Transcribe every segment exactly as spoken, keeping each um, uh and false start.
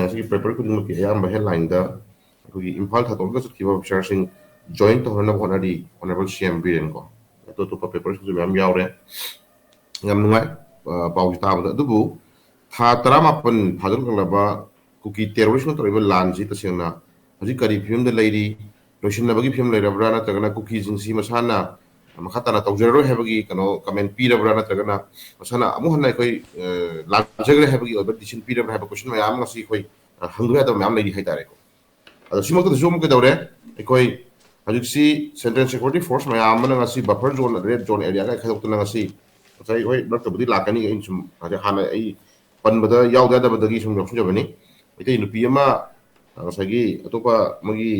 ꯉꯁꯤꯒꯤ ꯄꯦꯄꯔ ꯈꯨꯗꯤꯡꯃꯛꯀꯤ ꯑꯌꯥꯝꯕ ꯍꯦꯗꯂꯥꯏꯟꯗ ꯑꯩꯈꯣꯏꯒꯤ ꯏꯝꯐꯥꯜ ꯊꯥꯗꯣꯛꯂꯒ ꯆꯠꯈꯤꯕ ꯑꯣꯐꯤꯁꯥꯔꯁꯤꯡ ꯖꯣꯏꯟ ꯇꯧꯍꯟꯅꯕ ꯍꯣꯠꯅꯔꯤ ꯑꯣꯅꯔꯦꯕꯜ ꯁꯤ ꯑꯦꯝ ꯕꯤꯔꯦꯟꯀꯣ꯫ ꯑꯇꯣꯞ ꯑꯇꯣꯞꯄ ꯄꯦꯄꯔꯁꯤꯡꯁꯨ ꯃꯌꯥꯝ ꯌꯥꯎꯔꯦ꯫ ꯌꯥꯝ ꯅꯨꯡꯉꯥꯏ ꯄꯥꯎꯁꯤ ꯇꯥꯕꯗ꯫ ꯑꯗꯨꯕꯨ ꯊꯥ ꯇꯔꯥꯃꯥꯄꯟ ꯐꯥꯖꯤꯜꯂꯛꯂꯕ ꯀꯨꯀꯤ ꯇꯦꯔꯣꯔꯤꯁꯅ ꯇꯧꯔꯤꯕ ꯂꯥꯟꯁꯤ ꯇꯁꯦꯡꯅ ꯍꯧꯖꯤꯛ ꯀꯔꯤ ꯐꯤꯕꯝꯗ ꯂꯩꯔꯤ? ꯂꯣꯏꯁꯤꯟꯅꯕꯒꯤ ꯐꯤꯕꯝ ꯂꯩꯔꯕ꯭ꯔꯥ, ꯅꯠꯇ꯭ꯔꯒꯅ ꯀꯨꯀꯤꯁꯤꯡꯁꯤ ꯃꯁꯥꯅ ꯃꯈꯥ ꯇꯥꯅ ꯇꯧꯖꯔꯔꯣꯏ ꯍꯥꯏꯕꯒꯤ ꯀꯩꯅꯣ ꯀꯃꯦꯟ ꯄꯤꯔꯕ꯭ꯔꯥ, ꯅꯠꯇ꯭ꯔꯒꯅ ꯃꯁꯥꯅ ꯑꯃꯨꯛ ꯍꯟꯅ ꯑꯩꯈꯣꯏ ꯂꯥꯟꯖꯈ꯭ꯔꯦ ꯍꯥꯏꯕꯒꯤ ꯑꯣꯏꯕ ꯗꯤꯁꯤꯖꯟ ꯄꯤꯔꯕ꯭ꯔꯥ ꯍꯥꯏꯕ ꯀꯣꯏꯁꯟ ꯃꯌꯥꯝ ꯑꯃ ꯉꯁꯤ ꯑꯩꯈꯣꯏ ꯍꯪꯗꯕ ꯌꯥꯗꯕ ꯃꯌꯥꯝ ꯂꯩꯔꯤ ꯍꯥꯏꯇꯥꯔꯦꯀꯣ꯫ ꯑꯗꯣ ꯁꯤꯃꯛꯇꯗꯁꯨ ꯑꯃꯨꯛ ꯀꯩꯗꯧꯔꯦ? ꯑꯩꯈꯣꯏ ꯍꯧꯖꯤꯛꯁꯤ ꯁꯦꯟꯇ꯭ꯔꯦꯜ ꯁꯦꯀ꯭ꯌꯨꯔꯤꯇꯤ ꯐꯣꯔꯁ ꯃꯌꯥꯝ ꯑꯃꯅ ꯉꯁꯤ ꯕꯐꯔ ꯖꯣꯟ, ꯔꯦꯗ ꯖꯣꯟ ꯑꯦꯔꯤꯌꯥꯒ ꯈꯥꯏꯗꯣꯛꯇꯅ ꯉꯁꯤ ꯉꯁꯥꯏ ꯍꯣꯏ ꯃꯔꯛꯇꯕꯨꯗꯤ ꯂꯥꯛꯀꯅꯤ꯫ ꯑꯩꯅ ꯁꯨꯝ ꯍꯥꯏꯗꯤ ꯍꯥꯟꯅ ꯑꯩ ꯄꯟꯕꯗ ꯌꯥꯎꯗ ꯌꯥꯗꯕꯗꯒꯤ ꯁꯨꯝ ꯌꯥꯎꯁꯤꯟꯖꯕꯅꯤ꯫ ꯃꯩꯇꯩ ꯅꯨꯄꯤ ꯑꯃ ꯉꯁꯥꯏꯒꯤ ꯑꯇꯣꯞꯄ ꯃꯣꯏꯒꯤ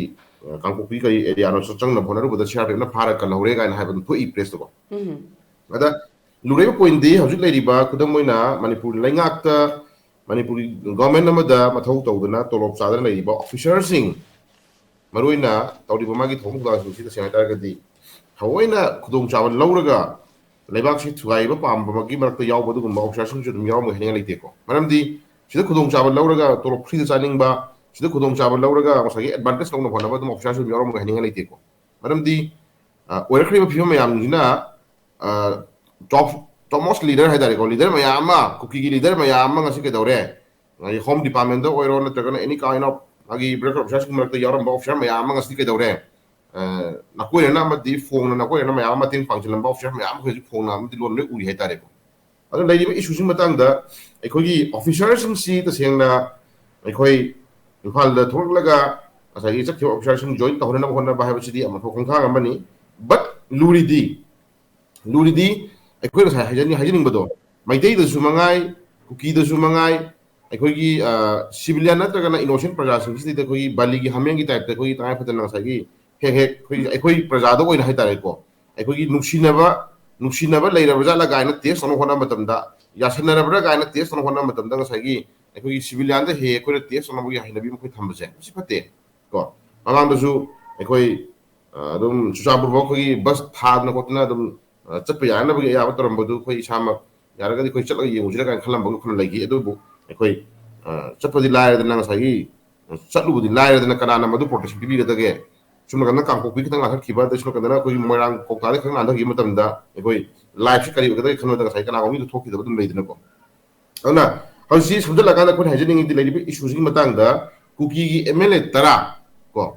ꯀꯥꯡꯄꯣꯛꯄꯤ ꯀꯔꯤ ꯑꯦꯔꯤꯌꯥꯅꯣ ꯆꯪꯅꯕ ꯍꯣꯠꯅꯔꯨꯕꯗ ꯁꯤ ꯑꯥꯔ ꯄꯤ ꯑꯦꯐꯅ ꯐꯥꯔ ꯀꯜꯍꯧꯔꯦ ꯀꯥꯏꯅ ꯍꯥꯏꯕ ꯑꯗꯨꯝ ꯊꯣꯛꯏ ꯄ꯭ꯔꯦꯁꯇꯀꯣ꯫ ꯑꯗ ꯂꯨꯔꯤꯕ ꯄꯣꯏꯟꯗꯤ ꯍꯧꯖꯤꯛ ꯂꯩꯔꯤꯕ ꯈꯨꯗꯝ ꯑꯣꯏꯅ ꯃꯅꯤꯄꯨꯔ ꯂꯩꯉꯥꯛꯇ ꯃꯅꯤꯄꯨꯔꯒꯤ ꯒꯣꯔꯃꯦꯟ ꯑꯃꯗ ꯃꯊꯧ ꯇꯧꯗꯅ ꯇꯣꯂꯣꯞ ꯆꯥꯗꯅ ꯂꯩꯔꯤꯕ ꯑꯣꯐꯤꯁꯥꯔꯁꯤꯡ, ꯃꯔꯨꯑꯣꯏꯅ ꯇꯧꯔꯤꯕ ꯃꯥꯒꯤ ꯊꯧꯑꯣꯡ ꯊꯧꯗꯥꯡꯁꯤꯡꯁꯤ ꯇꯁꯦꯡꯅ ꯍꯥꯏꯇꯥꯔꯒꯗꯤ ꯊꯑꯣꯏꯅ ꯈꯨꯗꯣꯡꯆꯥꯕ ꯂꯧꯔꯒ ꯂꯩꯕꯥꯛꯁꯤ ꯊꯨꯒꯥꯏꯕ ꯄꯥꯝꯕꯒꯤ ꯃꯔꯛꯇ ꯌꯥꯎꯕ ꯑꯗꯨꯒꯨꯝꯕ ꯑꯣꯐꯤꯁꯥꯔꯁꯤꯡꯁꯨ ꯑꯗꯨꯝ ꯌꯥꯎꯔꯝꯒꯅꯤ ꯍꯥꯏꯅꯤꯡꯉꯥꯏ ꯂꯩꯇꯦꯀꯣ꯫ ꯃꯔꯝꯗꯤ ꯁꯤꯗ ꯈꯨꯗꯣꯡꯆꯥꯕ ꯂꯧꯔꯒ ꯇꯣꯂꯣꯞ ꯐ꯭ꯔꯤꯗ ꯆꯥꯅꯤꯡꯕ, ꯁꯤꯗ ꯈꯨꯗꯣꯡꯆꯥꯕ ꯂꯧꯔꯒ ꯉꯁꯥꯏꯒꯤ ꯑꯦꯗꯚꯥꯟꯇꯦꯖ ꯂꯧꯅꯕ ꯍꯣꯠꯅꯕ ꯑꯗꯨꯝ ꯑꯣꯐꯤꯁꯥꯔꯁꯨ ꯑꯗꯨꯝ ꯌꯥꯎꯔꯝꯒꯅꯤ ꯍꯥꯏꯅꯤꯡꯉꯥꯏ ꯂꯩꯇꯦꯀꯣ꯫ ꯃꯔꯝꯗꯤ ꯑꯣꯏꯔꯛꯈ꯭ꯔꯤꯕ ꯐꯤꯕꯝ ꯃꯌꯥꯝꯁꯤꯅ ꯇꯣꯞ ꯇꯣꯞ ꯃꯣꯁ ꯂꯤꯗꯔ ꯍꯥꯏꯇꯥꯔꯦꯀꯣ, ꯂꯤꯗꯔ ꯃꯌꯥꯝ ꯑꯃ, ꯀꯨꯀꯤꯒꯤ ꯂꯤꯗꯔ ꯃꯌꯥꯝ ꯑꯃ ꯉꯁꯤ ꯀꯩꯗꯧꯔꯦ? ꯉꯁꯥꯏ ꯍꯣꯝ ꯗꯤꯄꯥꯔꯠꯃꯦꯟꯗ ꯑꯣꯏꯔꯣ, ꯅꯠꯇ꯭ꯔꯒꯅ ꯑꯦꯅꯤ ꯀꯥꯏꯟ ꯑꯣꯐ ꯃꯥꯒꯤ ꯕ꯭ꯔꯦꯛ ꯑꯣꯐꯤꯁꯥꯔꯁꯤꯡꯒꯤ ꯃꯔꯛꯇ ꯌꯥꯎꯔꯝꯕ ꯑꯣꯐꯤꯁꯥꯔ ꯃꯌꯥꯝ ꯑꯃ ꯉꯁꯤ ꯀꯩꯗꯧꯔꯦ? ꯅꯥꯀꯣꯏꯅꯅ ꯑꯃꯗꯤ ꯐꯣꯡꯅ ꯅꯥꯀꯣꯏꯅꯅ ꯃꯌꯥꯝ ꯑꯃ ꯃꯇꯦꯡ ꯄꯥꯡꯁꯤꯜꯂꯝꯕ ꯑꯣꯐꯤꯁꯥꯔ ꯃꯌꯥꯝ ꯑꯃ ꯍꯧꯖꯤꯛ ꯐꯣꯡꯅ ꯑꯃꯗꯤ ꯂꯣꯟ ꯂꯣꯏ ꯎꯔꯤ ꯍꯥꯏꯇꯥꯔꯦꯀꯣ꯫ ꯑꯗꯨ ꯂꯩꯔꯤꯕ ꯏꯁꯨꯁꯤꯒꯤ ꯃꯇꯥꯡꯗ ꯑꯩꯈꯣꯏꯒꯤ ꯑꯣꯐꯤꯁꯥꯔꯁꯤꯡꯁꯤ ꯇꯁꯦꯡꯅ ꯑꯩꯈꯣꯏ ꯏꯝꯐꯥꯜꯗ ꯊꯣꯛꯂꯛꯂꯒ ꯉꯁꯥꯏꯒꯤ ꯆꯠꯈꯤꯕ ꯑꯣꯐꯤꯁꯥꯔꯁꯤꯡ ꯖꯣꯏꯟ ꯇꯧꯍꯟꯅꯕ ꯍꯣꯠꯅꯕ ꯍꯥꯏꯕꯁꯤꯗꯤ ꯑꯃ ꯈꯣꯡꯊꯥꯡ ꯑꯃꯅꯤ꯫ ꯕꯠ ꯂꯨꯔꯤꯗꯤ ꯂꯨꯔꯤꯗꯤ ꯑꯩꯈꯣꯏ ꯉꯁꯥꯏ ꯍꯥꯏꯖꯅꯤꯡ-, ꯍꯥꯏꯖꯅꯤꯡꯕꯗꯣ, ꯃꯩꯇꯩꯗꯁꯨ ꯃꯉꯥꯏ, ꯀꯨꯀꯤꯗꯁꯨ ꯃꯉꯥꯏ, ꯑꯩꯈꯣꯏꯒꯤ ꯁꯤꯚꯤꯂꯤꯌꯟ ꯅꯠꯇ꯭ꯔꯒꯅ ꯏꯅꯣꯁꯦꯟ ꯄ꯭ꯔꯖꯥꯁꯤꯡꯁꯤꯗ ꯑꯩꯈꯣꯏꯒꯤ ꯕꯥꯂꯤꯒꯤ ꯍꯥꯃꯦꯡꯒꯤ ꯇꯥꯏꯞꯇ ꯑꯩꯈꯣꯏꯒꯤ ꯇꯉꯥꯏ ꯐꯗꯅ ꯉꯁꯥꯏꯒꯤ ꯍꯦꯛ ꯍꯦꯛ ꯑꯩꯈꯣꯏꯒꯤ, ꯑꯩꯈꯣꯏ ꯄ꯭ꯔꯖꯥꯗ ꯑꯣꯏꯅ ꯍꯥꯏꯇꯥꯔꯦꯀꯣ, ꯑꯩꯈꯣꯏꯒꯤ ꯅꯨꯡꯁꯤꯅꯕ ꯅꯨꯡꯁꯤꯅꯕ ꯂꯩꯔꯕ ꯖꯥꯠꯂ ꯀꯥꯏꯅ ꯇꯦꯁ ꯇꯧꯅꯕ ꯍꯣꯠꯅꯕ ꯃꯇꯝꯗ, ꯌꯥꯁꯟꯅꯔꯕ꯭ꯔꯥ ꯀꯥꯏꯅ ꯇꯦꯁ ꯇꯧꯅꯕ ꯍꯣꯠꯅꯕ ꯃꯇꯝꯗ ꯉꯁꯥꯏꯒꯤ ꯑꯩꯈꯣꯏꯒꯤ ꯁꯤꯚꯤꯂꯤꯌꯟꯗ ꯍꯦꯛ ꯍꯦꯛ ꯑꯩꯈꯣꯏꯅ ꯇꯦꯁ ꯇꯧꯅꯕꯒꯤ ꯍꯩꯅꯕꯤ ꯑꯃ ꯑꯩꯈꯣꯏ ꯊꯝꯕꯁꯦ ꯃꯁꯤ ꯐꯠꯇꯦ ꯀꯣ꯫ ꯃꯃꯥꯡꯗꯁꯨ ꯑꯩꯈꯣꯏ ꯑꯗꯨꯝ ꯆꯨꯔꯆꯥꯟꯄꯨꯔ ꯐꯥꯎ ꯑꯩꯈꯣꯏꯒꯤ ꯕꯁ ꯊꯥꯗꯅ ꯈꯣꯠꯇꯅ ꯑꯗꯨꯝ ꯆꯠꯄ ꯌꯥꯅꯕꯒꯤ ꯑꯌꯥꯕ ꯇꯧꯔꯝꯕꯗꯨ ꯑꯩꯈꯣꯏ ꯏꯁꯥꯃꯛ ꯌꯥꯔꯒꯗꯤ ꯑꯩꯈꯣꯏ ꯆꯠꯂꯒ ꯌꯦꯡꯉꯨꯁꯤꯔ ꯀꯥꯏꯅ ꯈꯜꯂꯝꯕꯒꯤ ꯋꯥꯈꯜ ꯂꯩꯈꯤ꯫ ꯑꯗꯨꯕꯨ ꯑꯩꯈꯣꯏ ꯆꯠꯄꯗꯤ ꯂꯥꯏꯔꯗꯅ ꯉꯁꯥꯏꯒꯤ ꯆꯠꯂꯨꯕꯗꯤ ꯂꯥꯏꯔꯗꯅ ꯀꯅꯥꯅ ꯃꯗꯨ ꯄ꯭ꯔꯣꯇꯦꯛꯁꯟ ꯄꯤꯕꯤꯒꯗꯒꯦ? ꯁꯨꯝ ꯅꯥꯀꯟꯗ ꯀꯥꯡꯄꯣꯛꯄꯤ ꯈꯤꯇꯪ ꯂꯥꯟꯊꯠꯈꯤꯕ, ꯑꯗꯩ ꯁꯨꯝ ꯅꯥꯀꯟꯗꯅ ꯑꯩꯈꯣꯏꯒꯤ ꯃꯣꯏꯔꯥꯡ ꯀꯧꯇꯥꯗ ꯈꯤꯇꯪ ꯂꯥꯟꯊꯈꯤꯕ ꯃꯇꯝꯗ ꯑꯩꯈꯣꯏ ꯂꯥꯏꯐꯁꯤ ꯀꯔꯤ ꯑꯣꯏꯒꯗꯒꯦ ꯈꯟꯕꯗ ꯉꯁꯥꯏ ꯀꯅꯥꯒꯨꯝꯕ ꯃꯤꯗꯨ ꯊꯣꯛꯈꯤꯗꯕ ꯑꯗꯨꯝ ꯂꯩꯗꯅꯀꯣ꯫ ꯑꯗꯨꯅ ꯍꯧꯖꯤꯛꯁꯤ ꯁꯝꯖꯜꯂꯀꯥꯟꯗ ꯑꯩꯈꯣꯏꯅ ꯍꯥꯏꯖꯅꯤꯡꯉꯤꯗꯤ ꯂꯩꯔꯤꯕ ꯏꯁꯨꯁꯤꯒꯤ ꯃꯇꯥꯡꯗ ꯀꯨꯀꯤꯒꯤ ꯑꯦꯝ ꯑꯦꯜ ꯑꯦ ꯇꯔꯥ ꯀꯣ,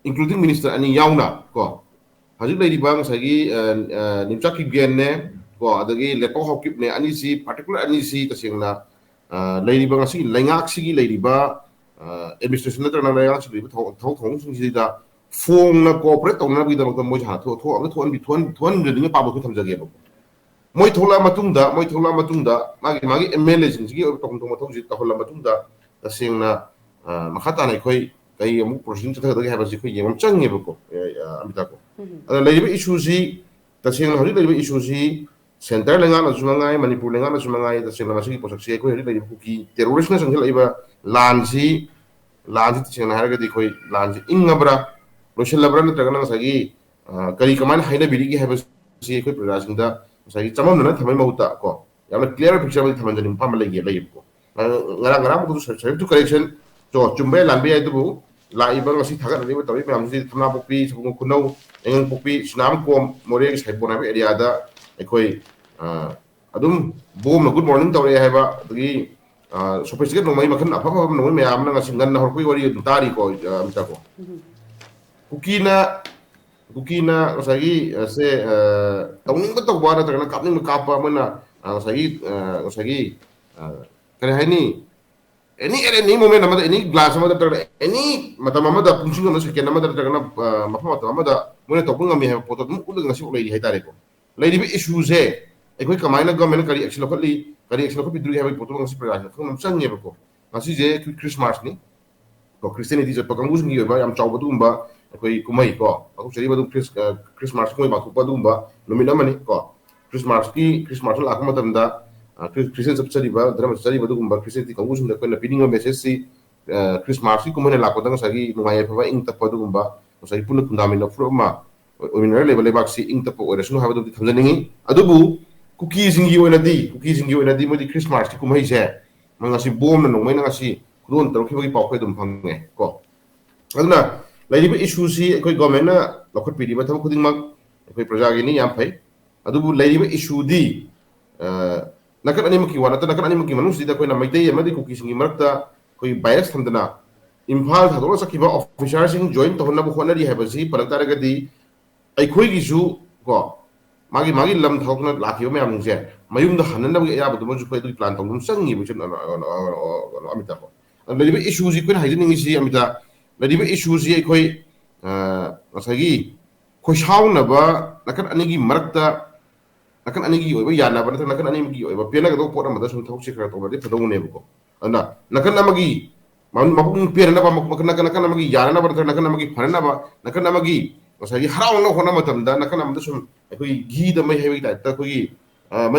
including minister ꯑꯅꯤ ꯌꯥꯎꯅ ꯀꯣ, ꯍꯧꯖꯤꯛ ꯂꯩꯔꯤꯕ ꯉꯁꯥꯏꯒꯤ ꯅꯤꯝꯆꯥꯛ ꯀꯤꯞꯒꯦꯟꯅꯦ ꯀꯣ, ꯑꯗꯒꯤ ꯂꯦꯄꯥꯎ ꯍꯥꯎꯀꯤꯞꯅꯦ, ꯑꯅꯤꯁꯤ, particular ꯑꯅꯤꯁꯤ ꯇꯁꯦꯡꯅ ꯂꯩꯔꯤꯕ ꯉꯁꯤꯒꯤ ꯂꯩꯉꯥꯛꯁꯤꯒꯤ ꯂꯩꯔꯤꯕ ꯑꯦꯗꯃꯤꯅꯤꯁꯇ꯭ꯔꯦꯁꯟ ꯅꯠꯇ꯭ꯔꯒꯅ ꯂꯩꯉꯥꯛꯁꯤꯒꯤ ꯂꯩꯔꯤꯕ ꯊꯕꯛ ꯊꯧꯔꯝꯁꯤꯡꯁꯤꯗ ꯐꯣꯡꯅ ꯀꯣꯑꯣꯄꯔꯦꯠ ꯇꯧꯅꯕꯒꯤꯗꯃꯛꯇ ꯃꯣꯏꯁꯦ ꯍꯥꯟꯅ ꯊꯣꯛꯍꯟꯕꯤ ꯊꯣꯛꯍꯟꯗ꯭ꯔꯗꯤ ꯄꯥꯝꯕ ꯑꯩꯈꯣꯏ ꯊꯝꯖꯒꯦꯕ꯫ ꯃꯣꯏ ꯊꯣꯛꯂꯛꯑ ꯃꯇꯨꯡꯗ ꯃꯣꯏ ꯊꯣꯛꯂꯛꯑ ꯃꯇꯨꯡꯗ ꯃꯥꯒꯤ ꯃꯥꯒꯤ ꯑꯦꯝ ꯑꯦꯜ ꯑꯦꯁꯤꯡꯁꯤꯒꯤ ꯑꯣꯏꯕ ꯇꯧꯐꯝ ꯊꯣꯛꯄ ꯃꯊꯧꯁꯤ ꯇꯧꯍꯜꯂ ꯃꯇꯨꯡꯗ ꯇꯁꯦꯡꯅ ꯃꯈꯥ ꯇꯥꯅ ꯑꯩꯈꯣꯏ ꯀꯩ ꯑꯃꯨꯛ ꯄ꯭ꯔꯣꯁꯤꯖꯔ ꯆꯠꯊꯒꯗꯒꯦ ꯍꯥꯏꯕꯁꯤ ꯑꯩꯈꯣꯏ ꯌꯦꯡꯕ ꯑꯃ ꯆꯪꯉꯦꯕꯀꯣ꯫ ꯑꯃꯤꯇꯥꯀꯣ, ꯑꯗꯨꯅ ꯂꯩꯔꯤꯕ ꯏꯁꯨꯁꯤ, ꯇꯁꯦꯡꯅ ꯍꯧꯖꯤꯛ ꯂꯩꯔꯤꯕ ꯏꯁꯨꯁꯤ ꯁꯦꯟꯇꯔ ꯂꯩꯉꯥꯛꯅꯁꯨ ꯃꯉꯥꯏ, ꯃꯅꯤꯄꯨꯔ ꯂꯩꯉꯥꯛꯅꯁꯨ ꯃꯉꯥꯏ, ꯇꯁꯦꯡꯅ ꯃꯁꯤꯒꯤ ꯄꯣꯠꯁꯛꯁꯤ ꯑꯩꯈꯣꯏ ꯍꯧꯖꯤꯛ ꯂꯩꯔꯤꯕ ꯀꯨꯀꯤ ꯇꯦꯔꯣꯔꯤꯁꯅ ꯆꯪꯁꯤꯜꯂꯛꯏꯕ ꯂꯥꯟꯁꯤ, ꯂꯥꯟꯁꯤ ꯇꯁꯦꯡꯅ ꯍꯥꯏꯔꯒꯗꯤ ꯑꯩꯈꯣꯏ ꯂꯥꯟꯁꯤ ꯏꯪꯉꯕ꯭ꯔꯥ, ꯂꯣꯏꯁꯤꯜꯂꯕ꯭ꯔꯥ, ꯅꯠꯇ꯭ꯔꯒꯅ ꯉꯁꯥꯏꯒꯤ ꯀꯔꯤ ꯀꯃꯥꯏꯅ ꯍꯥꯏꯅꯕꯤꯔꯤꯒꯦ ꯍꯥꯏꯕꯁꯤ ꯑꯩꯈꯣꯏ ꯄ꯭ꯔꯖꯥꯁꯤꯡꯗ ꯉꯁꯥꯏꯒꯤ ꯆꯃꯝꯅꯅ ꯊꯝꯕꯒꯤ ꯃꯍꯨꯠꯇ ꯀꯣ, ꯌꯥꯝꯅ ꯀ꯭ꯂꯤꯌꯥꯔ ꯄꯤꯛꯆꯔ ꯑꯃꯗꯤ ꯊꯝꯍꯟꯖꯅꯤꯡꯕ ꯑꯃ ꯂꯩꯌꯦ꯫ ꯂꯩꯌꯦꯕꯀꯣ꯫ ꯉꯔꯥꯡ ꯉꯔꯥꯡ ꯃꯈꯣꯏꯗꯨ ꯁꯕꯖꯦꯛ ꯇꯨ ꯀꯔꯦꯛꯁꯟ, ꯆꯣ, ꯆꯨꯝꯕ ꯌꯥꯏ ꯂꯥꯟꯕ ꯌꯥꯏ, ꯑꯗꯨꯕꯨ ꯂꯥꯛꯏꯕ ꯉꯁꯤ ꯊꯥꯒꯠꯅꯔꯤꯕ ꯇꯧꯔꯤꯕ ꯃꯌꯥꯝꯁꯤꯗꯤ ꯊꯝꯅꯥꯄꯣꯛꯄꯤ, ꯁꯒꯣꯜ ꯈꯨꯅꯧ, ꯌꯥꯏꯉꯪꯄꯣꯛꯄꯤ, ꯁꯤꯅꯥꯝꯀꯣꯝ, ꯃꯣꯔꯦꯒꯤ ꯁꯥꯏꯕꯣꯟ ꯍꯥꯏꯕ ꯑꯦꯔꯤꯌꯥꯗ ꯑꯩꯈꯣꯏ ꯑꯗꯨꯝ ꯕꯣꯝꯅ ꯒꯨꯗ ꯃꯣꯔꯅꯤꯡ ꯇꯧꯔꯛꯑꯦ ꯍꯥꯏꯕ, ꯑꯗꯒꯤ ꯁꯣꯐꯤꯁꯇꯤꯀꯦꯠ ꯅꯣꯡꯃꯩ ꯃꯈꯜ ꯑꯐ ꯑꯐꯕ ꯅꯣꯡꯃꯩ ꯃꯌꯥꯝ ꯑꯃꯅ ꯉꯁꯤ ꯉꯟꯅ ꯍꯧꯔꯛꯄꯒꯤ ꯋꯥꯔꯤ ꯑꯗꯨꯝ ꯇꯥꯔꯤꯀꯣ꯫ ꯑꯃꯤꯇꯥꯀꯣ, ꯀꯨꯀꯤꯅ ꯀꯨꯀꯤꯅ ꯉꯁꯥꯏꯒꯤ ꯁꯦ ꯇꯧꯅꯤꯡꯕ ꯇꯧꯕ ꯅꯠꯇ꯭ꯔꯒꯅ ꯀꯥꯞꯅꯤꯡꯕ ꯀꯥꯞꯄ ꯑꯃꯅ ꯉꯁꯥꯏꯒꯤ ꯉꯁꯥꯏꯒꯤ ꯀꯔꯤ ꯍꯥꯏꯅꯤ, ꯑꯦꯅꯤ ꯑꯦꯠ ꯑꯦꯅꯤ ꯃꯣꯃꯦꯟ ꯑꯃꯗ, ꯑꯦꯅꯤ ꯒ꯭ꯂꯥꯟꯁ ꯑꯃꯗ ꯅꯠꯇ꯭ꯔꯒꯅ ꯑꯦꯅꯤ ꯃꯇꯝ ꯑꯃꯗ, ꯄꯨꯡꯁꯤꯡ ꯑꯃꯗ, ꯁꯦꯀꯦꯟ ꯑꯃꯗ ꯅꯠꯇ꯭ꯔꯒꯅ ꯃꯐꯝ ꯃꯇꯝ ꯑꯃꯗ ꯃꯣꯏꯅ ꯇꯧꯕ ꯉꯝꯃꯤ ꯍꯥꯏꯕ ꯄꯣꯠꯇꯣ ꯑꯗꯨꯝ ꯎꯠꯂꯒ ꯉꯁꯤꯐꯥꯎ ꯂꯩꯔꯤ ꯍꯥꯏꯇꯥꯔꯦꯀꯣ꯫ ꯂꯩꯔꯤꯕ ꯏꯁꯨꯁꯦ ꯑꯩꯈꯣꯏ ꯀꯃꯥꯏꯅ ꯒꯃꯦꯟꯅ ꯀꯔꯤ ꯑꯦꯛꯁꯟ ꯂꯧꯈꯠꯂꯤ, ꯀꯔꯤ ꯑꯦꯛꯁꯟ ꯂꯧꯈꯠꯄꯤꯗꯣꯔꯤ ꯍꯥꯏꯕꯒꯤ ꯄꯣꯠꯇꯣ ꯉꯁꯤ ꯄ꯭ꯔꯖꯥꯁꯤꯡꯅ ꯈꯪꯕ ꯑꯃ ꯆꯪꯉꯦꯕꯀꯣ꯫ ꯉꯁꯤꯁꯦ ꯑꯩꯈꯣꯏ ꯈ꯭ꯔꯤꯁꯃꯥꯁꯅꯤ ꯀꯣ, ꯈ꯭ꯔꯤꯁꯇꯤꯌꯥꯅꯤꯇꯤ ꯆꯠꯄ ꯀꯥꯡꯕꯨꯁꯤꯡꯒꯤ ꯑꯣꯏꯕ ꯌꯥꯝ ꯆꯥꯎꯕ ꯑꯗꯨꯒꯨꯝꯕ ꯑꯩꯈꯣꯏ ꯀꯨꯝꯍꯩ ꯀꯣ, ꯄꯥꯡꯊꯣꯛꯆꯔꯤꯕ ꯑꯗꯨꯝ ꯈ꯭ꯔꯤꯁꯃꯥꯁ ꯀꯨꯝꯍꯩ ꯄꯥꯡꯊꯣꯛꯄ ꯑꯗꯨꯒꯨꯝꯕ ꯅꯨꯃꯤꯠ ꯑꯃꯅꯤ ꯀꯣ꯫ ꯈ꯭ꯔꯤꯁꯃꯥꯁꯀꯤ ꯈ꯭ꯔꯤꯁꯃꯥꯁ ꯂꯥꯛꯄ ꯃꯇꯝꯗ ꯈ꯭ꯔꯤꯁꯇꯤꯌꯥꯟ ꯆꯠꯆꯔꯤꯕ, ꯙꯔꯃ ꯆꯠꯆꯔꯤꯕ ꯑꯗꯨꯒꯨꯝꯕ ꯈ꯭ꯔꯤꯁꯇꯤꯌꯥꯅꯤꯇꯤ ꯀꯥꯡꯕꯨꯁꯤꯡꯗ ꯑꯩꯈꯣꯏꯅ ꯄꯤꯅꯤꯡꯕ ꯃꯦꯁꯦꯖꯁꯤ, ꯈ꯭ꯔꯤꯁꯃꯥꯁꯀꯤ ꯀꯨꯝꯍꯩꯅ ꯂꯥꯛꯄꯗ ꯉꯁꯥꯏꯒꯤ ꯅꯨꯡꯉꯥꯏ ꯌꯥꯏꯐꯕ, ꯏꯪ ꯇꯞꯄ ꯑꯗꯨꯒꯨꯝꯕ, ꯉꯁꯥꯏꯒꯤ ꯄꯨꯟꯅ ꯈꯨꯟꯗꯥꯃꯤꯟꯅ ꯐꯨꯔꯨꯞ ꯑꯃ ꯑꯣꯏꯃꯤꯟꯅꯔ ꯂꯩꯕ ꯂꯩꯕꯥꯛꯁꯤ ꯏꯪ ꯇꯞꯄ ꯑꯣꯏꯔꯁꯅꯨ ꯍꯥꯏꯕꯗꯨꯃꯗꯤ ꯊꯝꯖꯅꯤꯡꯉꯤ꯫ ꯑꯗꯨꯕꯨ ꯀꯨꯀꯤꯁꯤꯡꯒꯤ ꯑꯣꯏꯅꯗꯤ, ꯀꯨꯀꯤꯁꯤꯡꯒꯤ ꯑꯣꯏꯅꯗꯤ ꯃꯣꯏꯗꯤ ꯈ꯭ꯔꯤꯁꯃꯥꯁꯀꯤ ꯀꯨꯝꯍꯩꯁꯦ ꯉꯁꯤ ꯕꯣꯝꯅ ꯅꯣꯡꯃꯩꯅ ꯉꯁꯤ ꯈꯨꯗꯣꯜ ꯇꯧꯔꯛꯈꯤꯕꯒꯤ ꯄꯥꯎꯈꯣꯏ ꯑꯗꯨꯝ ꯐꯪꯉꯦ ꯀꯣ꯫ ꯑꯗꯨꯅ ꯂꯩꯔꯤꯕ ꯏꯁꯨꯁꯤ ꯑꯩꯈꯣꯏ ꯒꯣꯔꯃꯦꯟꯅ ꯂꯧꯈꯠꯄꯤꯔꯤꯕ ꯊꯕꯛ ꯈꯨꯗꯤꯡꯃꯛ ꯑꯩꯈꯣꯏ ꯄ꯭ꯔꯖꯥꯒꯤꯅꯤ, ꯌꯥꯝ ꯐꯩ꯫ ꯑꯗꯨꯕꯨ ꯂꯩꯔꯤꯕ ꯏꯁꯨꯗꯤ ꯅꯥꯀꯟ ꯑꯅꯤꯃꯛꯀꯤ ꯋꯥ ꯅꯠꯇꯅ ꯅꯥꯀꯟ ꯑꯅꯤꯃꯛꯀꯤ ꯃꯅꯨꯡꯁꯤꯗ ꯑꯩꯈꯣꯏꯅ ꯃꯩꯇꯩ ꯑꯃꯗꯤ ꯀꯨꯀꯤꯁꯤꯡꯒꯤ ꯃꯔꯛꯇ ꯑꯩꯈꯣꯏ ꯕꯥꯏꯑꯦꯁ ꯊꯝꯗꯅ ꯏꯝꯐꯥꯜ ꯊꯥꯗꯣꯛꯂꯒ ꯆꯠꯈꯤꯕ ꯑꯣꯐꯤꯁꯥꯔꯁꯤꯡ ꯖꯣꯏꯟ ꯇꯧꯍꯟꯅꯕ ꯍꯣꯠꯅꯔꯤ ꯍꯥꯏꯕꯁꯤ ꯄꯜꯂꯛ ꯇꯥꯔꯒꯗꯤ ꯑꯩꯈꯣꯏꯒꯤꯁꯨ ꯀꯣ ꯃꯥꯒꯤ ꯃꯥꯒꯤ ꯂꯝ ꯊꯥꯗꯣꯛꯇꯨꯅ ꯂꯥꯛꯈꯤꯕ ꯃꯌꯥꯝꯁꯤꯡꯁꯦ ꯃꯌꯨꯝꯗ ꯍꯟꯅꯅꯕꯒꯤ ꯑꯌꯥꯕꯗꯨꯃꯁꯨ ꯑꯩꯈꯣꯏ ꯑꯗꯨꯒꯤ ꯄ꯭ꯂꯥꯟ ꯇꯧꯕ ꯑꯃ ꯆꯪꯉꯤꯕ ꯑꯃꯤꯇꯥ꯫ ꯂꯩꯔꯤꯕ ꯏꯁꯨꯁꯤ ꯑꯩꯈꯣꯏꯅ ꯍꯥꯏꯖꯅꯤꯡꯉꯤꯁꯤ ꯑꯃꯤꯇꯥ, ꯂꯩꯔꯤꯕ ꯏꯁꯨꯁꯤ ꯑꯩꯈꯣꯏ ꯉꯁꯥꯏꯒꯤ ꯈꯣꯏꯁꯥꯎꯅꯕ ꯅꯥꯀꯟ ꯑꯅꯤꯒꯤ ꯃꯔꯛꯇ ꯅꯥꯀꯟ ꯑꯅꯤꯒꯤ ꯑꯣꯏꯕ ꯌꯥꯅꯕ ꯅꯠꯇ꯭ꯔꯒ ꯅꯥꯀꯟ ꯑꯅꯤꯒꯤ ꯑꯣꯏꯕ ꯄꯦꯟꯅꯒꯗꯧꯕ ꯄꯣꯠ ꯑꯃꯗ ꯁꯨꯝ ꯊꯕꯛꯁꯦ ꯈꯔ ꯇꯧꯔꯗꯤ ꯐꯗꯧꯅꯦꯕꯀꯣ꯫ ꯑꯗꯨꯅ ꯅꯥꯀꯟ ꯑꯃꯒꯤ ꯃꯄꯨꯛꯅꯤꯡ ꯄꯦꯟꯅꯅꯕ ꯅꯥꯀꯟ ꯑꯃꯒꯤ ꯌꯥꯅꯅꯕ ꯅꯠꯇ꯭ꯔꯒ ꯅꯥꯀꯟ ꯑꯃꯒꯤ ꯐꯅꯅꯕ ꯅꯥꯀꯟ ꯑꯃꯒꯤ ꯉꯁꯥꯏꯒꯤ ꯍꯔꯥꯎꯅꯕ ꯍꯣꯠꯅꯕ ꯃꯇꯝꯗ ꯅꯥꯀꯟ ꯑꯃꯗ ꯁꯨꯝ ꯑꯩꯈꯣꯏꯒꯤ ꯘꯤꯗ ꯃꯩ ꯍꯩꯕꯒꯤ ꯇꯥꯏꯞꯇ ꯑꯩꯈꯣꯏꯒꯤ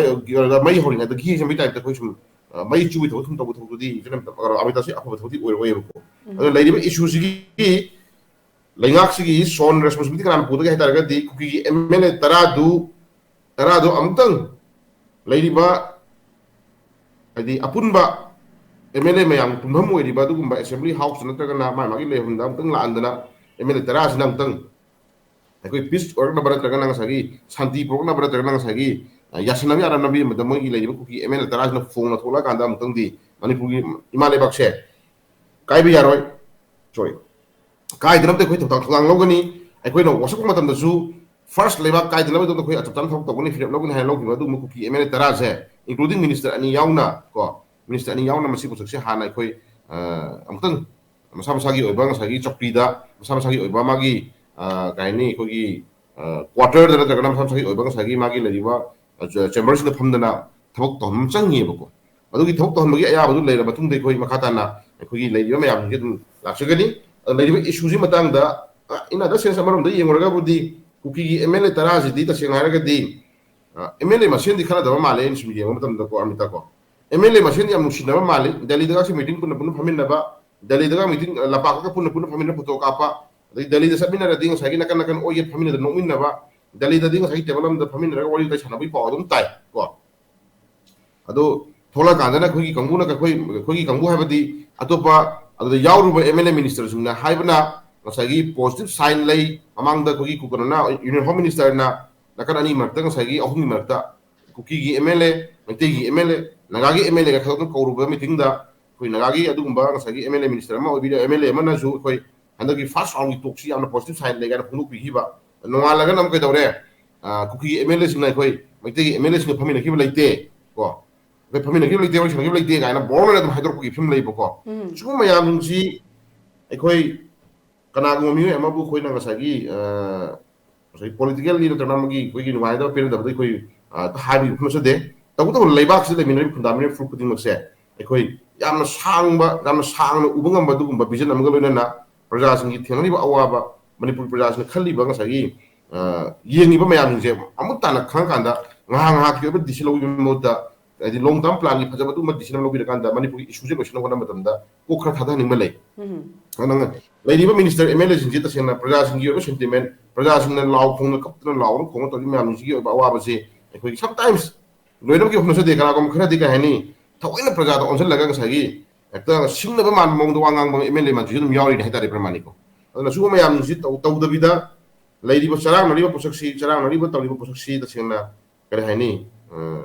ꯃꯩ ꯍꯧꯔꯤꯉꯩꯗ ꯘꯤ ꯍꯩꯖꯟꯕꯒꯤ ꯇꯥꯏꯞꯇ ꯑꯩꯈꯣꯏ ꯁꯨꯝ ꯃꯩ ꯆꯨꯕꯒꯤ ꯊꯕꯛ ꯁꯨꯝ ꯇꯧꯕ ꯊꯕꯛꯇꯨꯗꯤ ꯑꯃꯤꯇꯥꯁꯤ ꯑꯐꯕ ꯊꯕꯛꯇꯤ ꯑꯣꯏꯔꯣꯏꯕꯀꯣ꯫ ꯑꯗꯨꯅ ꯂꯩꯔꯤꯕ ꯏꯁꯨꯁꯤꯒꯤ ꯂꯩꯉꯥꯛꯁꯤꯒꯤ ꯁꯣꯟ ꯔꯦꯁꯄꯣꯟꯁꯤꯕꯤꯂꯤꯇꯤ ꯀꯅꯥꯅ ꯄꯨꯗꯒꯦ ꯍꯥꯏ ꯇꯥꯔꯒꯗꯤ ꯀꯨꯀꯤꯒꯤ ꯑꯦꯝ ꯑꯦꯜ ꯑꯦ ꯇꯔꯥꯗꯨ ꯇꯔꯥꯗꯨ ꯑꯃꯨꯛꯇꯪ ꯂꯩꯔꯤꯕ ꯍꯥꯏꯗꯤ ꯑꯄꯨꯟꯕ ꯑꯦꯝ ꯑꯦꯜ ꯑꯦ ꯃꯌꯥꯝꯒꯤ ꯄꯨꯟꯐꯝ ꯑꯣꯏꯔꯤꯕ ꯑꯗꯨꯒꯨꯝꯕ ꯑꯦꯁꯦꯝꯕ꯭ꯂꯤ ꯍꯥꯎꯁ ꯅꯠꯇ꯭ꯔꯒꯅ ꯃꯥꯒꯤ ꯃꯥꯒꯤ ꯂꯩꯐꯝꯗ ꯑꯃꯨꯛꯇꯪ ꯂꯥꯛꯍꯟꯗꯅ ꯑꯦꯝ ꯑꯦꯜ ꯑꯦ ꯇꯔꯥꯁꯤꯅ ꯑꯃꯨꯛꯇꯪ ꯑꯩꯈꯣꯏ ꯄꯤꯁ ꯑꯣꯏꯔꯛꯅꯕ ꯅꯠꯇ꯭ꯔꯒꯅ ꯉꯁꯥꯏꯒꯤ ꯁꯥꯟꯇꯤ ꯄꯨꯔꯛꯅꯕ ꯅꯠꯇ꯭ꯔꯒꯅ ꯉꯁꯥꯏꯒꯤ ꯌꯥꯁꯟꯅꯕ ꯌꯥꯅꯅꯕꯒꯤ ꯑꯃꯗ ꯃꯣꯏꯒꯤ ꯂꯩꯔꯤꯕ ꯀꯨꯀꯤ ꯑꯦꯝ ꯑꯦꯜ ꯑꯦ ꯇꯔꯥꯁꯤꯅ ꯐꯣꯡꯅ ꯊꯣꯛꯂꯛꯑꯀꯥꯟꯗ ꯑꯃꯨꯛꯇꯪꯗꯤ ꯃꯅꯤꯄꯨꯔꯒꯤ ꯏꯃꯥ ꯂꯩꯕꯥꯛꯁꯦ ꯀꯥꯏꯕ ꯌꯥꯔꯣꯏ꯫ ꯁꯣꯔꯤ, ꯀꯥꯏꯗꯅꯕꯗꯤ ꯑꯩꯈꯣꯏ ꯊꯧꯗꯥꯡ ꯊꯧꯗꯥꯡ ꯂꯧꯒꯅꯤ꯫ ꯑꯩꯈꯣꯏꯅ ꯋꯥꯁꯛꯄ ꯃꯇꯝꯗꯁꯨ ꯐꯥꯔꯁ ꯂꯩꯕꯥꯛ ꯀꯥꯏꯗꯅꯕꯒꯤꯗꯃꯛꯇ ꯑꯩꯈꯣꯏ ꯑꯆꯧ ꯊꯕꯛ ꯇꯧꯒꯅꯤ, ꯐꯤꯔꯦꯞ ꯂꯧꯒꯅꯤ ꯍꯥꯏꯅ ꯂꯧꯈꯤꯕ ꯑꯗꯨꯒꯨꯝꯕ ꯀꯨꯀꯤ ꯑꯦꯝ ꯑꯦꯜ ꯑꯦ ꯇꯔꯥꯁꯦ, ꯏꯟꯀ꯭ꯂꯨꯗꯤꯡ ꯃꯤꯅꯤꯁꯇꯔ ꯑꯅꯤ ꯌꯥꯎꯅ ꯀꯣ, ꯃꯤꯅꯤꯁꯇꯔ ꯑꯅꯤ ꯌꯥꯎꯅ ꯃꯁꯤ ꯄꯣꯠꯁꯛꯁꯦ ꯍꯥꯟꯅ ꯑꯩꯈꯣꯏ ꯑꯃꯨꯛꯇꯪ ꯃꯁꯥ ꯃꯁꯥꯒꯤ ꯑꯣꯏꯕ ꯉꯁꯥꯏꯒꯤ ꯆꯧꯀ꯭ꯔꯤꯗ ꯃꯁꯥ ꯃꯁꯥꯒꯤ ꯑꯣꯏꯕ ꯃꯥꯒꯤ ꯀꯩ ꯍꯥꯏꯅꯤ, ꯑꯩꯈꯣꯏꯒꯤ ꯀ꯭ꯋꯥꯇꯔꯗ ꯅꯠꯇ꯭ꯔꯒꯅ ꯃꯁꯥ ꯃꯁꯥꯒꯤ ꯑꯣꯏꯕ ꯉꯁꯥꯏꯒꯤ ꯃꯥꯒꯤ ꯂꯩꯔꯤꯕ ꯆꯦꯝꯕꯔꯁꯤꯡꯗ ꯐꯝꯗꯅ ꯊꯕꯛ ꯇꯧꯍꯟꯕ ꯑꯃ ꯆꯪꯉꯤꯑꯕꯀꯣ꯫ ꯑꯗꯨꯒꯤ ꯊꯕꯛ ꯇꯧꯍꯟꯕꯒꯤ ꯑꯌꯥꯕꯗꯨ ꯂꯩꯔꯕ ꯃꯇꯨꯡꯗ ꯑꯩꯈꯣꯏ ꯃꯈꯥ ꯇꯥꯅ ꯑꯩꯈꯣꯏꯒꯤ ꯂꯩꯔꯤꯕ ꯃꯌꯥꯝꯁꯤꯡꯁꯦ ꯑꯗꯨꯝ ꯂꯥꯛꯆꯒꯅꯤ꯫ ꯑꯗ ꯂꯩꯔꯤꯕ ꯏꯁꯨꯁꯤ ꯃꯇꯥꯡꯗ in other sense ꯑꯃꯔꯣꯝꯗ ꯌꯦꯡꯉꯨꯔꯒꯕꯨꯗꯤ ꯀꯨꯀꯤꯒꯤ ꯑꯦꯝ ꯑꯦꯜ ꯑꯦ ꯇꯔꯥꯁꯤꯗꯤ ꯇꯁꯦꯡꯅ ꯍꯥꯏꯔꯒꯗꯤ ꯑꯦꯝ ꯑꯦꯜ ꯑꯦ ꯃꯁꯦꯟꯗꯤ ꯈꯠꯅꯗꯕ ꯃꯥꯜꯂꯦ, ꯑꯩꯅ ꯁꯨꯝ ꯌꯦꯡꯕ ꯃꯇꯝꯗꯀꯣ ꯑꯃꯤꯇꯥꯀꯣ꯫ ꯑꯦꯝ ꯑꯦꯜ ꯑꯦ ꯃꯁꯦꯟꯗꯤ ꯌꯥꯝ ꯅꯨꯡꯁꯤꯅꯕ ꯃꯥꯜꯂꯤ꯫ ꯗꯦꯜꯂꯤꯗꯒꯁꯨ ꯃꯤꯇꯤꯡ ꯄꯨꯟꯅ ꯄꯨꯟꯅ ꯐꯝꯃꯤꯟꯅꯕ, ꯗꯦꯜꯂꯤꯗꯒ ꯃꯤꯇꯤꯡ ꯂꯝꯄꯥꯛꯇꯒ ꯄꯨꯟꯅ ꯄꯨꯟꯅ ꯐꯝꯃꯤꯟꯅ ꯐꯣꯇꯣ ꯀꯥꯞꯄ, ꯑꯗꯩ ꯗꯦꯜꯂꯤꯗ ꯆꯠꯃꯤꯟꯅꯔꯗꯤ ꯉꯁꯥꯏꯒꯤ ꯅꯥꯀꯟ ꯅꯥꯀꯟ ꯑꯣꯏꯒꯦ ꯐꯝꯃꯤꯟꯅꯗ ꯅꯣꯛꯃꯤꯟꯅꯕ, ꯗꯦꯜꯂꯤꯗꯗꯤ ꯉꯁꯥꯏꯒꯤ ꯇꯦꯕꯜ ꯑꯃꯗ ꯐꯝꯃꯤꯟꯅꯔꯒ ꯋꯥꯔꯤ ꯋꯥꯇꯥꯏ ꯁꯥꯟꯅꯕꯒꯤ ꯄꯥꯎ ꯑꯗꯨꯝ ꯇꯥꯏ ꯀꯣ꯫ ꯑꯗꯣ ꯊꯣꯛꯂꯛꯀꯥꯟꯗꯅ ꯑꯩꯈꯣꯏꯒꯤ ꯀꯥꯡꯕꯨꯅ, ꯑꯩꯈꯣꯏ ꯑꯩꯈꯣꯏꯒꯤ ꯀꯥꯡꯕꯨ ꯍꯥꯏꯕꯗꯤ ꯑꯇꯣꯞꯄ ꯑꯗꯨꯗ ꯌꯥꯎꯔꯨꯕ M L A ministerꯁꯤꯡꯅ ꯍꯥꯏꯕꯅ ꯉꯁꯥꯏꯒꯤ positive sign ꯂꯩ꯫ ꯃꯃꯥꯡꯗ ꯑꯩꯈꯣꯏꯒꯤ ꯀꯩꯅꯣꯅ, Union Home Ministerꯅ ꯅꯥꯀꯟ ꯑꯅꯤ ꯃꯔꯛꯇ, ꯉꯁꯥꯏꯒꯤ ꯑꯍꯨꯝꯒꯤ ꯃꯔꯛꯇ, ꯀꯨꯀꯤꯒꯤ M L A, ꯃꯩꯇꯩꯒꯤ M L A, ꯅꯥꯒꯥꯒꯤ M L Aꯒ ꯈꯛꯇ ꯀꯧꯔꯨꯕ meetingꯗ ꯑꯩꯈꯣꯏ ꯅꯥꯒꯥꯒꯤ ꯑꯗꯨꯒꯨꯝꯕ ꯉꯁꯥꯏꯒꯤ M L A minister ꯑꯃ ꯑꯣꯏꯕꯤꯔ, M L A ꯑꯃꯅꯁꯨ ꯑꯩꯈꯣꯏ ꯍꯟꯗꯛꯀꯤ first roundꯒꯤ talkꯁꯤ ꯌꯥꯝꯅ positive sign ꯂꯩ ꯀꯥꯏꯅ ꯐꯣꯡꯗꯣꯛꯄꯤꯈꯤꯕ꯫ ꯅꯣꯡꯉꯥꯜꯂꯒꯅ ꯑꯃꯨꯛ ꯀꯩꯗꯧꯔꯦ? ꯑ, ꯀꯨꯀꯤꯒꯤ M L Aꯁꯤꯡꯅ ꯑꯩꯈꯣꯏ ꯃꯩꯇꯩꯒꯤ M L Aꯁꯤꯡꯒ ꯐꯝꯃꯤꯟꯅꯈꯤꯕ ꯂꯩꯇꯦ ꯀꯣ꯫ ꯑꯩꯈꯣꯏ ꯐꯝꯃꯤꯟꯅꯈꯤꯕ ꯂꯩꯇꯦ, ꯋꯥꯔꯤ ꯁꯥꯟꯅꯈꯤꯕ ꯂꯩꯇꯦ ꯀꯥꯏꯅ ꯕꯣꯔ ꯑꯣꯏꯅ ꯑꯗꯨꯝ ꯍꯥꯏꯗꯣꯔꯛꯄꯒꯤ ꯐꯤꯕꯝ ꯂꯩꯕꯀꯣ꯫ ꯎꯝ꯫ ꯁꯤꯒꯨꯝꯕ ꯃꯌꯥꯝꯁꯤ ꯑꯩꯈꯣꯏ ꯀꯅꯥꯒꯨꯝꯕ ꯃꯤꯑꯣꯏ ꯑꯃꯕꯨ ꯑꯩꯈꯣꯏꯅ ꯉꯁꯥꯏꯒꯤ, ꯑ, ꯉꯁꯥꯏꯒꯤ politically ꯅꯠꯇ꯭ꯔꯒꯅ ꯑꯃꯒꯤ ꯑꯩꯈꯣꯏꯒꯤ ꯅꯨꯡꯉꯥꯏꯅꯗꯕ ꯄꯦꯟꯅꯗꯕꯗ ꯑꯩꯈꯣꯏ, ꯑ, ꯍꯥꯏꯕꯒꯤ ꯋꯥꯐꯝ ꯅꯠꯆꯗꯦ꯫ ꯇꯧꯕꯇꯕꯨ ꯂꯩꯕꯥꯛꯁꯤꯗ ꯂꯩꯃꯤꯟꯅꯔꯤꯕ fundamental ꯐꯨꯔꯨꯞ ꯈꯨꯗꯤꯡꯃꯛꯁꯦ ꯑꯩꯈꯣꯏ ꯌꯥꯝꯅ ꯁꯥꯡꯕ, ꯌꯥꯝꯅ ꯁꯥꯡꯅ ꯎꯕ ꯉꯝꯕ ꯑꯗꯨꯒꯨꯝꯕ vision ꯑꯃꯒ ꯂꯣꯏꯅꯅ ꯄ꯭ꯔꯖꯥꯁꯤꯡꯒꯤ ꯊꯦꯡꯅꯔꯤꯕ ꯑꯋꯥꯕ, ꯃꯅꯤꯄꯨꯔ ꯄ꯭ꯔꯖꯥꯁꯤꯡꯅ ꯈꯜꯂꯤꯕ ꯉꯁꯥꯏꯒꯤ, ꯑ, ꯌꯦꯡꯉꯤꯕ ꯃꯌꯥꯝꯁꯤꯡꯁꯦ ꯑꯃꯨꯛ ꯇꯥꯅ ꯈꯪꯉꯀꯥꯟꯗ ꯉꯥꯏꯍꯥꯛ ꯉꯥꯏꯍꯥꯛꯀꯤ ꯑꯣꯏꯕ decision ꯂꯧꯕꯒꯤ ꯃꯍꯨꯠꯇ, ꯍꯥꯏꯗꯤ long term planꯒꯤ ꯐꯖꯕ ꯑꯗꯨꯒꯨꯝꯕ decision ꯑꯃ ꯂꯧꯕꯤꯔꯀꯥꯟꯗ ꯃꯅꯤꯄꯨꯔꯒꯤ issueꯁꯦ ꯂꯣꯏꯁꯤꯟꯅꯕ ꯍꯣꯠꯅꯕ ꯃꯇꯝꯗ ꯀꯣꯛ ꯈꯔ ꯊꯥꯗꯍꯟꯅꯤꯡꯕ ꯂꯩ꯫ ꯎꯝ꯫ ꯑꯗꯨꯅ ꯂꯩꯔꯤꯕ minister, M L Aꯁꯤꯡꯁꯤ ꯇꯁꯦꯡꯅ ꯄ꯭ꯔꯖꯥꯁꯤꯡꯒꯤ ꯑꯣꯏꯕ sentiment, ꯄ꯭ꯔꯖꯥꯁꯤꯡꯅ ꯂꯥꯎ ꯈꯣꯡꯅ ꯀꯞꯇꯅ ꯂꯥꯎꯔꯒ ꯈꯣꯡꯅ ꯇꯧꯔꯤꯕ ꯃꯌꯥꯝꯁꯤꯡꯁꯤꯒꯤ ꯑꯣꯏꯕ ꯑꯋꯥꯕꯁꯤ ꯑꯩꯈꯣꯏꯒꯤ sometimes ꯂꯣꯏꯅꯃꯛꯀꯤ ꯍꯣꯠꯅꯖꯗꯦ꯫ ꯀꯅꯥꯒꯨꯝꯕ ꯈꯔꯗꯤ ꯀꯩ ꯍꯥꯏꯅꯤ, ꯊꯑꯣꯏꯅ ꯄ꯭ꯔꯖꯥꯗ ꯑꯣꯟꯁꯤꯜꯂꯒ ꯉꯁꯥꯏꯒꯤ ꯍꯦꯛꯇ ꯁꯤꯡꯅꯕ ꯃꯥꯟꯕ ꯃꯑꯣꯡꯗ ꯋꯥ ꯉꯥꯡꯕ M L A ꯃꯥꯟꯁꯤꯁꯨ ꯑꯗꯨꯝ ꯌꯥꯎꯔꯤꯅꯤ ꯍꯥꯏꯇꯥꯔꯦ ꯄ꯭ꯔꯃꯥꯅꯤꯀꯣ꯫ ꯑꯗꯨꯅ ꯁꯤꯒꯨꯝꯕ ꯃꯌꯥꯝꯁꯤ ꯇꯧ-, ꯇꯧꯗꯕꯤꯗ ꯂꯩꯔꯤꯕ ꯆꯔꯥꯡꯅꯔꯤꯕ ꯄꯣꯠꯁꯛꯁꯤ, ꯆꯔꯥꯡꯅꯔꯤꯕ ꯇꯧꯔꯤꯕ ꯄꯣꯠꯁꯛꯁꯤ ꯇꯁꯦꯡꯅ ꯀꯔꯤ ꯍꯥꯏꯅꯤ, ꯑ,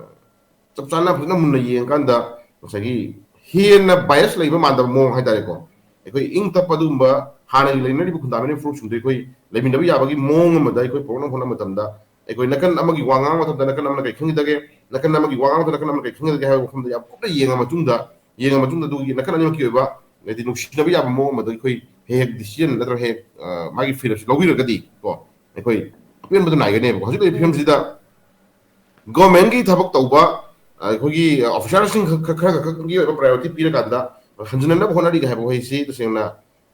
ꯆꯞ ꯆꯥꯅ ꯐꯖꯅ ꯃꯨꯟꯅ ꯌꯦꯡꯉꯀꯥꯟꯗ ꯉꯁꯥꯏꯒꯤ ꯍꯦꯟꯅ bias ꯂꯩꯕ ꯃꯥꯟꯗꯕ ꯃꯑꯣꯡ ꯍꯥꯏꯇꯥꯔꯦꯀꯣ꯫ ꯑꯩꯈꯣꯏ ꯏꯪ ꯇꯞꯄ ꯑꯗꯨꯒꯨꯝꯕ ꯍꯥꯟꯅꯒꯤ ꯂꯩꯅꯔꯤꯕ fundamental ꯐꯨꯔꯨꯞꯁꯤꯡꯗꯣ ꯑꯩꯈꯣꯏ ꯂꯩꯃꯤꯟꯅꯕ ꯌꯥꯕꯒꯤ ꯃꯑꯣꯡ ꯑꯃꯗ ꯑꯩꯈꯣꯏ ꯄꯨꯔꯛꯅꯕ ꯍꯣꯠꯅꯕ ꯃꯇꯝꯗ ꯑꯩꯈꯣꯏ ꯅꯥꯀꯟ ꯑꯃꯒꯤ ꯋꯥ ꯉꯥꯡꯕ ꯃꯇꯝꯗ ꯅꯥꯀꯟ ꯑꯃꯅ ꯀꯩ ꯈꯪꯈꯤꯗꯒꯦ, ꯅꯥꯀꯟ ꯑꯃꯒꯤ ꯋꯥ ꯉꯥꯡꯕꯗ ꯅꯥꯀꯟ ꯑꯃꯅ ꯀꯩ ꯈꯪꯈꯤꯗꯒꯦ ꯍꯥꯏꯕ ꯋꯥꯐꯝꯗ ꯌꯥꯝ ꯀꯨꯞꯅ ꯌꯦꯡꯉ ꯃꯇꯨꯡꯗ, ꯌꯦꯡꯉ ꯃꯇꯨꯡꯗ ꯑꯗꯨꯒꯤ ꯅꯥꯀꯟ ꯑꯅꯤꯃꯛꯀꯤ ꯑꯣꯏꯕ ꯍꯥꯏꯗꯤ ꯅꯨꯡꯁꯤꯅꯕ ꯌꯥꯕ ꯃꯑꯣꯡ ꯑꯃꯗ ꯑꯩꯈꯣꯏ ꯍꯦꯛ ꯍꯦꯛ decision ꯅꯠꯇ꯭ꯔꯒ ꯍꯦꯛ, ꯑ, ꯃꯥꯒꯤ freedomꯁꯤ ꯂꯧꯕꯤꯔꯒꯗꯤ ꯀꯣ, ꯑꯩꯈꯣꯏ ꯑꯄꯦꯟꯕꯗ ꯅꯥꯏꯒꯅꯦꯕꯀꯣ꯫ ꯍꯧꯖꯤꯛ ꯂꯩꯔꯤꯕ ꯐꯤꯕꯝꯁꯤꯗ governmentꯀꯤ ꯊꯕꯛ ꯇꯧꯕ, ꯑ, ꯑꯩꯈꯣꯏꯒꯤ officerꯁꯤꯡ ꯈꯛ, ꯈꯔ ꯈꯛꯀꯤ ꯑꯣꯏꯕ priority ꯄꯤꯔꯀꯥꯟꯗ ꯍꯟꯖꯤꯟꯅꯅꯕ ꯍꯣꯠꯅꯔꯤꯒꯦ ꯍꯥꯏꯕ ꯋꯥꯍꯩꯁꯤ ꯇꯁꯦꯡꯅ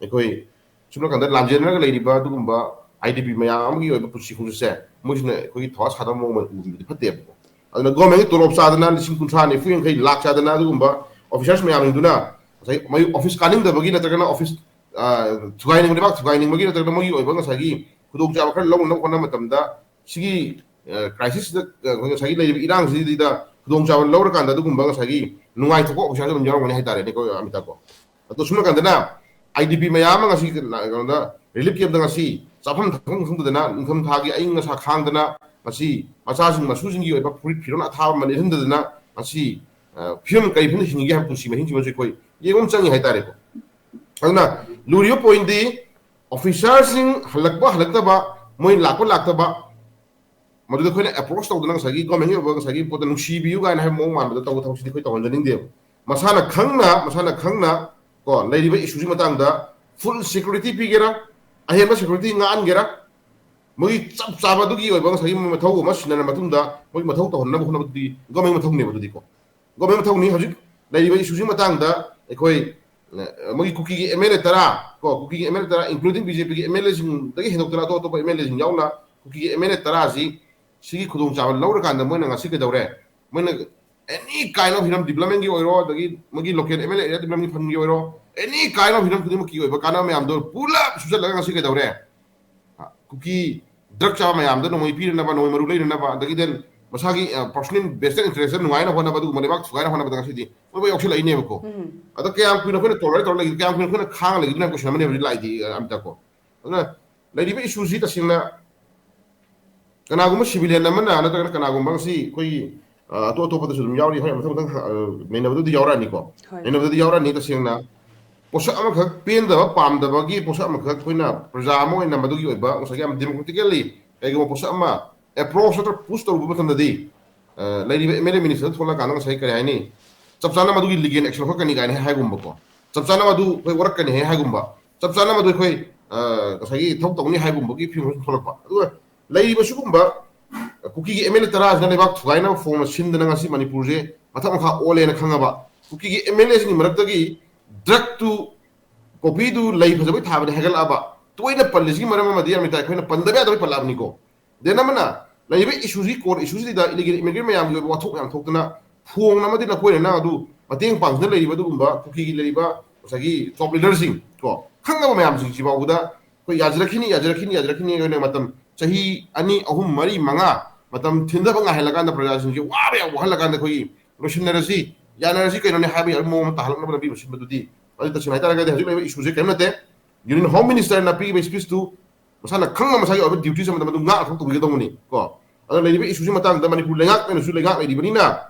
ꯑꯩꯈꯣꯏ ꯁꯨꯝ ꯅꯥꯀꯟꯗ ꯂꯥꯟꯖꯦꯟꯅꯔꯒ ꯂꯩꯔꯤꯕ ꯑꯗꯨꯒꯨꯝꯕ I D P ꯃꯌꯥꯝ ꯑꯃꯒꯤ ꯑꯣꯏꯕ ꯄꯨꯟꯁꯤ ꯈꯣꯡꯆꯠꯁꯦ ꯃꯣꯏꯁꯤꯅ ꯑꯩꯈꯣꯏꯒꯤ ꯊꯋꯥ ꯁꯥꯗꯕ ꯃꯑꯣꯡ ꯑꯣꯏꯅ ꯎꯕꯤꯕꯗꯤ ꯐꯠꯇꯦꯕꯀꯣ꯫ ꯑꯗꯨꯅ governmentꯀꯤ ꯇꯣꯂꯣꯞ ꯆꯥꯗꯅ ꯂꯤꯁꯤꯡ ꯀꯨꯟꯊ꯭ꯔꯥ, ꯅꯤꯐꯨ, ꯌꯥꯡꯈꯩ, ꯂꯥꯛ ꯆꯥꯗꯅ ꯑꯗꯨꯒꯨꯝꯕ officers ꯃꯌꯥꯝꯁꯤꯡꯗꯨꯅ ꯉꯁꯥꯏ ꯃꯣꯏ office ꯀꯥꯅꯤꯡꯗꯕꯒꯤ ꯅꯠꯇ꯭ꯔꯒꯅ office, ꯑ, ꯊꯨꯒꯥꯏꯅꯤꯡꯕ, ꯂꯩꯕꯥꯛ ꯊꯨꯒꯥꯏꯅꯤꯡꯕꯒꯤ ꯅꯠꯇ꯭ꯔꯒꯅ ꯃꯣꯏꯒꯤ ꯑꯣꯏꯕ ꯉꯁꯥꯏꯒꯤ ꯈꯨꯗꯣꯡꯆꯥꯕ ꯈꯔ ꯂꯧꯅꯅꯕ ꯍꯣꯠꯅꯕ ꯃꯇꯝꯗ ꯁꯤꯒꯤ, ꯑ, crisisꯁꯤꯗ, ꯑ, ꯑꯩꯈꯣꯏ ꯉꯁꯥꯏꯒꯤ ꯂꯩꯔꯤꯕ ꯏꯔꯥꯡꯁꯤꯗ ꯈꯨꯗꯣꯡꯆꯥꯕ ꯂꯧꯔꯀꯥꯟꯗ ꯑꯗꯨꯒꯨꯝꯕ ꯉꯁꯥꯏꯒꯤ ꯅꯨꯡꯉꯥꯏꯊꯣꯛꯄ ꯑꯣꯐꯤꯁꯥꯔꯁꯨ ꯑꯗꯨꯝ ꯌꯥꯎꯔꯝꯒꯅꯤ ꯍꯥꯏꯇꯥꯔꯦꯅꯦꯀꯣ, ꯑꯃꯤꯇꯥ ꯀꯣ꯫ ꯑꯗꯣ ꯁꯨꯝ ꯀꯥꯟꯗꯅ ꯑꯥꯏ ꯗꯤ ꯄꯤ ꯃꯌꯥꯝ ꯑꯃ ꯉꯁꯤ ꯀꯩꯅꯣꯗ ꯔꯤꯂꯤꯐ ꯀꯦꯝꯞꯇ ꯉꯁꯤ ꯆꯥꯐꯝ ꯊꯛꯐꯝ ꯈꯪꯗꯗꯅ ꯅꯤꯡꯊꯝ ꯊꯥꯒꯤ ꯑꯏꯪ ꯑꯁꯥ ꯈꯥꯡꯗꯅ ꯉꯁꯤ ꯃꯆꯥꯁꯤꯡ ꯃꯁꯨꯁꯤꯡꯒꯤ ꯑꯣꯏꯕ ꯐꯨꯔꯤꯠ ꯐꯤꯔꯣꯜ ꯑꯊꯥꯕ ꯑꯃ ꯂꯤꯠꯍꯟꯗꯗꯅ ꯉꯁꯤ ꯐꯤꯕꯝ ꯀꯔꯤ ꯐꯤꯕꯝꯗ ꯍꯤꯡꯉꯤꯒꯦ ꯍꯥꯏꯕ ꯄꯨꯟꯁꯤ ꯃꯍꯤꯡꯁꯤꯃꯁꯨ ꯑꯩꯈꯣꯏ ꯌꯦꯡꯕ ꯑꯃ ꯆꯪꯉꯤ ꯍꯥꯏꯇꯥꯔꯦꯀꯣ꯫ ꯑꯗꯨꯅ ꯂꯨꯔꯤꯕ ꯄꯣꯏꯟꯗꯤ ꯑꯣꯐꯤꯁꯥꯔꯁꯤꯡ ꯍꯜꯂꯛꯄ ꯍꯜꯂꯛꯇꯕ, ꯃꯣꯏ ꯂꯥꯛꯄ ꯂꯥꯛꯇꯕ, ꯃꯗꯨꯗ ꯑꯩꯈꯣꯏꯅ ꯑꯦꯄ꯭ꯔꯣꯁ ꯇꯧꯗꯅ ꯉꯁꯥꯏꯒꯤ ꯒꯣꯔꯃꯦꯟꯒꯤ ꯑꯣꯏꯕ ꯉꯁꯥꯏꯒꯤ ꯄꯣꯠꯇ ꯅꯨꯡꯁꯤꯕꯤꯌꯨ ꯀꯥꯏꯅ ꯍꯥꯏꯕ ꯃꯑꯣꯡ ꯃꯥꯟꯕꯗ ꯇꯧꯕ ꯊꯕꯛꯁꯤꯗꯤ ꯑꯩꯈꯣꯏ ꯇꯧꯍꯟꯖꯅꯤꯡꯗꯦꯕ꯫ ꯃꯁꯥꯅ ꯈꯪꯅ ꯃꯁꯥꯅ ꯈꯪꯅ ꯀꯣ ꯂꯩꯔꯤꯕ ꯏꯁꯨꯁꯤ ꯃꯇꯥꯡꯗ ꯐꯨꯜ ꯁꯦꯀ꯭ꯌꯨꯔꯤꯇꯤ ꯄꯤꯒꯦꯔꯥ, ꯑꯍꯦꯟꯕ ꯁꯦꯀ꯭ꯌꯨꯔꯤꯇꯤ ꯉꯥꯛꯍꯟꯒꯦꯔꯥ, ꯃꯣꯏꯒꯤ ꯆꯞ ꯆꯥꯕ ꯑꯗꯨꯒꯤ ꯑꯣꯏꯕ ꯉꯁꯥꯏꯒꯤ ꯃꯣꯏ ꯃꯊꯧ ꯑꯃ ꯁꯤꯟꯅꯔ ꯃꯇꯨꯡꯗ ꯃꯣꯏ ꯃꯊꯧ ꯇꯧꯍꯟꯅꯕ ꯍꯣꯠꯅꯕꯗꯨꯗꯤ ꯒꯣꯔꯃꯦꯟ ꯃꯊꯧꯅꯦꯕ ꯑꯗꯨꯗꯤꯀꯣ꯫ ꯒꯣꯔꯃꯦꯟ ꯃꯊꯧꯅꯤ꯫ ꯍꯧꯖꯤꯛ ꯂꯩꯔꯤꯕ ꯏꯁꯨꯁꯤ ꯃꯇꯥꯡꯗ ꯑꯩꯈꯣꯏ ꯃꯣꯏꯒꯤ ꯀꯨꯀꯤꯒꯤ ꯑꯦꯝ ꯑꯦꯜ ꯑꯦ ꯇꯔꯥ ꯀꯣ, ꯀꯨꯀꯤꯒꯤ ꯑꯦꯝ ꯑꯦꯜ ꯑꯦ ꯇꯔꯥ, ꯏꯟꯀ꯭ꯂꯨꯗꯤꯡ ꯕꯤ ꯖꯦ ꯄꯤꯒꯤ ꯑꯦꯝ ꯑꯦꯜ ꯑꯦꯁꯤꯡꯗꯒꯤ ꯍꯦꯟꯗꯣꯛꯇꯅ ꯑꯇꯣꯞ ꯑꯇꯣꯞꯄ ꯑꯦꯝ ꯑꯦꯜ ꯑꯦꯁꯤꯡ ꯌꯥꯎꯅ ꯀꯨꯀꯤꯒꯤ ꯑꯦꯝ ꯑꯦꯜ ꯑꯦ ꯇꯔꯥꯁꯤ ꯁꯤꯒꯤ ꯈꯨꯗꯣꯡꯆꯥꯕ ꯂꯧꯔꯀꯥꯟꯗ ꯃꯣꯏꯅ ꯉꯁꯤ ꯀꯩꯗꯧꯔꯦ? ꯃꯣꯏꯅ ꯑꯦꯅꯤ ꯀꯥꯏꯟ ꯑꯣꯐ ꯍꯤꯔꯝ ꯗꯤꯕꯂꯞꯃꯦꯟꯒꯤ ꯑꯣꯏꯔꯣ, ꯑꯗꯒꯤ ꯃꯣꯏꯒꯤ local M L A area ꯗꯤꯕꯂꯞꯃꯦꯟꯒꯤ ꯐꯟꯒꯤ ꯑꯣꯏꯔꯣ, ꯑꯦꯅꯤ ꯀꯥꯏꯟ ꯑꯣꯐ ꯍꯤꯔꯝ ꯈꯨꯗꯤꯡꯃꯛꯀꯤ ꯑꯣꯏꯕ ꯀꯥꯟꯅꯕ ꯃꯌꯥꯝꯗꯣ ꯄꯨꯂꯞ ꯁꯨꯖꯜꯂꯒ ꯉꯁꯤ ꯀꯩꯗꯧꯔꯦ? ꯀꯨꯀꯤ ꯗ꯭ꯔꯒ ꯆꯥꯕ ꯃꯌꯥꯝꯗꯣ ꯅꯣꯡꯃꯩ ꯄꯤꯔꯅꯕ, ꯅꯣꯡꯃꯩ ꯃꯔꯨ ꯂꯩꯔꯅꯕ, ꯑꯗꯒꯤ ꯗꯦꯟ ꯃꯁꯥꯒꯤ ꯄꯔꯁꯣꯅꯦꯜ ꯕꯦꯁꯇꯦꯠ ꯏꯟꯇꯔꯦꯁꯇ ꯅꯨꯡꯉꯥꯏꯅ ꯍꯣꯠꯅꯕ, ꯑꯗꯨꯒꯨꯝꯕ ꯂꯩꯕꯥꯛ ꯊꯨꯒꯥꯏꯅ ꯍꯣꯠꯅꯕꯗ ꯉꯁꯤꯗꯤ ꯃꯣꯏ ꯌꯥꯎꯁꯤꯜꯂꯛꯏꯅꯦꯕꯀꯣ꯫ ꯑꯗꯣ ꯀꯌꯥꯝ ꯀꯨꯏꯅ ꯑꯩꯈꯣꯏꯅ ꯇꯣꯂꯔꯦꯠ ꯇꯧꯔ ꯂꯩꯒꯗ꯭ꯔꯥ, ꯀꯌꯥꯝ ꯀꯨꯏꯅ ꯑꯩꯈꯣꯏꯅ ꯈꯥꯡꯉ ꯂꯩꯒꯗ꯭ꯔꯥ ꯍꯥꯏꯕ ꯀꯣꯏꯁꯟ ꯑꯃꯅꯦ ꯍꯧꯖꯤꯛ ꯂꯥꯛꯏꯗꯤ, ꯑ, ꯑꯝꯇ ꯀꯣ꯫ ꯑꯗꯨꯅ ꯂꯩꯔꯤꯕ ꯏꯁꯨꯁꯤ ꯇꯁꯦꯡꯅ ꯀꯅꯥꯒꯨꯝꯕ ꯁꯤꯚꯤꯂꯤꯌꯟ ꯑꯃꯅ ꯅꯠꯇ꯭ꯔꯒꯅ ꯀꯅꯥꯒꯨꯝꯕ ꯉꯁꯤ ꯑꯩꯈꯣꯏꯒꯤ, ꯑ, ꯑꯇꯣꯞ ꯑꯇꯣꯞꯄꯗꯁꯨ ꯑꯗꯨꯝ ꯌꯥꯎꯔꯤ, ꯍꯣꯏ, ꯃꯊꯪ ꯃꯊꯪ, ꯑ, ꯅꯩꯅꯕꯗꯨꯗꯤ ꯌꯥꯎꯔꯛꯑꯅꯤꯀꯣ꯫ ꯍꯣꯏ꯫ ꯅꯩꯅꯕꯗꯨꯗꯤ ꯌꯥꯎꯔꯛꯑꯅꯤ꯫ ꯇꯁꯦꯡꯅ ꯄꯣꯠꯁꯛ ꯑꯃꯈꯛ ꯄꯦꯟꯗꯕ, ꯄꯥꯝꯗꯕꯒꯤ ꯄꯣꯠꯁꯛ ꯑꯃꯈꯛ ꯑꯩꯈꯣꯏꯅ ꯄ꯭ꯔꯖꯥ ꯑꯃ ꯑꯣꯏꯅ ꯃꯗꯨꯒꯤ ꯑꯣꯏꯕ ꯉꯁꯥꯏꯒꯤ ꯌꯥꯝ ꯗꯦꯃꯣꯀ꯭ꯔꯦꯇꯤꯀꯦꯜꯂꯤ ꯀꯩꯒꯨꯝꯕ ꯄꯣꯠꯁꯛ ꯑꯃ ꯑꯦꯄ꯭ꯔꯣꯁ ꯅꯠꯇ꯭ꯔꯒ ꯄꯨꯁ ꯇꯧꯔꯨꯕ ꯃꯇꯝꯗꯗꯤ, ꯑ, ꯂꯩꯔꯤꯕ ꯑꯦꯝ ꯑꯦꯜ ꯑꯦ ꯃꯤꯅꯤꯁꯇꯔꯗ ꯊꯣꯛꯂꯛꯀꯥꯟꯗ ꯉꯁꯥꯏ ꯀꯔꯤ ꯍꯥꯏꯅꯤ, ꯆꯞ ꯆꯥꯅ ꯃꯗꯨꯒꯤ ꯂꯤꯒꯦꯜ ꯑꯦꯛꯁꯟ ꯂꯧꯈꯠꯀꯅꯤ ꯀꯥꯏꯅ ꯍꯥꯏꯒꯨꯝꯕꯀꯣ, ꯆꯞ ꯆꯥꯅ ꯃꯗꯨ ꯑꯩꯈꯣꯏ ꯋꯥꯔꯛꯀꯅꯤ ꯍꯥꯏ ꯍꯥꯏꯒꯨꯝꯕ, ꯆꯞ ꯆꯥꯅ ꯃꯗꯨ ꯑꯩꯈꯣꯏ, ꯑ, ꯉꯁꯥꯏꯒꯤ ꯊꯕꯛ ꯇꯧꯅꯤ ꯍꯥꯏꯒꯨꯝꯕꯒꯤ ꯐꯤꯕꯝ ꯑꯃ ꯊꯣꯛꯂꯛꯄ꯫ ꯑꯗꯨꯒ ꯂꯩꯔꯤꯕ ꯁꯤꯒꯨꯝꯕ ꯀꯨꯀꯤꯒꯤ ꯑꯦꯝ ꯑꯦꯜ ꯑꯦ ꯇꯔꯥꯁꯤꯅ ꯂꯩꯕꯥꯛ ꯊꯨꯒꯥꯏꯅꯕ ꯐꯣꯡꯅ ꯁꯤꯟꯗꯅ ꯉꯁꯤ ꯃꯅꯤꯄꯨꯔꯁꯦ ꯃꯊꯛ ꯃꯈꯥ ꯑꯣꯜꯂꯦꯅ ꯈꯪꯉꯕ, ꯀꯨꯀꯤꯒꯤ ꯑꯦꯝ ꯑꯦꯜ ꯑꯦꯁꯤꯡꯒꯤ ꯃꯔꯛꯇꯒꯤ ꯗ꯭ꯔꯒꯇꯨ, ꯀꯣꯐꯤꯗꯨ ꯂꯩ ꯐꯖꯕꯩ ꯊꯥꯕꯅꯤ ꯍꯥꯏꯒꯠꯂꯛꯑꯕ꯫ ꯇꯣꯏꯅ ꯄꯜꯂꯤꯁꯤꯒꯤ ꯃꯔꯝ ꯑꯃꯗꯤ ꯑꯃꯤꯇꯥ ꯑꯩꯈꯣꯏꯅ ꯄꯟꯗꯕ ꯌꯥꯗꯕꯩ ꯄꯜꯂꯛꯑꯕꯅꯤꯀꯣ꯫ ꯗꯦꯟ ꯑꯃꯅ ꯂꯩꯔꯤꯕ ꯏꯁꯨꯁꯤ, ꯀꯣꯔꯠ ꯏꯁꯨꯁꯤꯗ ꯏꯂꯤꯒꯦꯜ ꯏꯃꯤꯒ꯭ꯔꯦꯟ ꯃꯌꯥꯝꯒꯤ ꯑꯣꯏꯕ ꯋꯥꯊꯣꯛ ꯃꯌꯥꯝ ꯊꯣꯛꯇꯅ ꯐꯣꯡꯅ ꯑꯃꯗꯤ ꯅꯈꯣꯏꯅ ꯅꯪ ꯑꯗꯨ ꯃꯇꯦꯡ ꯄꯥꯡꯗꯨꯅ ꯂꯩꯔꯤꯕ ꯑꯗꯨꯒꯨꯝꯕ ꯀꯨꯀꯤꯒꯤ ꯂꯩꯔꯤꯕ ꯉꯁꯥꯏꯒꯤ ꯇꯣꯞ ꯂꯤꯗꯔꯁꯤꯡ ꯀꯣ, ꯈꯪꯅꯕ ꯃꯌꯥꯝꯁꯤꯡꯁꯤ ꯐꯥꯎꯕꯗ ꯑꯩꯈꯣꯏ ꯌꯥꯖꯔꯛꯈꯤꯅꯤ, ꯌꯥꯖꯔꯛꯈꯤꯅꯤ, ꯌꯥꯖꯔꯛꯈꯤꯅꯤ ꯍꯥꯏꯅ ꯃꯇꯝ ꯆꯍꯤ ꯑꯅꯤ, ꯑꯍꯨꯝ, ꯃꯔꯤ, ꯃꯉꯥ ꯃꯇꯝ ꯊꯤꯟꯊꯕ ꯉꯥꯏꯍꯜꯂꯀꯥꯟꯗ ꯄ꯭ꯔꯖꯥꯁꯤꯡꯁꯦ ꯋꯥꯕ ꯌꯥꯝ ꯋꯥꯍꯜꯂꯀꯥꯟꯗ ꯑꯩꯈꯣꯏꯒꯤ ꯂꯣꯏꯁꯤꯟꯅꯔꯁꯤ, ꯌꯥꯅꯔꯁꯤ ꯀꯩꯅꯣꯅꯦ ꯍꯥꯏꯕꯒꯤ ꯃꯑꯣꯡ ꯑꯃ ꯇꯥꯍꯜꯂꯛꯅꯕ ꯂꯝꯕꯤ ꯑꯃ ꯁꯤꯟꯕꯗꯨꯗꯤ, ꯃꯗꯨ ꯇꯁꯦꯡꯅ ꯍꯥꯏꯇꯥꯔꯒꯗꯤ ꯍꯧꯖꯤꯛ ꯂꯩꯔꯤꯕ ꯏꯁꯨꯁꯦ ꯀꯔꯤꯝ ꯅꯠꯇꯦ꯫ ꯌꯨꯅꯤꯌꯟ ꯍꯣꯝ ꯃꯤꯅꯤꯁꯇꯔꯅ ꯄꯤꯔꯤꯕ ꯏꯁꯄꯤꯁꯇꯨ ꯃꯁꯥꯅ ꯈꯪꯅ ꯃꯁꯥꯒꯤ ꯑꯣꯏꯕ ꯗ꯭ꯌꯨꯇꯤꯁ ꯑꯃꯗ ꯃꯗꯨ ꯉꯥꯛꯅ ꯊꯕꯛ ꯇꯧꯕꯤꯒꯗꯧꯕꯅꯤ ꯀꯣ꯫ ꯑꯗꯨꯅ ꯂꯩꯔꯤꯕ ꯏꯁꯨꯁꯤ ꯃꯇꯥꯡꯗ ꯃꯅꯤꯄꯨꯔ ꯂꯩꯉꯥꯛꯅꯁꯨ ꯂꯩꯉꯥꯛ ꯂꯩꯔꯤꯕꯅꯤꯅ,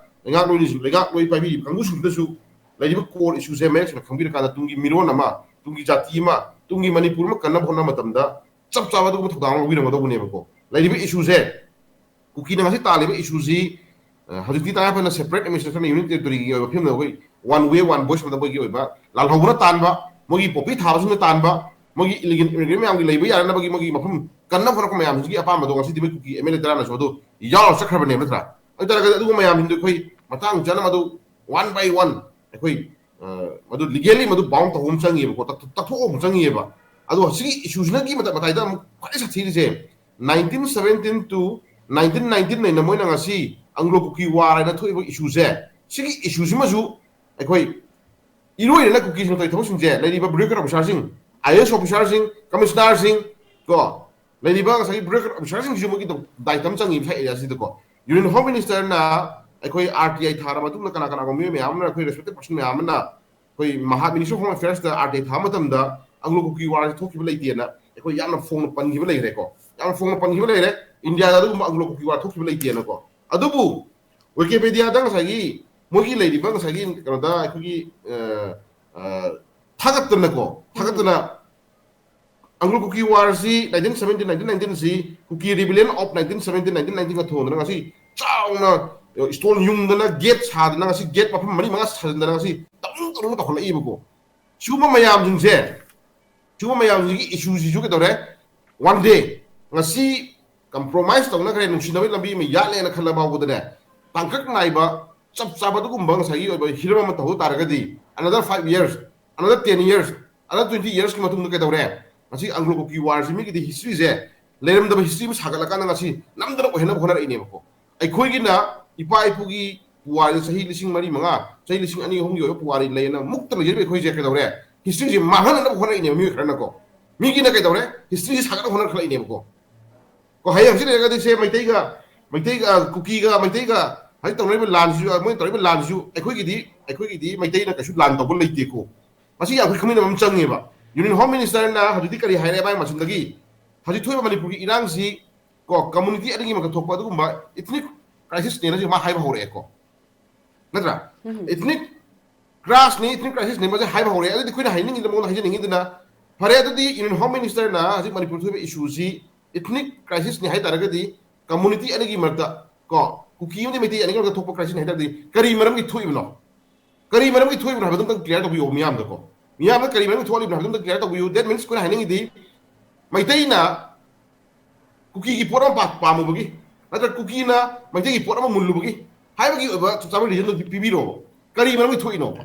ꯂꯩꯉꯥꯛꯂꯣꯏꯅꯁꯨ ꯂꯩꯉꯥꯛꯂꯣꯏ ꯄꯥꯏꯕꯤꯔꯤꯕ ꯀꯥꯡꯕꯨꯁꯤꯡꯗꯨꯅꯁꯨ ꯂꯩꯔꯤꯕ core issue ꯁꯦ ꯃꯌꯦꯛ ꯁꯦꯡꯅ ꯈꯪꯕꯤꯔꯀꯥꯟꯗ ꯇꯨꯡꯒꯤ ꯃꯤꯔꯣꯟ ꯑꯃ, ꯇꯨꯡꯒꯤ ꯖꯥꯇꯤ ꯑꯃ, ꯇꯨꯡꯒꯤ ꯃꯅꯤꯄꯨꯔ ꯑꯃ ꯀꯟꯅꯕ ꯍꯣꯠꯅꯕ ꯃꯇꯝꯗ ꯆꯞ ꯆꯥꯕ ꯑꯗꯨꯒꯨꯝꯕ ꯊꯧꯗꯥꯡ ꯑꯃ ꯂꯧꯕꯤꯔꯝꯒꯗꯧꯕꯅꯦꯕꯀꯣ꯫ ꯂꯩꯔꯤꯕ ꯏꯁꯨꯁꯦ ꯀꯨꯀꯤꯅ ꯉꯁꯤ ꯇꯥꯜꯂꯤꯕ ꯏꯁꯨꯁꯤ, ꯑ, ꯍꯧꯖꯤꯛꯇꯤ ꯇꯉꯥꯏ ꯐꯗꯅ separate administration unit territory ꯒꯤ ꯑꯣꯏꯕ ꯐꯤꯕꯝꯗ ꯑꯩꯈꯣꯏ one way one voice ꯑꯃꯗ ꯃꯣꯏꯒꯤ ꯑꯣꯏꯕ ꯂꯥꯜꯍꯧꯕꯅ ꯇꯥꯟꯕ, ꯃꯣꯏꯒꯤ poppy ꯊꯥꯕꯁꯤꯡꯅ ꯇꯥꯟꯕ, ꯃꯣꯏꯒꯤ illegal immigrant ꯃꯌꯥꯝꯒꯤ ꯂꯩꯕ ꯌꯥꯅꯅꯕꯒꯤ ꯃꯣꯏꯒꯤ ꯃꯐꯝ ꯀꯟꯅ ꯍꯣꯠꯅꯔꯛꯄ ꯃꯌꯥꯝꯁꯤꯒꯤ ꯑꯄꯥꯝꯕꯗꯣ ꯉꯁꯤꯗꯤ ꯃꯣꯏ ꯀꯨꯀꯤ ꯑꯦꯝ ꯑꯦꯜ ꯑꯦ ꯇꯔꯥꯅꯁꯨ ꯑꯗꯨ ꯌꯥꯎꯔ ꯆꯠꯈ꯭ꯔꯕꯅꯦꯕ ꯅꯠꯇ꯭ꯔꯥ? ꯑꯗꯨ ꯑꯣꯏꯇꯥꯔꯒꯗꯤ ꯑꯗꯨꯒꯨꯝꯕ ꯃꯌꯥꯝꯁꯤꯡꯗꯣ ꯑꯩꯈꯣꯏ ꯃꯇꯥꯡ ꯆꯥꯅ ꯃꯗꯨ one by one ꯑꯩꯈꯣꯏ, ꯑ, ꯃꯗꯨ legally ꯃꯗꯨ bound ꯇꯧꯕ ꯑꯃ ꯆꯪꯉꯦꯕꯀꯣ, ꯇꯛ-, ꯇꯛꯊꯣꯛꯄ ꯑꯃ ꯆꯪꯉꯦꯕ꯫ ꯑꯗꯣ ꯁꯤꯒꯤ ꯏꯁꯨꯁꯤꯅꯒꯤ ꯃꯇꯥꯏꯗ ꯑꯃꯨꯛ ꯈ꯭ꯋꯥꯏꯗꯒꯤ ꯁꯥꯊꯤꯔꯤꯁꯦ, nineteen seventeen to nineteen nineteen ꯅꯩꯅ ꯃꯣꯏꯅ ꯉꯁꯤ ꯑꯪꯒ꯭ꯂꯣ ꯀꯨꯀꯤ ꯋꯥꯔ ꯍꯥꯏꯅ ꯊꯣꯛꯏꯕ ꯏꯁꯨꯁꯦ, ꯁꯤꯒꯤ ꯏꯁꯨꯁꯤꯃꯁꯨ ꯑꯩꯈꯣꯏ ꯏꯔꯣꯏꯅꯅ ꯀꯨꯀꯤꯁꯤꯡꯅ ꯇꯧꯔꯤ ꯊꯕꯛꯁꯤꯡꯁꯦ, ꯂꯩꯔꯤꯕ bureaucrat officer ꯁꯤꯡ, I A S officer ꯁꯤꯡ, commissioner ꯁꯤꯡ, ꯀꯣ, ꯂꯩꯔꯤꯕ ꯉꯁꯥꯏꯒꯤ bureaucrat officer ꯁꯤꯡꯁꯤꯁꯨ ꯃꯣꯏꯒꯤ ꯗꯥꯏꯇ ꯑꯃ ꯆꯪꯉꯤꯕ ꯁꯥꯏ ꯑꯦꯔꯤꯌꯥꯁꯤꯗꯀꯣ꯫ ꯌꯨꯅꯤꯌꯟ ꯍꯣꯝ ꯃꯤꯅꯤꯁꯇꯔꯅ ꯑꯩꯈꯣꯏ ꯑꯥꯔ ꯇꯤ ꯑꯥꯏ ꯊꯥꯔ ꯃꯇꯨꯡꯗ ꯀꯅꯥ ꯀꯅꯥꯒꯨꯝꯕ ꯃꯤꯑꯣꯏ ꯃꯌꯥꯝ ꯑꯃꯅ ꯑꯩꯈꯣꯏ respected person ꯃꯌꯥꯝ ꯑꯃꯅ ꯑꯩꯈꯣꯏ ꯃꯍꯥ-, Ministry of Home Affairs ꯇ ꯑꯥꯔ ꯇꯤ ꯑꯥꯏ ꯊꯥꯕ ꯃꯇꯝꯗ ꯑꯪꯒ꯭ꯂꯣ ꯀꯨꯀꯤ ꯋꯥꯔꯁꯤ ꯊꯣꯛꯈꯤꯕ ꯂꯩꯇꯦꯅ ꯑꯩꯈꯣꯏ ꯌꯥꯝꯅ ꯐꯣꯡꯅ ꯄꯟꯈꯤꯕ ꯂꯩꯈ꯭ꯔꯦꯀꯣ꯫ ꯌꯥꯝꯅ ꯐꯣꯡꯅ ꯄꯟꯈꯤꯕ ꯂꯩꯔꯦ꯫ ꯏꯟꯗꯤꯌꯥꯗ ꯑꯗꯨꯒꯨꯝꯕ ꯑꯪꯒ꯭ꯂꯣ ꯀꯨꯀꯤ ꯋꯥꯔ ꯊꯣꯛꯈꯤꯕ ꯂꯩꯇꯦꯅꯀꯣ꯫ ꯑꯗꯨꯕꯨ ꯋꯤꯀꯤꯄꯦꯗꯤꯌꯥꯗ ꯉꯁꯥꯏꯒꯤ ꯃꯣꯏꯒꯤ ꯂꯩꯔꯤꯕ ꯉꯁꯥꯏꯒꯤ ꯀꯩꯅꯣꯗ ꯑꯩꯈꯣꯏꯒꯤ, ꯑ, ꯑ, ꯊꯥꯒꯠꯇꯅꯀꯣ, ꯊꯥꯒꯠꯇꯅ ꯑꯪꯒ꯭ꯂꯣ ꯀꯨꯀꯤ ꯋꯥꯔꯁꯤ nineteen seventeen nineteen nineteen ꯁꯤ ꯀꯨꯀꯤ rebellion of nineteen seventeen nineteen nineteen ꯒ ꯊꯣꯟꯗꯅ ꯉꯁꯤ ꯆꯥꯎꯅ stall ꯌꯨꯡꯗꯅ gate ꯁꯥꯗꯅ ꯉꯁꯤ gate ꯃꯐꯝ ꯃꯔꯤ ꯃꯉꯥ ꯁꯥꯖꯤꯟꯗꯅ ꯉꯁꯤ ꯇꯧꯅꯤꯡ ꯇꯧꯅꯤꯡꯕ ꯇꯧꯈꯠꯂꯛꯏꯕꯀꯣ꯫ ꯁꯤꯒꯨꯝꯕ ꯃꯌꯥꯝꯁꯤꯡꯁꯦ, ꯁꯤꯒꯨꯝꯕ ꯃꯌꯥꯝꯁꯤꯒꯤ ꯏꯁꯨꯁꯤꯁꯨ ꯀꯩꯗꯧꯔꯦ, one day ꯉꯁꯤ compromise ꯇꯧꯅꯈ꯭ꯔꯦ, ꯅꯨꯡꯁꯤꯅꯕꯒꯤ ꯂꯝꯕꯤ ꯑꯃ ꯌꯥꯠꯂꯦꯅ ꯈꯜꯂ ꯐꯥꯎꯕꯗꯅꯦ, ꯇꯥꯡꯀꯛ ꯅꯥꯏꯕ ꯆꯞ ꯆꯥꯕ ꯑꯗꯨꯒꯨꯝꯕ ꯉꯁꯥꯏꯒꯤ ꯑꯣꯏꯕ ꯍꯤꯔꯝ ꯑꯃ ꯇꯧꯍꯧ ꯇꯥꯔꯒꯗꯤ another five years, another ten years, another twenty years ꯀꯤ ꯃꯇꯨꯡꯗ ꯀꯩꯗꯧꯔꯦ, ꯉꯁꯤ ꯑꯪꯒ꯭ꯂꯣ ꯀꯨꯀꯤ ꯋꯥꯔꯁꯤ ꯃꯤꯒꯤꯗꯤ history ꯁꯦ ꯂꯩꯔꯝꯗꯕ history ꯑꯃ ꯁꯥꯒꯠꯂꯀꯥꯟꯗ ꯉꯁꯤ ꯅꯝꯗꯅ ꯑꯣꯏꯍꯟꯅꯕ ꯍꯣꯠꯅꯔꯛꯏꯅꯦꯕꯀꯣ꯫ ꯑꯩꯈꯣꯏꯒꯤꯅ ꯏꯄꯥ ꯏꯄꯨꯒꯤ ꯄꯨꯋꯥꯔꯤꯗ ꯆꯍꯤ ꯂꯤꯁꯤꯡ ꯃꯔꯤ ꯃꯉꯥ, ꯆꯍꯤ ꯂꯤꯁꯤꯡ ꯑꯅꯤ ꯑꯍꯨꯝꯒꯤ ꯑꯣꯏꯕ ꯄꯨꯋꯥꯔꯤ ꯂꯩꯅ ꯃꯨꯛꯇ ꯂꯩꯖꯔꯤꯕ ꯑꯩꯈꯣꯏꯁꯦ ꯀꯩꯗꯧꯔꯦ, history ꯁꯦ ꯃꯥꯡꯍꯟꯅꯕ ꯍꯣꯠꯅꯔꯛꯏꯅꯦꯕ ꯃꯤꯑꯣꯏ ꯈꯔꯅꯀꯣ꯫ ꯃꯤꯒꯤꯅ ꯀꯩꯗꯧꯔꯦ, history ꯁꯦ ꯁꯥꯒꯠꯅꯕ ꯍꯣꯠꯅꯔꯛꯏꯅꯦꯕꯀꯣ꯫ ꯀꯣ, ꯍꯌꯦꯡ ꯍꯪꯆꯤꯠ ꯂꯩꯔꯒꯗꯤ ꯁꯦ ꯃꯩꯇꯩꯒ ꯃꯩꯇꯩꯒ ꯀꯨꯀꯤꯒ ꯃꯩꯇꯩꯒ ꯍꯧꯖꯤꯛ ꯇꯧꯅꯔꯤꯕ ꯂꯥꯟꯁꯤꯁꯨ, ꯃꯣꯏꯅ ꯇꯧꯔꯤꯕ ꯂꯥꯟꯁꯤꯁꯨ ꯑꯩꯈꯣꯏꯒꯤꯗꯤ, ꯑꯩꯈꯣꯏꯒꯤꯗꯤ ꯃꯩꯇꯩꯅ ꯀꯩꯁꯨ ꯂꯥꯟ ꯇꯧꯕ ꯂꯩꯇꯦꯀꯣ꯫ ꯃꯁꯤ ꯌꯥꯝ ꯈꯪꯃꯤꯟꯅꯕ ꯑꯃ ꯆꯪꯉꯦꯕ꯫ Union Home Minister ꯅ ꯍꯧꯖꯤꯛꯇꯤ ꯀꯔꯤ ꯍꯥꯏꯔꯦ ꯃꯥꯏ ꯃꯆꯤꯟꯗꯒꯤ? ꯍꯧꯖꯤꯛ ꯊꯣꯛꯏꯕ ꯃꯅꯤꯄꯨꯔꯒꯤ ꯏꯔꯥꯡꯁꯤ ꯀꯣ, community ꯑꯅꯤꯒꯤ ꯃꯔꯛꯇ ꯊꯣꯛꯄ ꯑꯗꯨꯒꯨꯝꯕ ethnic crisis ꯅꯦꯅ ꯍꯧꯖꯤꯛ ꯃꯥ ꯍꯥꯏꯕ ꯍꯧꯔꯛꯑꯦꯀꯣ꯫ ꯅꯠꯇ꯭ꯔꯥ? Ethnic clash ꯅꯤ, ethnic crisis ꯅꯤ, ꯃꯁꯤ ꯍꯥꯏꯕ ꯍꯧꯔꯛꯑꯦ꯫ ꯑꯗꯨꯗꯤ ꯑꯩꯈꯣꯏꯅ ꯍꯥꯏꯅꯤꯡꯉꯤꯗ ꯃꯉꯣꯟꯗ ꯍꯥꯏꯖꯅꯤꯡꯉꯤꯗꯨꯅ, ꯐꯔꯦ, ꯑꯗꯨꯗꯤ Union Home Minister ꯅ ꯍꯧꯖꯤꯛ ꯃꯅꯤꯄꯨꯔ ꯊꯣꯛꯏꯕ issue ꯁꯤ ethnic crisis ꯅꯤ ꯍꯥꯏ ꯇꯥꯔꯒꯗꯤ, community ꯑꯅꯤꯒꯤ ꯃꯔꯛꯇ ꯀꯣ, ꯀꯨꯀꯤ ꯑꯃꯗꯤ ꯃꯩꯇꯩ ꯑꯅꯤꯒꯤ ꯃꯔꯛꯇ ꯊꯣꯛꯄ crisis ꯅꯤ ꯍꯥꯏ ꯇꯥꯔꯗꯤ, ꯀꯔꯤ ꯃꯔꯝꯒꯤ ꯊꯣꯛꯏꯕꯅꯣ? ꯀꯔꯤ ꯃꯔꯝꯒꯤ ꯊꯣꯛꯏꯕꯅꯣ ꯍꯥꯏꯕꯗꯨ ꯑꯝꯇꯪ clear ꯇꯧꯕꯤꯌꯣ ꯃꯤꯌꯥꯝꯗꯀꯣ꯫ ꯃꯤꯌꯥꯝꯅ ꯀꯔꯤ ꯃꯔꯝꯒꯤ ꯊꯣꯛꯍꯜꯂꯤꯕꯅꯣ ꯍꯥꯏꯕꯗꯨ ꯑꯝꯇꯪ clear ꯇꯧꯕꯤꯌꯨ꯫ That means ꯑꯩꯈꯣꯏꯅ ꯍꯥꯏꯅꯤꯡꯉꯤꯗꯤ, ꯃꯩꯇꯩꯅ ꯀꯨꯀꯤꯒꯤ ꯄꯣꯠ ꯑꯃ ꯄꯥ-, ꯄꯥꯝꯃꯨꯕꯒꯤ, ꯅꯠꯇ꯭ꯔꯒ ꯀꯨꯀꯤꯅ ꯃꯩꯇꯩꯒꯤ ꯄꯣꯠ ꯑꯃ ꯃꯨꯜꯂꯨꯕꯒꯤ ꯍꯥꯏꯕꯒꯤ ꯑꯣꯏꯕ ꯆꯞ ꯆꯥꯕ reason ꯗꯨ ꯄꯤꯕꯤꯔꯣꯕ꯫ ꯀꯔꯤ ꯃꯔꯝꯒꯤ ꯊꯣꯛꯏꯅꯣ?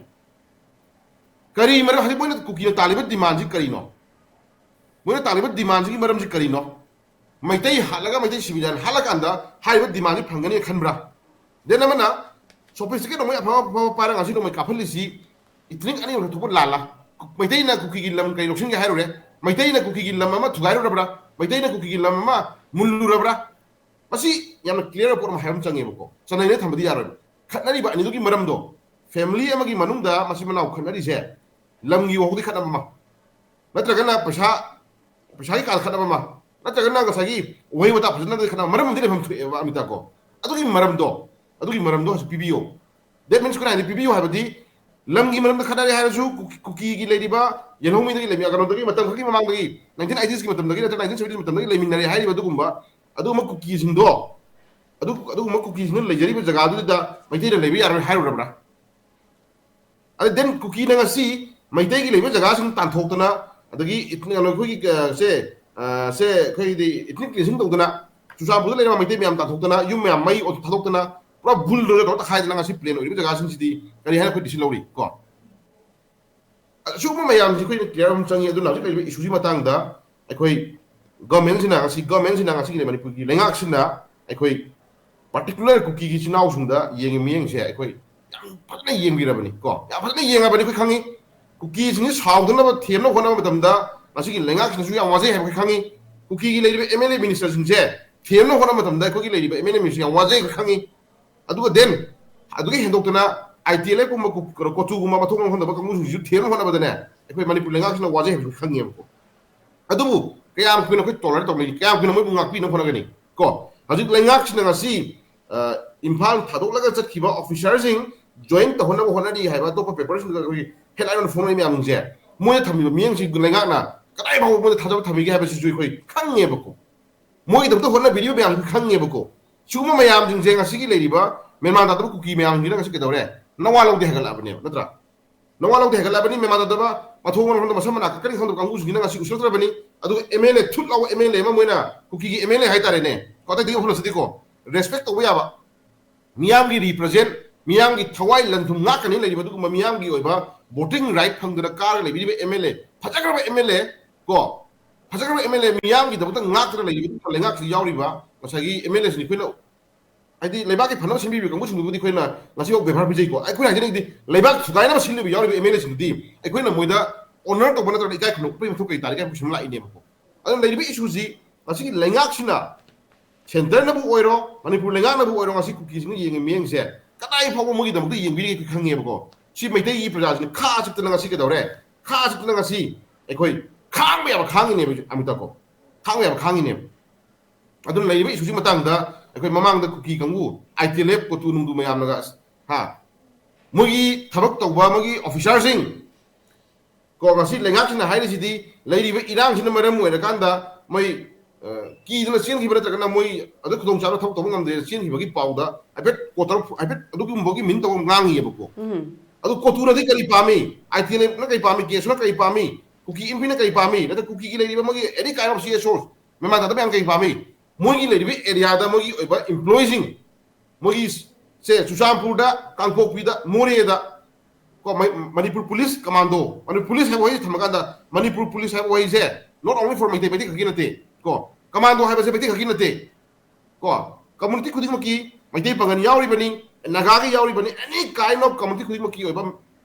ꯀꯔꯤ ꯃꯔꯝ, ꯍꯧꯖꯤꯛ ꯃꯣꯏꯅ ꯀꯨꯀꯤꯅ ꯇꯥꯜꯂꯤꯕ demand ꯁꯤ ꯀꯔꯤꯅꯣ? ꯃꯣꯏꯅ ꯇꯥꯜꯂꯤꯕ demand ꯁꯤꯒꯤ ꯃꯔꯝꯁꯤ ꯀꯔꯤꯅꯣ? ꯃꯩꯇꯩ ꯍꯥꯠꯂꯒ ꯃꯩꯇꯩ civilian ꯍꯥꯠꯂꯀꯥꯟꯗ ꯍꯥꯏꯔꯤꯕ demand ꯁꯤ ꯐꯪꯒꯅꯤ ꯈꯟꯕ꯭ꯔꯥ? Then ꯑꯃꯅ, sophisticated ꯅꯣꯡꯃꯩ ꯑꯐꯕ ꯑꯐꯕ ꯄꯥꯏꯔꯒ ꯉꯁꯤ ꯅꯣꯡꯃꯩ ꯀꯥꯞꯍꯜꯂꯤꯁꯤ ethnic ꯑꯅꯤ ꯊꯣꯛꯄ ꯂꯥꯜꯂ? ꯃꯩꯇꯩꯅ ꯀꯨꯀꯤꯒꯤ ꯂꯝ ꯀꯩ ꯂꯧꯁꯤꯟꯒꯦ ꯍꯥꯏꯔꯨꯔꯦ? ꯃꯩꯇꯩꯅ ꯀꯨꯀꯤꯒꯤ ꯂꯝ ꯑꯃ ꯊꯨꯒꯥꯏꯔꯨꯔꯕ꯭ꯔꯥ? ꯃꯩꯇꯩꯅ ꯀꯨꯀꯤꯒꯤ ꯂꯝ ꯑꯃ ꯃꯨꯜꯂꯨꯔꯕ꯭ꯔꯥ? ꯃꯁꯤ ꯌꯥꯝꯅ clear ꯑꯣꯏꯕ ꯄꯣꯠ ꯑꯃ ꯍꯥꯏꯕ ꯑꯃ ꯆꯪꯉꯦꯕꯀꯣ꯫ ꯆꯅꯩꯅ ꯊꯝꯕꯗꯤ ꯌꯥꯔꯣꯏꯕ꯫ ꯈꯠꯅꯔꯤꯕ ꯑꯅꯤꯗꯨꯒꯤ ꯃꯔꯝꯗꯣ, family ꯑꯃꯒꯤ ꯃꯅꯨꯡꯗ ꯃꯆꯤꯟ ꯃꯅꯥꯎ ꯈꯠꯅꯔꯤꯁꯦ, ꯂꯝꯒꯤ ꯋꯥꯍꯧꯗꯤ ꯈꯠꯅꯕ ꯑꯃ, ꯅꯠꯇ꯭ꯔꯒꯅ ꯄꯩꯁꯥ, ꯄꯩꯁꯥꯒꯤ ꯀꯥꯗ ꯈꯠꯅꯕ ꯑꯃ, ꯅꯠꯇ꯭ꯔꯒꯅ ꯉꯁꯥꯏꯒꯤ ꯋꯥꯍꯩ ꯋꯥꯇꯥ ꯐꯖꯅ ꯈꯠꯅꯕ ꯃꯔꯝ ꯑꯃꯗꯤ ꯂꯩꯐꯝ ꯊꯣꯛꯑꯦꯕ ꯑꯃꯤꯇꯥ ꯀꯣ꯫ ꯑꯗꯨꯒꯤ ꯃꯔꯝꯗꯣ, ꯑꯗꯨꯒꯤ ꯃꯔꯝꯗꯣ ꯍꯧꯖꯤꯛ ꯄꯤꯕꯤꯌꯣ꯫ That means ꯀꯅꯥ ꯍꯥꯏꯗꯤ ꯄꯤꯕꯤꯌꯨ ꯍꯥꯏꯕꯗꯤ, ꯂꯝꯒꯤ ꯃꯔꯝꯗ ꯈꯠꯅꯔꯦ ꯍꯥꯏꯔꯁꯨ, ꯀꯨꯀꯤ-, ꯀꯨꯀꯤꯒꯤ ꯂꯩꯔꯤꯕ ꯌꯦꯜꯍꯧꯃꯤꯗꯒꯤ ꯂꯩꯃꯤ-, ꯀꯩꯅꯣꯗꯒꯤ, ꯃꯇꯝ ꯈꯔꯒꯤ ꯃꯃꯥꯡꯗꯒꯤ, nineteen eighties ꯀꯤ ꯃꯇꯝꯗꯒꯤ ꯅꯠꯇ꯭ꯔꯒ nineteen seventies ꯃꯇꯝꯗꯒꯤ ꯂꯩꯃꯤꯟꯅꯔꯦ ꯍꯥꯏꯔꯤꯕ ꯑꯗꯨꯒꯨꯝꯕ, ꯑꯗꯨꯒꯨꯝꯕ ꯀꯨꯀꯤꯁꯤꯡꯗꯣ, ꯑꯗꯨ, ꯑꯗꯨꯒꯨꯝꯕ ꯀꯨꯀꯤꯁꯤꯡꯅ ꯂꯩꯖꯔꯤꯕ ꯖꯒꯥꯗꯨꯗ ꯃꯩꯇꯩꯅ ꯂꯩꯕ ꯌꯥꯔꯣꯏ ꯍꯥꯏꯔꯨꯔꯕ꯭ꯔꯥ? ꯑꯗ then ꯀꯨꯀꯤꯅ ꯉꯁꯤ ꯃꯩꯇꯩꯒꯤ ꯂꯩꯕ ꯖꯒꯥꯁꯤꯡ ꯇꯥꯟꯊꯣꯛꯇꯅ, ꯑꯗꯒꯤ ꯏꯠ-, ꯀꯩꯅꯣ, ꯑꯩꯈꯣꯏꯒꯤ, ꯑ, ꯁꯦ, ꯑ, ꯁꯦ, ꯑꯩꯈꯣꯏꯒꯤꯗꯤ ethnic cleansing ꯇꯧꯗꯅ, ꯆꯨꯔꯆꯥꯟꯄꯨꯔꯗ ꯂꯩꯔꯤꯕ ꯃꯩꯇꯩ ꯃꯌꯥꯝ ꯇꯥꯟꯊꯣꯛꯇꯅ, ꯌꯨꯝ ꯃꯌꯥꯝ ꯃꯩ ꯑꯣꯟ-, ꯊꯥꯗꯣꯛꯇꯅ, ꯄꯨꯔꯥ bulldozer ꯇꯧꯔ ꯇꯛꯈꯥꯏꯗꯅ ꯉꯁꯤ plan ꯑꯣꯏꯔꯤꯕ ꯖꯒꯥꯁꯤꯡꯁꯤꯗꯤ ꯀꯔꯤ ꯍꯥꯏꯅ ꯑꯩꯈꯣꯏ decision ꯂꯧꯔꯤ ꯀꯣ? ꯑꯁꯤꯒꯨꯝꯕ ꯃꯌꯥꯝꯁꯤ ꯑꯩꯈꯣꯏꯅ clear ꯑꯃ ꯆꯪꯉꯤ꯫ ꯑꯗꯨꯅ ꯍꯧꯖꯤꯛ ꯂꯩꯔꯤꯕ issue ꯁꯤ ꯃꯇꯥꯡꯗ ꯑꯩꯈꯣꯏ government ꯁꯤꯅ ꯉꯁꯤ, government ꯁꯤꯅ ꯉꯁꯤꯒꯤ ꯃꯅꯤꯄꯨꯔꯒꯤ ꯂꯩꯉꯥꯛꯁꯤꯅ ꯑꯩꯈꯣꯏ particular ꯀꯨꯀꯤꯒꯤ ꯏꯆꯤꯟ ꯏꯅꯥꯎꯁꯤꯡꯗ ꯌꯦꯡꯉꯤ ꯃꯤꯠꯌꯦꯡꯁꯦ ꯑꯩꯈꯣꯏ ꯌꯥꯝ ꯐꯖꯅ ꯌꯦꯡꯕꯤꯔꯕꯅꯤ ꯀꯣ, ꯌꯥꯝ ꯐꯖꯅ ꯌꯦꯡꯉꯕꯅꯤ꯫ ꯑꯩꯈꯣꯏ ꯈꯪꯉꯤ, ꯀꯨꯀꯤꯁꯤꯡꯁꯤ ꯁꯥꯎꯗꯅꯕ ꯊꯦꯝꯅꯕ ꯍꯣꯠꯅꯕ ꯃꯇꯝꯗ ꯉꯁꯤꯒꯤ ꯂꯩꯉꯥꯛꯁꯤꯅꯁꯨ ꯌꯥꯝ ꯋꯥꯖꯩ ꯍꯥꯏꯕ ꯑꯩꯈꯣꯏ ꯈꯪꯉꯤ꯫ ꯀꯨꯀꯤꯒꯤ ꯂꯩꯔꯤꯕ M L A minister ꯁꯤꯡꯁꯦ ꯊꯦꯝꯅꯕ ꯍꯣꯠꯅꯕ ꯃꯇꯝꯗ ꯑꯩꯈꯣꯏꯒꯤ ꯂꯩꯔꯤꯕ ꯑꯦꯝ ꯑꯦꯟ ꯑꯦꯝꯁꯤ ꯌꯥꯝ ꯋꯥꯖꯩ ꯈꯪꯉꯤ꯫ ꯑꯗꯨꯒ ꯗꯦꯟ ꯑꯗꯨꯒꯤ ꯍꯦꯟꯗꯣꯛꯇꯅ ꯑꯥꯏ ꯇꯤ ꯑꯦꯜ ꯑꯦꯐ ꯀꯨꯝꯕ ꯀꯣꯆꯨꯒꯨꯝꯕ ꯃꯊꯣꯡ ꯃꯔꯝ ꯈꯪꯗꯕ ꯀꯥꯡꯕꯨꯁꯤꯡꯁꯤꯁꯨ ꯊꯦꯝꯅꯕ ꯍꯣꯠꯅꯕꯗꯅꯦ, ꯑꯩꯈꯣꯏ ꯃꯅꯤꯄꯨꯔ ꯂꯩꯉꯥꯛꯁꯤꯅ ꯋꯥꯖꯩ ꯍꯥꯏꯕꯁꯤ ꯈꯪꯉꯦꯕꯀꯣ꯫ ꯑꯗꯨꯕꯨ ꯀꯌꯥꯝ ꯀꯨꯏꯅ ꯑꯩꯈꯣꯏ ꯇꯣꯂꯔꯦꯠ ꯇꯧꯅꯤ? ꯀꯌꯥꯝ ꯀꯨꯏꯅ ꯃꯣꯏꯕꯨ ꯉꯥꯛꯄꯤꯅꯕ ꯍꯣꯠꯅꯒꯅꯤ? ꯀꯣ, ꯍꯧꯖꯤꯛ ꯂꯩꯉꯥꯛꯁꯤꯅ ꯉꯁꯤ ꯏꯝꯐꯥꯜ ꯊꯥꯗꯣꯛꯂꯒ ꯆꯠꯈꯤꯕ ꯑꯣꯐꯤꯁꯥꯔꯁꯤꯡ ꯖꯣꯏꯟ ꯇꯧꯍꯟꯅꯕ ꯍꯣꯠꯅꯔꯤ ꯍꯥꯏꯕ ꯑꯇꯣꯞꯄ ꯄꯦꯄꯔꯁꯤꯡꯗ ꯑꯩꯈꯣꯏꯒꯤ ꯍꯦꯗꯂꯥꯏꯟ ꯑꯣꯏꯅ ꯐꯣꯡꯂꯛꯏ ꯃꯌꯥꯝꯁꯦ, ꯃꯣꯏꯅ ꯊꯝꯃꯤꯕ ꯃꯤꯠꯌꯦꯡꯁꯤ ꯂꯩꯉꯥꯛꯅ ꯀꯗꯥꯏ ꯐꯥꯎꯕ ꯃꯣꯏꯗ ꯊꯥꯖꯕ ꯊꯝꯃꯤꯒꯦ ꯍꯥꯏꯕꯁꯤꯁꯨ ꯑꯩꯈꯣꯏ ꯈꯪꯉꯦꯕꯀꯣ꯫ ꯃꯣꯏꯒꯤꯗꯃꯛꯇ ꯍꯣꯠꯅꯕꯤꯔꯤꯕ ꯃꯌꯥꯝꯁꯤ ꯈꯪꯉꯦꯕꯀꯣ꯫ ꯁꯤꯒꯨꯝꯕ ꯃꯌꯥꯝꯁꯤꯡꯁꯦ ꯉꯁꯤꯒꯤ ꯂꯩꯔꯤꯕ ꯃꯦꯟꯃꯥꯟ ꯇꯥꯗꯕ ꯀꯨꯀꯤ ꯃꯌꯥꯝꯁꯤꯡꯁꯤꯅ ꯉꯁꯤ ꯀꯩꯗꯧꯔꯦ? ꯅꯋꯥ ꯂꯧꯗꯦ ꯍꯥꯏꯒꯠꯂꯛꯑꯕꯅꯦꯕ, ꯅꯠꯇ꯭ꯔꯥ? ꯅꯋꯥ ꯂꯧꯗꯦ ꯍꯥꯏꯒꯠꯂꯛꯑꯕꯅꯤ꯫ ꯃꯦꯟꯃꯥꯟ ꯇꯥꯗꯕ ꯃꯊꯣꯡ ꯃꯔꯝ ꯈꯪꯗꯕ, ꯃꯁꯝ ꯃꯅꯥ ꯀꯛꯀꯅꯤ ꯈꯪꯗꯕ ꯀꯥꯡꯕꯨꯁꯤꯡꯁꯤꯅ ꯉꯁꯤ ꯎꯁꯤꯜꯂꯛꯇ꯭ꯔꯕꯅꯤ꯫ ꯑꯗꯨꯒ ꯑꯦꯝ ꯑꯦꯜ ꯑꯦ ꯊꯨꯠ ꯂꯥꯎꯕ ꯑꯦꯝ ꯑꯦꯜ ꯑꯦ ꯑꯃ, ꯃꯣꯏꯅ ꯀꯨꯀꯤꯒꯤ ꯑꯦꯝ ꯑꯦꯜ ꯑꯦ ꯍꯥꯏꯇꯥꯔꯦꯅꯦ, ꯀ꯭ꯋꯥꯇꯩꯗꯒꯤ ꯍꯧꯅꯁꯤꯗꯤꯀꯣ, ꯔꯦꯁꯄꯦꯛ ꯇꯧꯕ ꯌꯥꯕ, ꯃꯤꯌꯥꯝꯒꯤ ꯔꯤꯄ꯭ꯔꯖꯦꯟ, ꯃꯤꯌꯥꯝꯒꯤ ꯊꯋꯥꯏ ꯂꯟꯊꯨꯝ ꯉꯥꯛꯀꯅꯤ ꯂꯩꯔꯤꯕ ꯑꯗꯨꯒꯨꯝꯕ ꯃꯤꯌꯥꯝꯒꯤ ꯑꯣꯏꯕ ꯚꯣꯇꯤꯡ ꯔꯥꯏꯠ ꯐꯪꯗꯅ ꯀꯥꯔꯒ ꯂꯩꯕꯤꯔꯤꯕ ꯑꯦꯝ ꯑꯦꯜ ꯑꯦ, ꯐꯖꯈ꯭ꯔꯕ ꯑꯦꯝ ꯑꯦꯜ ꯑꯦ ꯀꯣ, ꯐꯖꯈ꯭ꯔꯕ ꯑꯦꯝ ꯑꯦꯜ ꯑꯦ ꯃꯤꯌꯥꯝꯒꯤꯗꯃꯛꯇ ꯉꯥꯛꯇꯅ ꯂꯩꯔꯤꯕ ꯂꯩꯉꯥꯛꯁꯤꯗ ꯌꯥꯎꯔꯤꯕ ꯉꯁꯥꯏꯒꯤ ꯑꯦꯝ ꯑꯦꯜ ꯑꯦꯁꯤꯡ ꯑꯩꯈꯣꯏꯅ, ꯍꯥꯏꯗꯤ ꯂꯩꯕꯥꯛꯀꯤ ꯐꯅꯕ ꯁꯤꯟꯕꯤꯔꯤꯕ ꯀꯥꯡꯕꯨꯁꯤꯡꯗꯨꯕꯨꯗꯤ ꯑꯩꯈꯣꯏꯅ ꯉꯁꯤꯐꯥꯎ ꯕꯦꯚꯥꯔ ꯄꯤꯖꯩꯀꯣ꯫ ꯑꯩꯈꯣꯏꯅ ꯍꯥꯏꯖꯅꯤꯡꯉꯤꯗꯤ ꯂꯩꯕꯥꯛ ꯊꯨꯒꯥꯏꯅꯕ ꯁꯤꯜꯂꯤꯕ ꯌꯥꯎꯔꯤꯕ ꯑꯦꯝ ꯑꯦꯜ ꯑꯦꯁꯤꯡꯗꯨꯗꯤ ꯑꯩꯈꯣꯏꯅ ꯃꯣꯏꯗ ꯑꯣꯅꯔ ꯇꯧꯕ ꯅꯠꯇ꯭ꯔꯒ ꯏꯀꯥꯏ ꯈꯨꯝꯅꯕ ꯎꯠꯄꯒꯤ ꯃꯊꯧ ꯀꯔꯤ ꯇꯥꯔꯤꯒꯦ ꯍꯥꯏꯕ ꯀꯣꯏꯁꯟ ꯂꯥꯛꯏꯅꯦꯕꯀꯣ꯫ ꯑꯗꯨꯅ ꯂꯩꯔꯤꯕ ꯏꯁꯨꯁꯤ ꯉꯁꯤꯒꯤ ꯂꯩꯉꯥꯛꯁꯤꯅ, ꯁꯦꯟꯇꯔꯅꯕꯨ ꯑꯣꯏꯔꯣ, ꯃꯅꯤꯄꯨꯔ ꯂꯩꯉꯥꯛꯅꯕꯨ ꯑꯣꯏꯔꯣ, ꯉꯁꯤ ꯀꯨꯀꯤꯁꯤꯡꯅ ꯌꯦꯡꯉꯤ ꯃꯤꯠꯌꯦꯡꯁꯦ ꯀꯗꯥꯏ ꯐꯥꯎꯕ ꯃꯣꯏꯒꯤꯗꯃꯛꯇ ꯌꯦꯡꯕꯤꯔꯤꯒꯦ ꯑꯩꯈꯣꯏ ꯈꯪꯉꯦꯕꯀꯣ꯫ ꯁꯤ ꯃꯩꯇꯩꯒꯤ ꯄ꯭ꯔꯖꯥꯁꯤꯅ ꯈꯥ ꯆꯠꯇꯅ ꯉꯁꯤ ꯀꯩꯗꯧꯔꯦ? ꯈꯥ ꯆꯠꯇꯅ ꯉꯁꯤ ꯑꯩꯈꯣꯏ ꯈꯥꯡꯕ ꯌꯥꯕ ꯈꯥꯡꯉꯤꯅꯦꯕ ꯑꯃꯤꯇꯥꯀꯣ, ꯈꯥꯡꯕ ꯌꯥꯕ ꯈꯥꯡꯉꯤꯅꯦꯕ꯫ ꯑꯗꯨꯅ ꯂꯩꯔꯤꯕ ꯏꯁꯨꯁꯤ ꯃꯇꯥꯡꯗ ꯑꯩꯈꯣꯏ ꯃꯃꯥꯡꯗ ꯀꯨꯀꯤ ꯀꯥꯡꯕꯨ, ꯑꯥꯏ ꯇꯤ ꯑꯦꯜ ꯑꯦꯐ, ꯀꯣꯇꯨ ꯅꯨꯡꯗꯨ ꯃꯌꯥꯝꯅꯒ, ꯍꯥ, ꯃꯣꯏꯒꯤ ꯊꯕꯛ ꯇꯧꯕ ꯃꯣꯏꯒꯤ ꯑꯣꯐꯤꯁꯥꯔꯁꯤꯡ ꯀꯣ, ꯉꯁꯤ ꯂꯩꯉꯥꯛꯁꯤꯅ ꯍꯥꯏꯔꯤꯁꯤꯗꯤ ꯂꯩꯔꯤꯕ ꯏꯔꯥꯡꯁꯤꯅ ꯃꯔꯝ ꯑꯣꯏꯔꯀꯥꯟꯗ ꯃꯣꯏ, ꯑ, ꯀꯤꯗꯅ ꯆꯦꯟꯈꯤꯕ ꯅꯠꯇ꯭ꯔꯒꯅ ꯃꯣꯏ ꯑꯗꯨ ꯈꯨꯗꯣꯡꯆꯥꯕ ꯊꯕꯛ ꯇꯧꯕ ꯉꯝꯗꯦꯅ ꯆꯦꯟꯈꯤꯕꯒꯤ ꯄꯥꯎꯗ ꯍꯥꯏꯐꯦꯠ ꯀꯣꯇꯔ ꯍꯥꯏꯐꯦꯠ ꯑꯗꯨꯒꯨꯝꯕꯒꯤ ꯃꯤꯟ ꯇꯧꯕ ꯉꯥꯡꯉꯤꯑꯕꯀꯣ꯫ ꯑꯗꯨ ꯀꯣꯇꯨꯅꯗꯤ ꯀꯔꯤ ꯄꯥꯝꯃꯤ? ꯑꯥꯏ ꯇꯤ ꯑꯦꯜ ꯑꯦꯐꯅ ꯀꯔꯤ ꯄꯥꯝꯃꯤ? ꯀꯦ ꯑꯦꯁ ꯑꯦꯐꯅ ꯀꯔꯤ ꯄꯥꯝꯃꯤ? ꯀꯨꯀꯤ ꯏꯟꯐꯤꯅ ꯀꯔꯤ ꯄꯥꯝꯃꯤ? ꯅꯠꯇ꯭ꯔꯒ ꯀꯨꯀꯤꯒꯤ ꯂꯩꯔꯤꯕ ꯃꯣꯏꯒꯤ ꯑꯦꯅꯤ ꯀꯥꯏꯟ ꯑꯣꯐ ꯁꯤ ꯑꯦꯁ ꯑꯣ ꯃꯦꯟꯃꯥꯟ ꯇꯥꯗꯕ ꯃꯌꯥꯝ ꯀꯔꯤ ꯄꯥꯝꯃꯤ? ꯃꯣꯏꯒꯤ ꯂꯩꯔꯤꯕ ꯑꯦꯔꯤꯌꯥꯗ ꯃꯣꯏꯒꯤ ꯑꯣꯏꯕ ꯏꯝꯄ꯭ꯂꯣꯌꯤꯁꯤꯡ, ꯃꯣꯏꯒꯤ ꯁꯦ ꯆꯨꯔꯆꯥꯟꯄꯨꯔꯗ, ꯀꯥꯡꯄꯣꯛꯄꯤꯗ, ꯃꯣꯔꯦꯗ ꯀꯣ, Manipur police commando, Manipur police ꯍꯥꯏꯕ ꯋꯥꯍꯩꯁꯤ ꯊꯝꯃꯀꯥꯟꯗ ꯃꯅꯤꯄꯨꯔ ꯄꯨꯂꯤꯁ ꯍꯥꯏꯕ ꯋꯥꯍꯩꯁꯦ not only for Meitei, Meitei ꯈꯛꯀꯤ ꯅꯠꯇꯦ ꯀꯣ, ꯀꯃꯥꯟꯗꯣ ꯍꯥꯏꯕꯁꯦ ꯃꯩꯇꯩ ꯈꯛꯀꯤ ꯅꯠꯇꯦ ꯀꯣ, ꯀꯝꯃꯨꯅꯤꯇꯤ ꯈꯨꯗꯤꯡꯃꯛꯀꯤ, ꯃꯩꯇꯩ ꯄꯥꯉꯜ ꯌꯥꯎꯔꯤꯕꯅꯤ, ꯅꯥꯒꯥꯒꯤ ꯌꯥꯎꯔꯤꯕꯅꯤ, any kind of community ꯈꯨꯗꯤꯡꯃꯛꯀꯤ ꯑꯣꯏꯕ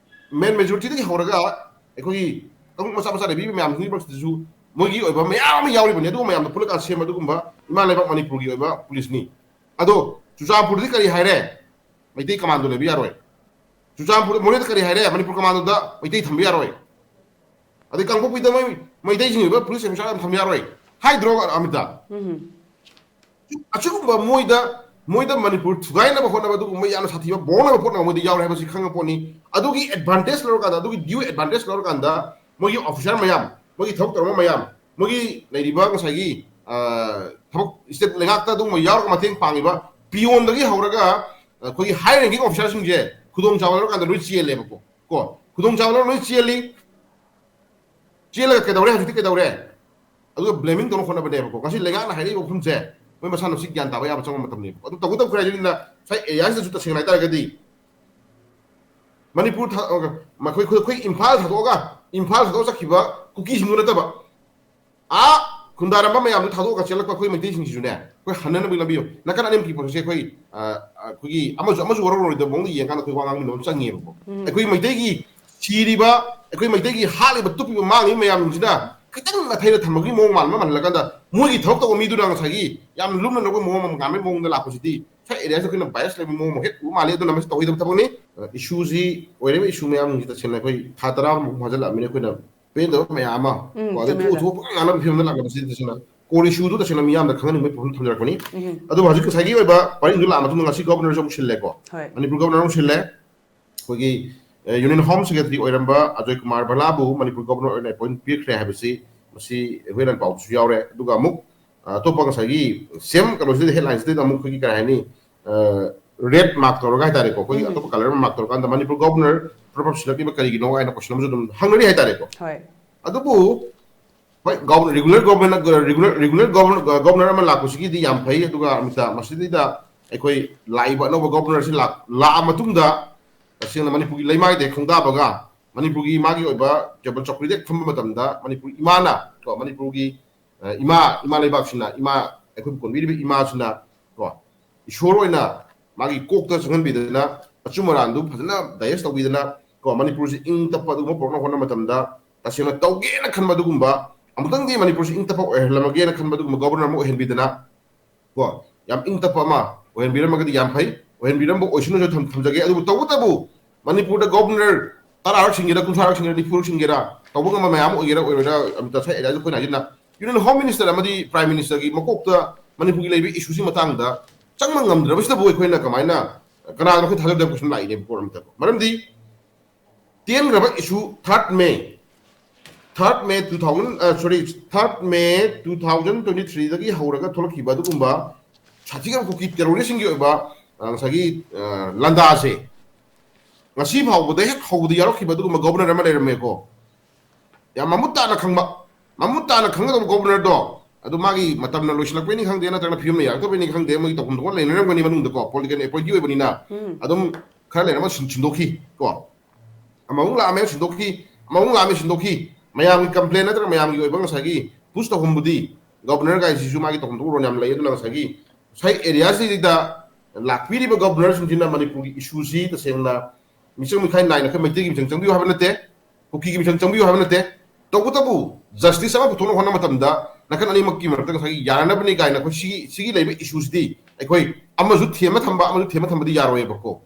ꯃꯦꯟ ꯃꯦꯖꯣꯔꯤꯇꯤꯗꯒꯤ ꯍꯧꯔꯒ ꯑꯩꯈꯣꯏꯒꯤ ꯀꯥꯡꯂꯨꯞ ꯃꯆꯥ ꯃꯆꯥ ꯂꯩꯕꯤꯕ ꯃꯌꯥꯝ ꯈꯨꯗꯤꯡꯃꯛꯁꯤꯗꯁꯨ ꯃꯣꯏꯒꯤ ꯑꯣꯏꯕ ꯃꯌꯥꯝ ꯑꯃ ꯌꯥꯎꯔꯤꯕꯅꯤ꯫ ꯑꯗꯨꯒꯨꯝꯕ ꯃꯌꯥꯝꯗꯣ ꯄꯨꯜꯂꯀꯥꯟꯗ ꯁꯦꯝꯕ ꯑꯗꯨꯒꯨꯝꯕ ꯏꯃꯥ ꯂꯩꯕꯥꯛ ꯃꯅꯤꯄꯨꯔꯒꯤ ꯑꯣꯏꯕ ꯄꯨꯂꯤꯁꯅꯤ꯫ ꯑꯗꯣ ꯆꯨꯔꯆꯥꯟꯄꯨꯔꯗꯤ ꯀꯔꯤ ꯍꯥꯏꯔꯦ? ꯃꯩꯇꯩ ꯀꯃꯥꯟꯗꯣ ꯂꯩꯕ ꯌꯥꯔꯣꯏ꯫ ꯆꯨꯔꯆꯥꯟꯄꯨꯔ, ꯃꯣꯔꯦꯗ ꯀꯔꯤ ꯍꯥꯏꯔꯦ? ꯃꯅꯤꯄꯨꯔ ꯀꯃꯥꯟꯗꯣꯗ ꯃꯩꯇꯩ ꯊꯝꯕ ꯌꯥꯔꯣꯏ꯫ ꯑꯗꯩ ꯀꯥꯡꯄꯣꯛꯄꯤꯗ ꯃꯣꯏ ꯃꯩꯇꯩꯁꯤꯡꯒꯤ ꯑꯣꯏꯕ ꯄꯨꯂꯤꯁ ꯑꯣꯐꯤꯁꯥꯔ ꯌꯥꯝ ꯊꯝꯕ ꯌꯥꯔꯣꯏ ꯍꯥꯏꯗ꯭ꯔꯣ ꯑꯃꯤꯇꯥ? ꯑꯆꯨꯝꯕ ꯃꯣꯏꯗ, ꯃꯣꯏꯗ ꯃꯅꯤꯄꯨꯔ ꯊꯨꯒꯥꯏꯅꯕ ꯍꯣꯠꯅꯕ, ꯑꯗꯨꯒꯨꯝꯕ ꯌꯥꯝꯅ ꯁꯥꯊꯤꯕ ꯕꯣꯡꯅꯕ ꯈꯣꯠꯅꯕ ꯃꯣꯏꯗ ꯌꯥꯎꯔꯦ ꯍꯥꯏꯕꯁꯤ ꯈꯪꯉ ꯄꯣꯠꯅꯤ꯫ ꯑꯗꯨꯒꯤ ꯑꯦꯗꯚꯥꯟꯇꯦꯖ ꯂꯧꯔꯀꯥꯟꯗ, ꯑꯗꯨꯒꯤ ꯗ꯭ꯌꯨ ꯑꯦꯗꯚꯥꯟꯇꯦꯖ ꯂꯧꯔꯀꯥꯟꯗ ꯃꯣꯏꯒꯤ ꯑꯣꯐꯤꯁꯥꯔ ꯃꯌꯥꯝ, ꯃꯣꯏꯒꯤ ꯊꯕꯛ ꯇꯧꯔꯝꯕ ꯃꯌꯥꯝ, ꯃꯣꯏꯒꯤ ꯂꯩꯔꯤꯕ ꯉꯁꯥꯏꯒꯤ, ꯑ, ꯊꯕꯛ ꯁ꯭ꯇꯦꯠ ꯂꯩꯉꯥꯛꯇ ꯑꯗꯨꯒꯨꯝꯕ ꯌꯥꯎꯔꯒ ꯃꯇꯦꯡ ꯄꯥꯡꯉꯤꯕ ꯄꯤꯌꯣꯟꯗꯒꯤ ꯍꯧꯔꯒ ꯑꯩꯈꯣꯏꯒꯤ ꯍꯥꯏ ꯔꯦꯡꯀꯤꯡ ꯑꯣꯐꯤꯁꯥꯔꯁꯤꯡꯁꯦ ꯈꯨꯗꯣꯡꯆꯥꯕ ꯂꯧꯔꯀꯥꯟꯗ ꯂꯣꯏ ꯆꯦꯜꯂꯦꯕꯀꯣ꯫ ꯀꯣ, ꯈꯨꯗꯣꯡꯆꯥꯕ ꯂꯧꯔ ꯂꯣꯏ ꯆꯦꯜꯂꯤ꯫ ꯆꯦꯜꯂꯒ ꯀꯩꯗꯧꯔꯦ? ꯍꯧꯖꯤꯛꯇꯤ ꯀꯩꯗꯧꯔꯦ? ꯑꯗꯨꯒ ꯕ꯭ꯂꯦꯃꯤꯡ ꯇꯧꯅ ꯍꯣꯠꯅꯕꯅꯦꯕꯀꯣ꯫ ꯉꯁꯤ ꯂꯩꯉꯥꯛꯅ ꯍꯥꯏꯔꯛꯏꯕ ꯋꯥꯐꯝꯁꯦ ꯃꯣꯏ ꯃꯁꯥꯅ ꯁꯤ ꯒ꯭ꯌꯥꯟ ꯇꯥꯕ ꯌꯥꯕ ꯆꯪꯕ ꯃꯇꯝꯅꯦꯕꯀꯣ꯫ ꯑꯗꯨ ꯇꯧꯒꯗꯕ ꯈꯔ ꯍꯥꯏꯁꯤꯅ ꯉꯁꯥꯏ ꯑꯦꯔꯤꯌꯥꯁꯤꯗꯁꯨ ꯇꯁꯦꯡꯅ ꯍꯥꯏꯇꯥꯔꯒꯗꯤ ꯃꯅꯤꯄꯨꯔ ꯊꯥ-, ꯑ, ꯃꯈꯣꯏ, ꯑꯩꯈꯣꯏ ꯏꯝꯐꯥꯜ ꯊꯥꯗꯣꯛꯑꯒ, ꯏꯝꯐꯥꯜ ꯊꯥꯗꯣꯛꯑ ꯆꯠꯈꯤꯕ ꯀꯨꯀꯤꯁꯤꯡꯗꯨ ꯅꯠꯇꯕ, ꯑꯥ ꯈꯨꯟꯗꯥꯔꯝꯕ ꯃꯌꯥꯝꯗꯨ ꯊꯥꯗꯣꯛꯑꯒ ꯆꯦꯜꯂꯛꯄ ꯑꯩꯈꯣꯏ ꯃꯩꯇꯩꯁꯤꯡꯁꯤꯁꯨꯅꯦ, ꯑꯩꯈꯣꯏ ꯍꯟꯅꯅꯕꯒꯤ ꯂꯝꯕꯤ ꯌꯦꯡꯉꯨ꯫ ꯅꯥꯀꯟ ꯑꯅꯤꯃꯛꯀꯤ ꯄꯣꯠꯁꯦ ꯑꯩꯈꯣꯏ, ꯑ, ꯑ, ꯑꯩꯈꯣꯏꯒꯤ ꯑꯃꯁꯨ, ꯑꯃꯁꯨ ꯋꯥꯔꯧꯔꯣꯏꯗꯕ ꯃꯑꯣꯡꯗ ꯌꯦꯡꯉꯀꯥꯟꯗ ꯑꯩꯈꯣꯏ ꯋꯥ ꯉꯥꯡꯃꯤꯟꯅꯕ ꯑꯃ ꯆꯪꯉꯦꯕꯀꯣ꯫ ꯑꯩꯈꯣꯏ ꯃꯩꯇꯩꯒꯤ ꯁꯤꯔꯤꯕ, ꯑꯩꯈꯣꯏ ꯃꯩꯇꯩꯒꯤ ꯍꯥꯠꯂꯤꯕ, ꯇꯨꯞꯄꯤꯕ, ꯃꯥꯡꯉꯤꯕ ꯃꯌꯥꯝꯁꯤꯅ ꯈꯤꯇꯪ ꯅꯥꯊꯩꯔ ꯊꯝꯕꯒꯤ ꯃꯑꯣꯡ ꯃꯥꯟꯕ ꯃꯥꯜꯍꯜꯂꯀꯥꯟꯗ ꯃꯣꯏꯒꯤ ꯊꯕꯛ ꯇꯧꯕ ꯃꯤꯗꯨꯅ ꯉꯁꯥꯏꯒꯤ ꯌꯥꯝ ꯂꯨꯝꯅ ꯂꯧꯕ ꯃꯑꯣꯡ ꯑꯃ, ꯉꯥꯟꯕꯒꯤ ꯃꯑꯣꯡꯗ ꯂꯥꯛꯄꯁꯤꯗꯤ ꯉꯁꯥꯏ ꯑꯦꯔꯤꯌꯥꯁꯤꯗ ꯑꯩꯈꯣꯏꯅ ꯕꯥꯏꯁ ꯂꯩꯕ ꯃꯑꯣꯡ ꯑꯃ ꯍꯦꯛ ꯎꯕ ꯃꯥꯜꯂꯤ꯫ ꯑꯗꯨꯅ ꯃꯁꯤ ꯇꯧꯍꯩꯗꯕ ꯊꯕꯛꯅꯤ꯫ ꯑ, ꯏꯁꯨꯁꯤ, ꯑꯣꯏꯔꯤꯕ ꯏꯁꯨ ꯃꯌꯥꯝꯁꯤꯡꯁꯤ ꯇꯁꯦꯡꯅ ꯑꯩꯈꯣꯏ ꯊꯥ ꯇꯔꯥꯃꯨꯛ ꯐꯥꯖꯤꯜꯂꯛꯑꯕꯅꯤꯅ ꯑꯩꯈꯣꯏꯅ ꯄꯦꯟꯗꯕ ꯃꯌꯥꯝ ꯑꯃ, ꯎꯝ, ꯀꯣ, ꯑꯗꯩ ꯆꯨꯝꯃꯦ, ꯊꯣꯛꯑ ꯑꯣꯖꯥ꯫ ꯊꯣꯛꯑ ꯉꯥꯡꯅꯕ ꯐꯤꯕꯝꯗ ꯂꯥꯛꯂꯕꯁꯤꯗ ꯇꯁꯦꯡꯅ ꯀꯣꯔ ꯏꯁꯨꯗꯨ ꯇꯁꯦꯡꯅ ꯃꯤꯌꯥꯝꯗ ꯈꯪꯍꯟꯅꯤꯡꯕꯒꯤ ꯄꯣꯠ ꯑꯃ ꯊꯝꯖꯔꯛꯄꯅꯤ꯫ ꯎꯝ꯫ ꯑꯗꯨꯕꯨ ꯍꯧꯖꯤꯛ ꯉꯁꯥꯏꯒꯤ ꯑꯣꯏꯕ ꯄꯔꯤꯡꯗꯨ ꯂꯥꯛꯑ ꯃꯇꯨꯡꯗ ꯉꯁꯤ ꯒꯣꯕꯔꯅꯔꯁꯨ ꯑꯃꯨꯛ ꯁꯤꯜꯂꯦꯀꯣ꯫ ꯍꯣꯏ꯫ ꯃꯅꯤꯄꯨꯔ ꯒꯣꯕꯔꯅꯔ ꯑꯃꯨꯛ ꯁꯤꯜꯂꯦ꯫ ꯑꯩꯈꯣꯏꯒꯤ, ꯑ, ꯌꯨꯅꯤꯌꯟ ꯍꯣꯝ ꯁꯦꯀ꯭ꯔꯦꯇꯔꯤ ꯑꯣꯏꯔꯝꯕ ꯑꯖꯣꯏ ꯀꯨꯃꯥꯔ ꯚꯜꯂꯥꯕꯨ ꯃꯅꯤꯄꯨꯔ ꯒꯣꯕꯔꯅꯔ ꯑꯣꯏꯅ ꯑꯦꯄꯣꯏꯟꯠ ꯄꯤꯈ꯭ꯔꯦ ꯍꯥꯏꯕꯁꯤ ꯃꯁꯤ ꯑꯩꯈꯣꯏ ꯂꯥꯟꯄꯥꯎꯗꯁꯨ ꯌꯥꯎꯔꯦ꯫ ꯑꯗꯨꯒ ꯑꯃꯨꯛ, ꯑ, ꯑꯇꯣꯞꯄ ꯉꯁꯥꯏꯒꯤ ꯁꯦꯝ ꯀꯩꯅꯣꯁꯤꯗ, ꯍꯦꯗꯂꯥꯏꯟꯁꯤꯗ ꯑꯃꯨꯛ ꯑꯩꯈꯣꯏꯒꯤ ꯀꯔꯤ ꯍꯥꯏꯅꯤ, ꯑ, ꯔꯦꯗ ꯃꯥꯔꯛ ꯇꯧꯔꯒ ꯍꯥꯏꯇꯥꯔꯦꯀꯣ, ꯑꯩꯈꯣꯏꯒꯤ ꯎꯝ꯫ ꯑꯇꯣꯞꯄ ꯀꯂꯔ ꯑꯃ ꯃꯥꯔꯛ ꯇꯧꯔꯀꯥꯟꯗ ꯃꯅꯤꯄꯨꯔ ꯒꯣꯕꯔꯅꯔ ꯄ꯭ꯔꯣꯞ ꯁꯤꯜꯂꯛꯂꯤꯕ ꯀꯔꯤꯒꯤꯅꯣ ꯍꯥꯏꯅ ꯀꯣꯏꯁꯟ ꯑꯃꯁꯨ ꯑꯗꯨꯝ ꯍꯪꯅꯔꯤ ꯍꯥꯏꯇꯥꯔꯦꯀꯣ꯫ ꯍꯣꯏ꯫ ꯑꯗꯨꯕꯨ ꯍꯣꯏ, governor, regular governor, regular, regular governor, governor ꯑꯃ ꯂꯥꯛꯄꯁꯤꯒꯤꯗꯤ ꯌꯥꯝ ꯐꯩ꯫ ꯑꯗꯨꯒ ꯑꯃꯤꯇꯥ, ꯃꯁꯤꯗꯩꯗ ꯑꯩꯈꯣꯏ ꯂꯥꯛꯏꯕ ꯑꯅꯧꯕ ꯒꯣꯕꯔꯅꯔꯁꯤ ꯂꯥꯛ-, ꯂꯥꯛꯑ ꯃꯇꯨꯡꯗ ꯇꯁꯦꯡꯅ ꯃꯅꯤꯄꯨꯔꯒꯤ ꯂꯩꯃꯥꯏꯗ ꯍꯦꯛ ꯈꯣꯡꯗꯥꯕꯒ ꯃꯅꯤꯄꯨꯔꯒꯤ ꯃꯥꯒꯤ ꯑꯣꯏꯕ ꯇꯦꯕꯜ ꯆꯧꯀ꯭ꯔꯤꯗ ꯍꯦꯛ ꯐꯝꯕ ꯃꯇꯝꯗ ꯃꯅꯤꯄꯨꯔ ꯏꯃꯥꯅ, ꯀꯣ, ꯃꯅꯤꯄꯨꯔꯒꯤ, ꯑ, ꯏꯃꯥ, ꯏꯃꯥ ꯂꯩꯕꯥꯛꯁꯤꯅ, ꯏꯃꯥ, ꯑꯩꯈꯣꯏꯕꯨ ꯀꯣꯟꯕꯤꯔꯤꯕ ꯏꯃꯥꯁꯤꯅ, ꯀꯣ, ꯏꯁꯣꯔ ꯑꯣꯏꯅ ꯃꯥꯒꯤ ꯀꯣꯛꯇ ꯆꯪꯍꯟꯕꯤꯗꯅ, ꯑꯆꯨꯝ ꯑꯔꯥꯟꯗꯨ ꯐꯖꯅ ꯗꯥꯏꯖꯦꯁ ꯇꯧꯕꯤꯗꯅ, ꯀꯣ, ꯃꯅꯤꯄꯨꯔꯁꯤ ꯏꯪ ꯇꯞꯄ ꯑꯗꯨꯒꯨꯝꯕ ꯄꯨꯔꯛꯅꯕ ꯍꯣꯠꯅꯕ ꯃꯇꯝꯗ ꯇꯁꯦꯡꯅ ꯇꯧꯒꯦꯅ ꯈꯟꯕ ꯑꯗꯨꯒꯨꯝꯕ ꯑꯃꯨꯛꯇꯪꯗꯤ ꯃꯅꯤꯄꯨꯔꯁꯤ ꯏꯪ ꯇꯞꯄ ꯑꯣꯏꯍꯜꯂꯝꯃꯒꯦꯅ ꯈꯟꯕ ꯑꯗꯨꯒꯨꯝꯕ ꯒꯣꯕꯔꯅꯔ ꯑꯃ ꯑꯣꯏꯍꯟꯕꯤꯗꯅ, ꯀꯣ, ꯌꯥꯝ ꯏꯪ ꯇꯞꯄ ꯑꯃ ꯑꯣꯏꯍꯟꯕꯤꯔꯝꯃꯒꯗꯤ ꯌꯥꯝ ꯐꯩ꯫ ꯑꯣꯏꯍꯟꯕꯤꯔꯝꯕ ꯑꯣꯏꯁꯅꯨꯁꯨ ꯊꯝ-, ꯊꯝꯖꯒꯦ꯫ ꯑꯗꯨꯕꯨ ꯇꯧꯕꯇꯕꯨ ꯃꯅꯤꯄꯨꯔꯗ ꯒꯣꯕꯔꯅꯔ ꯇꯔꯥꯔꯛ ꯁꯤꯟꯒꯦꯔꯥ, ꯀꯨꯟꯊ꯭ꯔꯥꯔꯛ ꯁꯤꯟꯒꯦꯔꯥ, ꯅꯤꯐꯨꯔꯛ ꯁꯤꯟꯒꯦꯔꯥ, ꯇꯧꯕ ꯉꯝꯕ ꯃꯌꯥꯝ ꯑꯣꯏꯒꯦꯔꯥ ꯑꯣꯏꯔꯣꯏꯔꯥ, ꯑꯃꯤꯇꯥ ꯁꯥꯍ ꯑꯦꯔꯤꯌꯥꯁꯤ ꯑꯩꯈꯣꯏꯅ ꯍꯥꯏꯖꯤꯟꯅ ꯌꯨꯅꯤꯌꯟ ꯍꯣꯝ ꯃꯤꯅꯤꯁꯇꯔ ꯑꯃꯗꯤ ꯄ꯭ꯔꯥꯏꯝ ꯃꯤꯅꯤꯁꯇꯔꯒꯤ ꯃꯀꯣꯛꯇ ꯃꯅꯤꯄꯨꯔꯒꯤ ꯂꯩꯔꯤꯕ ꯏꯁꯨꯁꯤ ꯃꯇꯥꯡꯗ ꯆꯪꯕ ꯉꯝꯗ꯭ꯔꯕꯁꯤꯗꯕꯨ ꯑꯩꯈꯣꯏꯅ ꯀꯃꯥꯏꯅ, ꯀꯅꯥꯗꯅꯣ ꯑꯩꯈꯣꯏ ꯊꯥꯖꯗꯕ ꯀꯣꯏꯁꯟ ꯂꯥꯛꯏꯅꯦꯕꯀꯣ꯫ ꯑꯃꯤꯇꯥ, ꯃꯔꯝꯗꯤ ꯇꯦꯟꯈ꯭ꯔꯕ ꯏꯁꯨ ꯊꯥꯔꯠ ꯃꯦ, ꯊꯥꯔꯠ ꯃꯦ ꯇꯨ ꯊꯥꯎꯖꯟ, ꯁꯣꯔꯤ, ꯊꯥꯔꯠ ꯃꯦ ꯇꯨ ꯊꯥꯎꯖꯟ ꯇ꯭ꯋꯦꯟꯇꯤ ꯊ꯭ꯔꯤꯗꯒꯤ ꯍꯧꯔꯒ ꯊꯣꯛꯂꯛꯈꯤꯕ ꯑꯗꯨꯒꯨꯝꯕ ꯁꯥꯊꯤꯈ꯭ꯔꯕ ꯀꯨꯀꯤ ꯇꯦꯔꯣꯔꯤꯁꯁꯤꯡꯒꯤ ꯑꯣꯏꯕ, ꯑ, ꯉꯁꯥꯏꯒꯤ, ꯑ, ꯂꯥꯟꯗꯥꯁꯦ ꯉꯁꯤ ꯐꯥꯎꯕꯗ ꯍꯦꯛ ꯍꯧꯕꯗ ꯌꯥꯎꯔꯛꯈꯤꯕ ꯑꯗꯨꯒꯨꯝꯕ ꯒꯣꯕꯔꯅꯔ ꯑꯃ ꯂꯩꯔꯝꯃꯦꯀꯣ꯫ ꯌꯥꯝ ꯃꯃꯨꯠ ꯇꯥꯅ ꯈꯪꯕ, ꯃꯃꯨꯠ ꯇꯥꯅ ꯈꯪꯒꯗꯕ ꯒꯣꯕꯔꯅꯔꯗꯣ, ꯑꯗꯨ ꯃꯥꯒꯤ ꯃꯇꯝꯅ ꯂꯣꯏꯁꯤꯜꯂꯛꯄꯩꯅꯤ ꯈꯪꯗꯦ, ꯅꯠꯇ꯭ꯔꯒꯅ ꯐꯤꯕꯝꯅ ꯌꯥꯔꯛꯇꯕꯩꯅꯤ ꯈꯪꯗꯦ, ꯃꯣꯏꯒꯤ ꯇꯧꯐꯝ ꯊꯣꯛꯄ ꯂꯩꯅꯔꯝꯒꯅꯤ ꯃꯅꯨꯡꯗꯀꯣ, ꯄꯣꯂꯤꯇꯤꯀꯦꯜ ꯑꯦꯄꯣꯏꯟꯇꯤ ꯑꯣꯏꯕꯅꯤꯅ꯫ ꯎꯝ꯫ ꯑꯗꯨꯝ ꯈꯔ ꯂꯩꯔꯒ ꯁꯤꯟ-, ꯁꯤꯟꯗꯣꯛꯈꯤ ꯀꯣ꯫ ꯑꯃꯃꯨꯛ ꯂꯥꯛꯑꯝꯃꯦ, ꯁꯤꯟꯗꯣꯛꯈꯤ, ꯑꯃꯃꯨꯛ ꯂꯥꯛꯑꯝꯃꯦ, ꯁꯤꯟꯗꯣꯛꯈꯤ꯫ ꯃꯌꯥꯝꯒꯤ ꯀꯝꯄ꯭ꯂꯦꯟ ꯅꯠꯇ꯭ꯔꯒ ꯃꯌꯥꯝꯒꯤ ꯑꯣꯏꯕ ꯉꯁꯥꯏꯒꯤ ꯄꯨꯁ ꯇꯧꯐꯝꯕꯨꯗꯤ ꯒꯣꯕꯔꯅꯔ ꯒꯥꯏꯁꯤꯁꯨ ꯃꯥꯒꯤ ꯇꯧꯐꯝ ꯊꯣꯛꯄ ꯔꯣꯜ ꯌꯥꯝ ꯂꯩ꯫ ꯑꯗꯨꯅ ꯉꯁꯥꯏꯒꯤ ꯉꯁꯥꯏ ꯑꯦꯔꯤꯌꯥꯁꯤꯗ ꯂꯥꯛꯄꯤꯔꯤꯕ ꯒꯣꯕꯔꯅꯔꯁꯤꯡꯁꯤꯅ ꯃꯅꯤꯄꯨꯔꯒꯤ ꯏꯁꯨꯁꯤ ꯇꯁꯦꯡꯅ ꯃꯤꯆꯪ ꯃꯤꯈꯥꯏ ꯅꯥꯏꯅ ꯑꯩꯈꯣꯏ ꯃꯩꯇꯩꯒꯤ ꯃꯤꯆꯪ ꯆꯪꯕꯤꯌꯨ ꯍꯥꯏꯕ ꯅꯠꯇꯦ, ꯀꯨꯀꯤꯒꯤ ꯃꯤꯆꯪ ꯆꯪꯕꯤꯌꯨ ꯍꯥꯏꯕ ꯅꯠꯇꯦ꯫ ꯇꯧꯕꯇꯕꯨ ꯖꯁꯇꯤꯁ ꯑꯃ ꯄꯨꯊꯣꯛꯅꯕ ꯍꯣꯠꯅꯕ ꯃꯇꯝꯗ ꯅꯥꯀꯟ ꯑꯅꯤꯃꯛꯀꯤ ꯃꯔꯛꯇ ꯉꯁꯥꯏꯒꯤ ꯌꯥꯅꯅꯕꯅꯤ ꯀꯥꯏꯅ ꯑꯩꯈꯣꯏ ꯁꯤꯒꯤ, ꯁꯤꯒꯤ ꯂꯩꯕ ꯏꯁꯨꯁꯤꯗꯤ ꯑꯩꯈꯣꯏ ꯑꯃꯁꯨ ꯊꯦꯝꯃ ꯊꯝꯕ, ꯑꯃꯁꯨ ꯊꯦꯝꯃ ꯊꯝꯕꯗꯤ ꯌꯥꯔꯣꯏꯕꯀꯣ꯫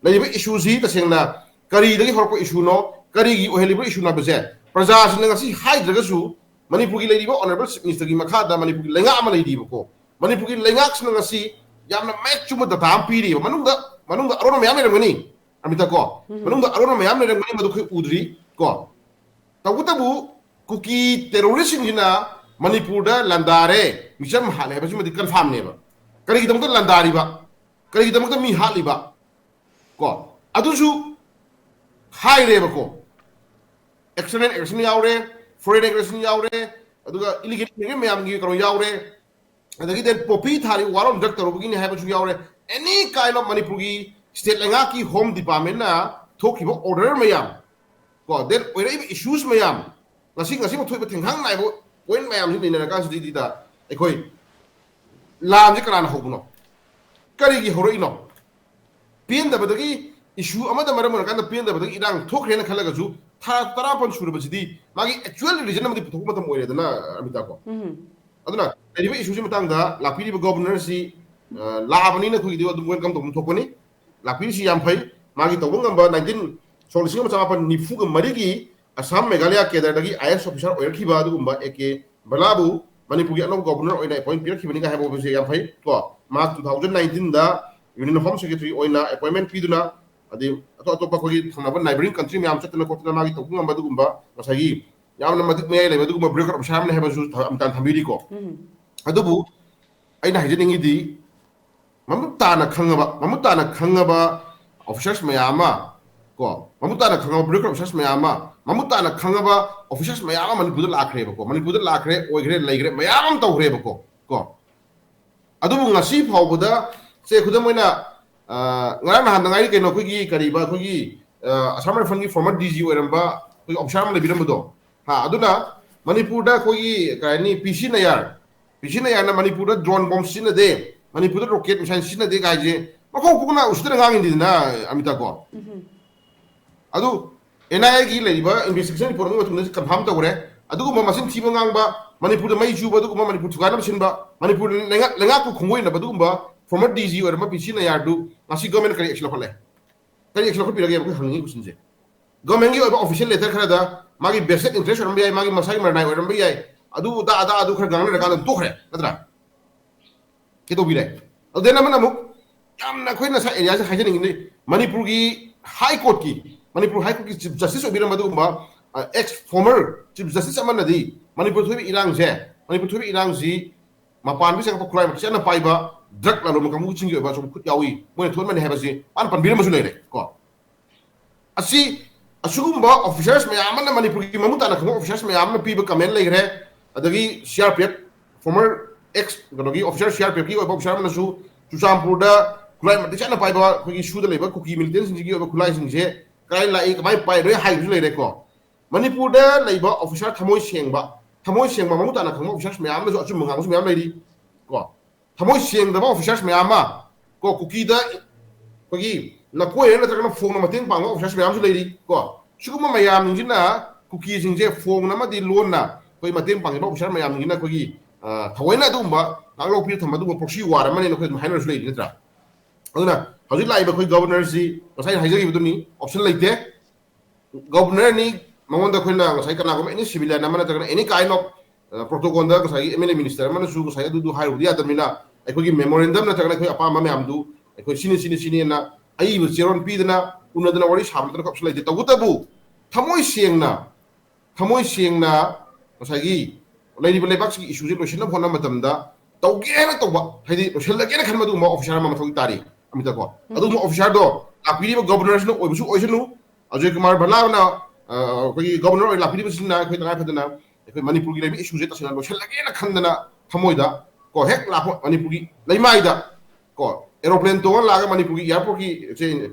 ꯂꯩꯔꯤꯕ ꯏꯁꯨꯁꯤ ꯇꯁꯦꯡꯅ ꯀꯔꯤꯗꯒꯤ ꯍꯧꯔꯛꯄ ꯏꯁꯨꯅꯣ, ꯀꯔꯤꯒꯤ ꯑꯣꯏꯍꯜꯂꯤꯕ ꯏꯁꯨꯅꯣ ꯍꯥꯏꯕꯁꯦ ꯄ꯭ꯔꯖꯥꯁꯤꯡꯅ ꯉꯁꯤ ꯍꯥꯏꯗ꯭ꯔꯒꯁꯨ ꯃꯅꯤꯄꯨꯔꯒꯤ ꯂꯩꯔꯤꯕ ꯑꯣꯅꯔꯦꯕꯜ ꯆꯤꯐ ꯃꯤꯅꯤꯁꯇꯔꯒꯤ ꯃꯈꯥꯗ ꯃꯅꯤꯄꯨꯔꯒꯤ ꯂꯩꯉꯥꯛ ꯑꯃ ꯂꯩꯔꯤꯕꯀꯣ꯫ ꯃꯅꯤꯄꯨꯔꯒꯤ ꯂꯩꯉꯥꯛꯁꯤꯅ ꯉꯁꯤ ꯌꯥꯝꯅ ꯃꯌꯦꯛ ꯆꯨꯝꯕ ꯗꯇꯥ ꯑꯃ ꯄꯤꯔꯤꯕ, ꯃꯅꯨꯡꯗ, ꯃꯅꯨꯡꯗ ꯑꯔꯣꯟꯕ ꯃꯌꯥꯝ ꯂꯩꯔꯝꯒꯅꯤ꯫ ꯑꯃꯤꯇꯥ ꯀꯣ, ꯎꯝ꯫ ꯃꯅꯨꯡꯗ ꯑꯔꯣꯟꯕ ꯃꯌꯥꯝ ꯂꯩꯔꯝꯒꯅꯤ, ꯃꯗꯨ ꯑꯩꯈꯣꯏ ꯎꯗ꯭ꯔꯤ ꯀꯣ꯫ ꯇꯧꯕꯇꯕꯨ ꯀꯨꯀꯤ ꯇꯦꯔꯣꯔꯤꯁꯁꯤꯡꯁꯤꯅ ꯃꯅꯤꯄꯨꯔꯗ ꯂꯥꯟꯗꯥꯔꯦ, ꯃꯤꯆꯝ ꯍꯥꯠꯂꯦ ꯍꯥꯏꯕꯁꯤꯃꯗꯤ ꯀꯟꯐꯥꯝꯅꯦꯕ꯫ ꯀꯔꯤꯒꯤꯗꯃꯛꯇ ꯂꯥꯟꯗꯥꯔꯤꯕ? ꯀꯔꯤꯒꯤꯗꯃꯛꯇ ꯃꯤ ꯍꯥꯠꯂꯤꯕ? ꯀꯣ, ꯑꯗꯨꯁꯨ ꯍꯥꯏꯔꯦꯕꯀꯣ꯫ ꯑꯦꯛꯁꯇꯔꯅꯦꯜ ꯑꯦꯒ꯭ꯔꯦꯁꯟ ꯌꯥꯎꯔꯦ, ꯐꯣꯔꯦꯟ ꯑꯦꯒ꯭ꯔꯦꯁꯟ ꯌꯥꯎꯔꯦ, ꯑꯗꯨꯒ ꯏꯂꯤꯒꯦꯜ ꯏꯃꯤꯒ꯭ꯔꯦꯟ ꯃꯌꯥꯝꯒꯤ ꯀꯩꯅꯣ ꯌꯥꯎꯔꯦ, ꯑꯗꯒꯤ then ꯄꯣꯄꯤ ꯊꯥꯔꯤ ꯋꯥꯔ ꯑꯣꯟ ꯗ꯭ꯔꯒ ꯇꯧꯔꯨꯕꯒꯤꯅꯤ ꯍꯥꯏꯕꯁꯨ ꯌꯥꯎꯔꯦ꯫ Any kind of ꯃꯅꯤꯄꯨꯔꯒꯤ ꯁ꯭ꯇꯦꯠ ꯂꯩꯉꯥꯛꯀꯤ ꯍꯣꯝ ꯗꯤꯄꯥꯔꯠꯃꯦꯟꯅ ꯊꯣꯛꯈꯤꯕ ꯑꯣꯔꯗꯔ ꯃꯌꯥꯝ, ꯀꯣ, then ꯑꯣꯏꯔꯛꯏꯕ ꯏꯁꯨꯁ ꯃꯌꯥꯝ, ꯉꯁꯤ, ꯉꯁꯤꯃꯛ ꯊꯣꯛꯏꯕ ꯊꯦꯡꯈꯥꯡ ꯅꯥꯏꯕ ꯄꯣꯏꯟꯠ ꯃꯌꯥꯝꯁꯤ ꯅꯩꯅꯔꯀꯥꯟꯁꯤꯗꯩꯗ ꯑꯩꯈꯣꯏ ꯂꯥꯟꯁꯦ ꯀꯅꯥꯅ ꯍꯧꯕꯅꯣ? ꯀꯔꯤꯒꯤ ꯍꯧꯔꯛꯏꯅꯣ? ꯄꯦꯟꯗꯕꯗꯒꯤ, ꯏꯁꯨ ꯑꯃꯗ ꯃꯔꯝ ꯑꯣꯏꯔꯀꯥꯟꯗ ꯄꯦꯟꯗꯕꯗꯒꯤ ꯏꯔꯥꯡ ꯊꯣꯛꯈ꯭ꯔꯦꯅ ꯈꯜꯂꯒꯁꯨ ꯊꯥ ꯇꯔꯥꯃꯥꯄꯟ ꯁꯨꯔꯕꯁꯤꯗꯤ ꯃꯥꯒꯤ actual reason ꯑꯃꯗꯤ ꯄꯨꯊꯣꯛꯄ ꯃꯇꯝ ꯑꯣꯏꯔꯦꯗꯅ, ꯑꯃꯤꯇꯥ ꯀꯣ꯫ ꯑꯗꯨꯅ ꯂꯩꯔꯤꯕ issue ꯁꯤ ꯃꯇꯥꯡꯗ ꯂꯥꯛꯄꯤꯔꯤꯕ governor ꯁꯤ, ꯑ, ꯂꯥꯛꯑꯕꯅꯤꯅ ꯑꯩꯈꯣꯏꯒꯤꯗꯤ ꯑꯗꯨꯝ welcome ꯇꯧꯐꯝ ꯊꯣꯛꯄꯅꯤ꯫ ꯂꯥꯛꯄꯤꯔꯤꯁꯤ ꯌꯥꯝ ꯐꯩ꯫ ꯃꯥꯒꯤ ꯇꯧꯕ ꯉꯝꯕ nineteen, ꯁꯣꯛ ꯂꯤꯁꯤꯡ ꯑꯃ ꯆꯃꯥꯄꯟ ꯅꯤꯐꯨꯒ ꯃꯔꯤꯒꯤ ꯑꯁꯥꯝ ꯃꯦꯘꯥꯂꯌꯥ ꯀꯦꯗꯔꯗꯒꯤ IAS officer ꯑꯣꯏꯔꯛꯈꯤꯕ ꯑꯗꯨꯒꯨꯝꯕ A K ꯕꯂꯥꯕꯨ ꯃꯅꯤꯄꯨꯔꯒꯤ ꯑꯅꯧꯕ governor ꯑꯣꯏꯅ appoint ꯄꯤꯔꯛꯈꯤꯕꯅꯤꯒ ꯍꯥꯏꯕ ꯋꯥꯐꯝꯁꯦ ꯌꯥꯝ ꯐꯩ ꯀꯣ꯫ ꯃꯍꯥꯛ two thousand nineteen ꯗ Union Home Secretary ꯑꯣꯏꯅ appointment ꯄꯤꯗꯨꯅ, ꯑꯗꯩ ꯑꯇꯣꯞ ꯑꯇꯣꯞꯄ ꯑꯩꯈꯣꯏꯒꯤ ꯊꯪꯅꯕ neighbouring country ꯃꯌꯥꯝ ꯆꯠꯇꯅ ꯈꯣꯠꯇꯅ ꯃꯥꯒꯤ ꯇꯧꯕ ꯉꯝꯕ ꯑꯗꯨꯒꯨꯝꯕ ꯉꯁꯥꯏꯒꯤ ꯌꯥꯝꯅ ꯃꯇꯤꯛ ꯃꯌꯥꯏ ꯂꯩꯕ ꯑꯗꯨꯒꯨꯝꯕ bureaucrat officer ꯑꯃꯅꯤ ꯍꯥꯏꯕꯁꯨ ꯊ-, ꯑꯃꯇꯥꯟ ꯊꯝꯕꯤꯔꯤꯀꯣ꯫ ꯑꯗꯨꯕꯨ ꯑꯩꯅ ꯍꯥꯏꯖꯅꯤꯡꯉꯤꯗꯤ, ꯃꯃꯨꯠ ꯇꯥꯅ ꯈꯪꯉꯕ, ꯃꯃꯨꯠ ꯇꯥꯅ ꯈꯪꯉꯕ officers ꯃꯌꯥꯝ ꯑꯃ, ꯀꯣ, ꯃꯃꯨꯠ ꯇꯥꯅ ꯈꯪꯉꯕ bureaucrat officers ꯃꯌꯥꯝ ꯑꯃ, ꯃꯃꯨꯠ ꯇꯥꯅ ꯈꯪꯉꯕ officers ꯃꯌꯥꯝ ꯑꯃ ꯃꯅꯤꯄꯨꯔꯗ ꯂꯥꯛꯈ꯭ꯔꯦꯕꯀꯣ, ꯃꯅꯤꯄꯨꯔꯗ ꯂꯥꯛꯈ꯭ꯔꯦ, ꯑꯣꯏꯈ꯭ꯔꯦ, ꯂꯩꯈ꯭ꯔꯦ, ꯃꯌꯥꯝ ꯑꯃ ꯇꯧꯈ꯭ꯔꯦꯕꯀꯣ, ꯀꯣ꯫ ꯑꯗꯨꯕꯨ ꯉꯁꯤ ꯐꯥꯎꯕꯗ, ꯁꯦ, ꯈꯨꯗꯝ ꯑꯣꯏꯅ, ꯑ, ꯉꯔꯥꯡ ꯅꯍꯥꯟꯗ ꯉꯥꯏꯔꯤ ꯀꯩꯅꯣ, ꯑꯩꯈꯣꯏꯒꯤ ꯀꯔꯤꯕ, ꯑꯩꯈꯣꯏꯒꯤ, ꯑ, ꯑꯁꯥꯝ ꯔꯥꯏꯐꯜꯒꯤ former D G ꯑꯣꯏꯔꯝꯕ ꯑꯩꯈꯣꯏꯒꯤ officer ꯑꯃ ꯂꯩꯕꯤꯔꯝꯕꯗꯣ, ꯍꯥ, ꯑꯗꯨꯅ ꯃꯅꯤꯄꯨꯔꯗ ꯑꯩꯈꯣꯏꯒꯤ, ꯀꯩ ꯍꯥꯏꯅꯤ, P C ꯅꯌꯥꯔ, P C ꯅꯌꯥꯔꯅ ꯃꯅꯤꯄꯨꯔꯗ drone bomb ꯁꯤꯖꯤꯟꯅꯗꯦ, ꯃꯅꯤꯄꯨꯔꯗ rocket missile ꯁꯤꯖꯤꯟꯅꯗꯦ ꯀꯥꯏꯁꯦ ꯃꯀꯣꯛ ꯀꯣꯛꯅ ꯎꯁꯤꯠꯇꯅ ꯉꯥꯡꯉꯤꯅꯤꯗꯅ, ꯑꯃꯤꯇꯥ ꯀꯣ꯫ ꯑꯗꯨ N I A ꯒꯤ ꯂꯩꯔꯤꯕ investigation report ꯑꯃꯒꯤ ꯃꯇꯨꯡꯗ confirm ꯇꯧꯈ꯭ꯔꯦ꯫ ꯑꯗꯨꯒꯨꯝꯕ ꯃꯆꯤꯟ ꯊꯤꯕ ꯉꯥꯡꯕ, ꯃꯅꯤꯄꯨꯔꯗ ꯃꯩ ꯆꯨꯕ, ꯑꯗꯨꯒꯨꯝꯕ ꯃꯅꯤꯄꯨꯔ ꯊꯨꯒꯥꯏꯅꯕ ꯁꯤꯟꯕ, ꯃꯅꯤꯄꯨꯔ ꯂꯩꯉꯥꯛ-, ꯂꯩꯉꯥꯛꯄꯨ ꯈꯣꯡꯒꯣꯏꯅꯕ ꯑꯗꯨꯒꯨꯝꯕ former D G ꯑꯣꯏꯔꯝꯕ P C ꯅꯌꯥꯔꯗꯨ ꯉꯁꯤ government ꯀꯔꯤ action ꯂꯧꯈꯠꯂꯦ? ꯀꯔꯤ action ꯂꯧꯈꯠꯄꯤꯔꯒꯦ? ꯑꯩꯈꯣꯏ ꯍꯪꯅꯤꯡꯉꯤ question ꯁꯦ꯫ Government ꯀꯤ ꯑꯣꯏꯕ official letter ꯈꯔꯗ ꯃꯥꯒꯤ vested interest ꯑꯣꯏꯔꯝꯕ ꯌꯥꯏ, ꯃꯥꯒꯤ ꯃꯁꯥꯒꯤ ꯃꯔꯅꯥꯏ ꯑꯣꯏꯔꯝꯕ ꯌꯥꯏ, ꯑꯗꯨ ꯑꯗꯥ, ꯑꯗꯥ, ꯑꯗꯨ ꯈꯔ ꯉꯥꯡꯅꯔꯀꯥꯟꯗ ꯑꯗꯨꯝ ꯇꯣꯛꯈ꯭ꯔꯦ, ꯅꯠꯇ꯭ꯔꯥ? ꯀꯩꯗꯧꯕꯤꯔꯦ? ꯑꯗꯨꯗꯩ ꯑꯃꯅ ꯑꯃꯨꯛ ꯌꯥꯝꯅ ꯑꯩꯈꯣꯏꯅ ꯉꯁꯥꯏ area ꯁꯦ ꯍꯥꯏꯖꯅꯤꯡꯉꯤꯗꯤ, ꯃꯅꯤꯄꯨꯔꯒꯤ High Court ꯀꯤ, ꯃꯅꯤꯄꯨꯔ High Court ꯀꯤ Chief Justice ꯑꯣꯏꯕꯤꯔꯝꯕ ꯑꯗꯨꯒꯨꯝꯕ, ꯑ, ex former Chief Justice ꯑꯃꯅꯗꯤ Manipur ꯊꯣꯛꯏꯕ ꯏꯔꯥꯡꯁꯦ, ꯃꯅꯤꯄꯨꯔ ꯊꯣꯛꯏꯕ ꯏꯔꯥꯡꯁꯤ ꯃꯄꯥꯟꯗꯒꯤ ꯆꯪꯉꯛꯄ ꯈꯨꯠꯂꯥꯏ ꯃꯇꯤꯛ ꯆꯥꯅ ꯄꯥꯏꯕ drug ꯂꯂꯣꯟꯕ ꯀꯥꯡꯕꯨꯁꯤꯡꯒꯤ ꯑꯣꯏꯕ ꯑꯁꯨꯝ ꯈꯨꯠ ꯌꯥꯎꯏ, ꯃꯣꯏꯅ ꯊꯣꯛꯍꯟꯕꯅꯤ ꯍꯥꯏꯕꯁꯤ ꯃꯥꯅ ꯄꯟꯕꯤꯔꯝꯕꯁꯨ ꯂꯩꯔꯦ ꯀꯣ꯫ ꯑꯁꯤ, ꯑꯁꯤꯒꯨꯝꯕ officers ꯃꯌꯥꯝ ꯑꯃꯅ, ꯃꯅꯤꯄꯨꯔꯒꯤ ꯃꯃꯨꯠ ꯇꯥꯅ ꯈꯪꯕ officers ꯃꯌꯥꯝ ꯑꯃꯅ ꯄꯤꯕ comment ꯂꯩꯈ꯭ꯔꯦ꯫ ꯑꯗꯒꯤ C R P F, former ex ꯀꯩꯅꯣꯒꯤ officer, C R P F ꯀꯤ ꯑꯣꯏꯕ officer ꯑꯃꯅꯁꯨ ꯆꯨꯔꯆꯥꯟꯄꯨꯔꯗ ꯈꯨꯠꯂꯥꯏ ꯃꯇꯤꯛ ꯆꯥꯅ ꯄꯥꯏꯕ ꯑꯩꯈꯣꯏꯒꯤ ꯁꯨꯗ ꯂꯩꯕ ꯀꯨꯀꯤ militant ꯁꯤꯡꯁꯤꯒꯤ ꯑꯣꯏꯕ ꯈꯨꯠꯂꯥꯏꯁꯤꯡꯁꯦ ꯀꯗꯥꯏ ꯂꯥꯛꯏ, ꯀꯃꯥꯏꯅ ꯄꯥꯏ, ꯂꯣꯏ ꯍꯥꯏꯕꯁꯨ ꯂꯩꯔꯦꯀꯣ꯫ ꯃꯅꯤꯄꯨꯔꯗ ꯂꯩꯕ officer ꯊꯃꯣꯏ ꯁꯦꯡꯕ, ꯊꯃꯣꯏ ꯁꯦꯡꯕ ꯃꯃꯨꯠ ꯇꯥꯅ ꯈꯪꯕ officers ꯃꯌꯥꯝ ꯑꯃꯅꯁꯨ ꯑꯆꯨꯝꯕ ꯉꯥꯡꯕꯁꯨ ꯃꯌꯥꯝ ꯂꯩꯔꯤ ꯀꯣ꯫ ꯊꯃꯣꯏ ꯁꯦꯡꯗꯕ officers ꯃꯌꯥꯝ ꯑꯃ ꯀꯣ, ꯀꯨꯀꯤꯗ ꯑꯩꯈꯣꯏꯒꯤ ꯅꯀꯣꯏꯔ ꯅꯠꯇ꯭ꯔꯒꯅ ꯐꯣꯡꯅ ꯃꯇꯦꯡ ꯄꯥꯡꯕ officers ꯃꯌꯥꯝꯁꯨ ꯂꯩꯔꯤ ꯀꯣ꯫ ꯁꯤꯒꯨꯝꯕ ꯃꯌꯥꯝꯁꯤꯡꯁꯤꯅ ꯀꯨꯀꯤꯁꯤꯡꯁꯦ ꯐꯣꯟ ꯑꯃꯗꯤ ꯂꯣꯟꯅ ꯑꯩꯈꯣꯏ ꯃꯇꯦꯡ ꯄꯥꯡꯖꯕ ꯑꯣꯐꯤꯁꯔ ꯃꯌꯥꯝꯁꯤꯡꯁꯤꯅ ꯑꯩꯈꯣꯏꯒꯤ ꯊꯑꯣꯏꯅ ꯑꯗꯨꯒꯨꯝꯕ ꯉꯥꯛꯂꯧ ꯄꯤꯔ ꯊꯝꯕ ꯑꯗꯨꯒꯨꯝꯕ proxy war ꯑꯃꯅꯦꯅ ꯑꯩꯈꯣꯏ ꯑꯗꯨꯝ ꯍꯥꯏꯅꯔꯁꯨ ꯂꯩꯔꯤ ꯅꯠꯇ꯭ꯔꯥ? ꯑꯗꯨꯅ ꯍꯧꯖꯤꯛ ꯂꯥꯛꯏꯕ ꯑꯩꯈꯣꯏ ꯒꯣꯕꯔꯅꯔꯁꯤ ꯉꯁꯥꯏ ꯍꯥꯏꯖꯈꯤꯕꯗꯨꯅꯤ, ꯑꯣꯞꯁꯟ ꯂꯩꯇꯦ꯫ ꯒꯣꯕꯔꯅꯔꯅꯤ, ꯃꯉꯣꯟꯗ ꯑꯩꯈꯣꯏꯅ ꯉꯁꯥꯏ ꯀꯅꯥꯒꯨꯝꯕ any civilian ꯑꯃ ꯅꯠꯇ꯭ꯔꯒꯅ any kind of protocolꯗ ꯉꯁꯥꯏꯒꯤ MLA minister ꯑꯃꯅꯁꯨ ꯉꯁꯥꯏ ꯑꯗꯨꯗꯨ ꯍꯥꯏꯔꯨꯕꯗꯤ ꯌꯥꯗꯕꯅꯤꯅ ꯑꯩꯈꯣꯏꯒꯤ memorandum ꯅꯠꯇ꯭ꯔꯒꯅ ꯑꯩꯈꯣꯏ ꯑꯄꯥꯝꯕ ꯃꯌꯥꯝꯗꯨ ꯑꯩꯈꯣꯏ ꯁꯤꯅꯤ ꯁꯤꯅꯤ ꯁꯤꯅꯤꯅ ꯑꯏꯕ ꯆꯦꯔꯣꯜ ꯄꯤꯗꯅ ꯎꯅꯗꯅ ꯋꯥꯔꯤ ꯁꯥꯕ ꯅꯠꯇꯅ ꯑꯣꯞꯁꯟ ꯂꯩꯇꯦ꯫ ꯇꯧꯕꯇꯕꯨ ꯊꯃꯣꯏ ꯁꯦꯡꯅ, ꯊꯃꯣꯏ ꯁꯦꯡꯅ ꯉꯁꯥꯏꯒꯤ ꯂꯩꯔꯤꯕ ꯂꯩꯕꯥꯛꯁꯤꯒꯤ issueꯁꯦ ꯂꯣꯏꯁꯤꯟꯅꯕ ꯍꯣꯠꯅꯕ ꯃꯇꯝꯗ ꯇꯧꯒꯦꯅ ꯇꯧꯕ, ꯍꯥꯏꯗꯤ ꯂꯣꯏꯁꯤꯜꯂꯒꯦꯅ ꯈꯟꯕ ꯑꯗꯨꯒꯨꯝꯕ ꯑꯣꯐꯤꯁꯥꯔ ꯑꯃ ꯃꯊꯧ ꯇꯥꯔꯤ꯫ ꯑꯃꯤꯇꯥ ꯀꯣ, ꯑꯗꯨꯒꯨꯝꯕ ꯑꯣꯐꯤꯁꯥꯔꯗꯣ ꯂꯥꯛꯄꯤꯔꯤꯕ ꯒꯣꯕꯔꯅꯔꯁꯤꯅ ꯑꯣꯏꯕꯁꯨ ꯑꯣꯏꯁꯅꯨ, ꯑꯖꯣꯏ ꯀꯨꯃꯥꯔ ꯚꯜꯂꯥꯅ ꯑꯩꯈꯣꯏꯒꯤ ꯒꯣꯕꯔꯅꯔ ꯑꯣꯏꯅ ꯂꯥꯛꯄꯤꯔꯤꯕꯁꯤꯅ ꯑꯩꯈꯣꯏ ꯇꯉꯥꯏ ꯐꯗꯅ ꯑꯩꯈꯣꯏ ꯃꯅꯤꯄꯨꯔꯒꯤ ꯂꯩꯕ issueꯁꯦ ꯇꯁꯦꯡꯅ ꯂꯣꯏꯁꯤꯜꯂꯒꯦꯅ ꯈꯟꯗꯅ ꯊꯃꯣꯏꯗ ꯀꯣ ꯍꯦꯛ ꯂꯥꯛꯄ ꯃꯅꯤꯄꯨꯔꯒꯤ ꯂꯩꯃꯥꯏꯗ ꯀꯣ aeroplane ꯇꯣꯡꯉ ꯂꯥꯛꯑꯒ ꯃꯅꯤꯄꯨꯔꯒꯤ airportꯀꯤ ꯁꯦ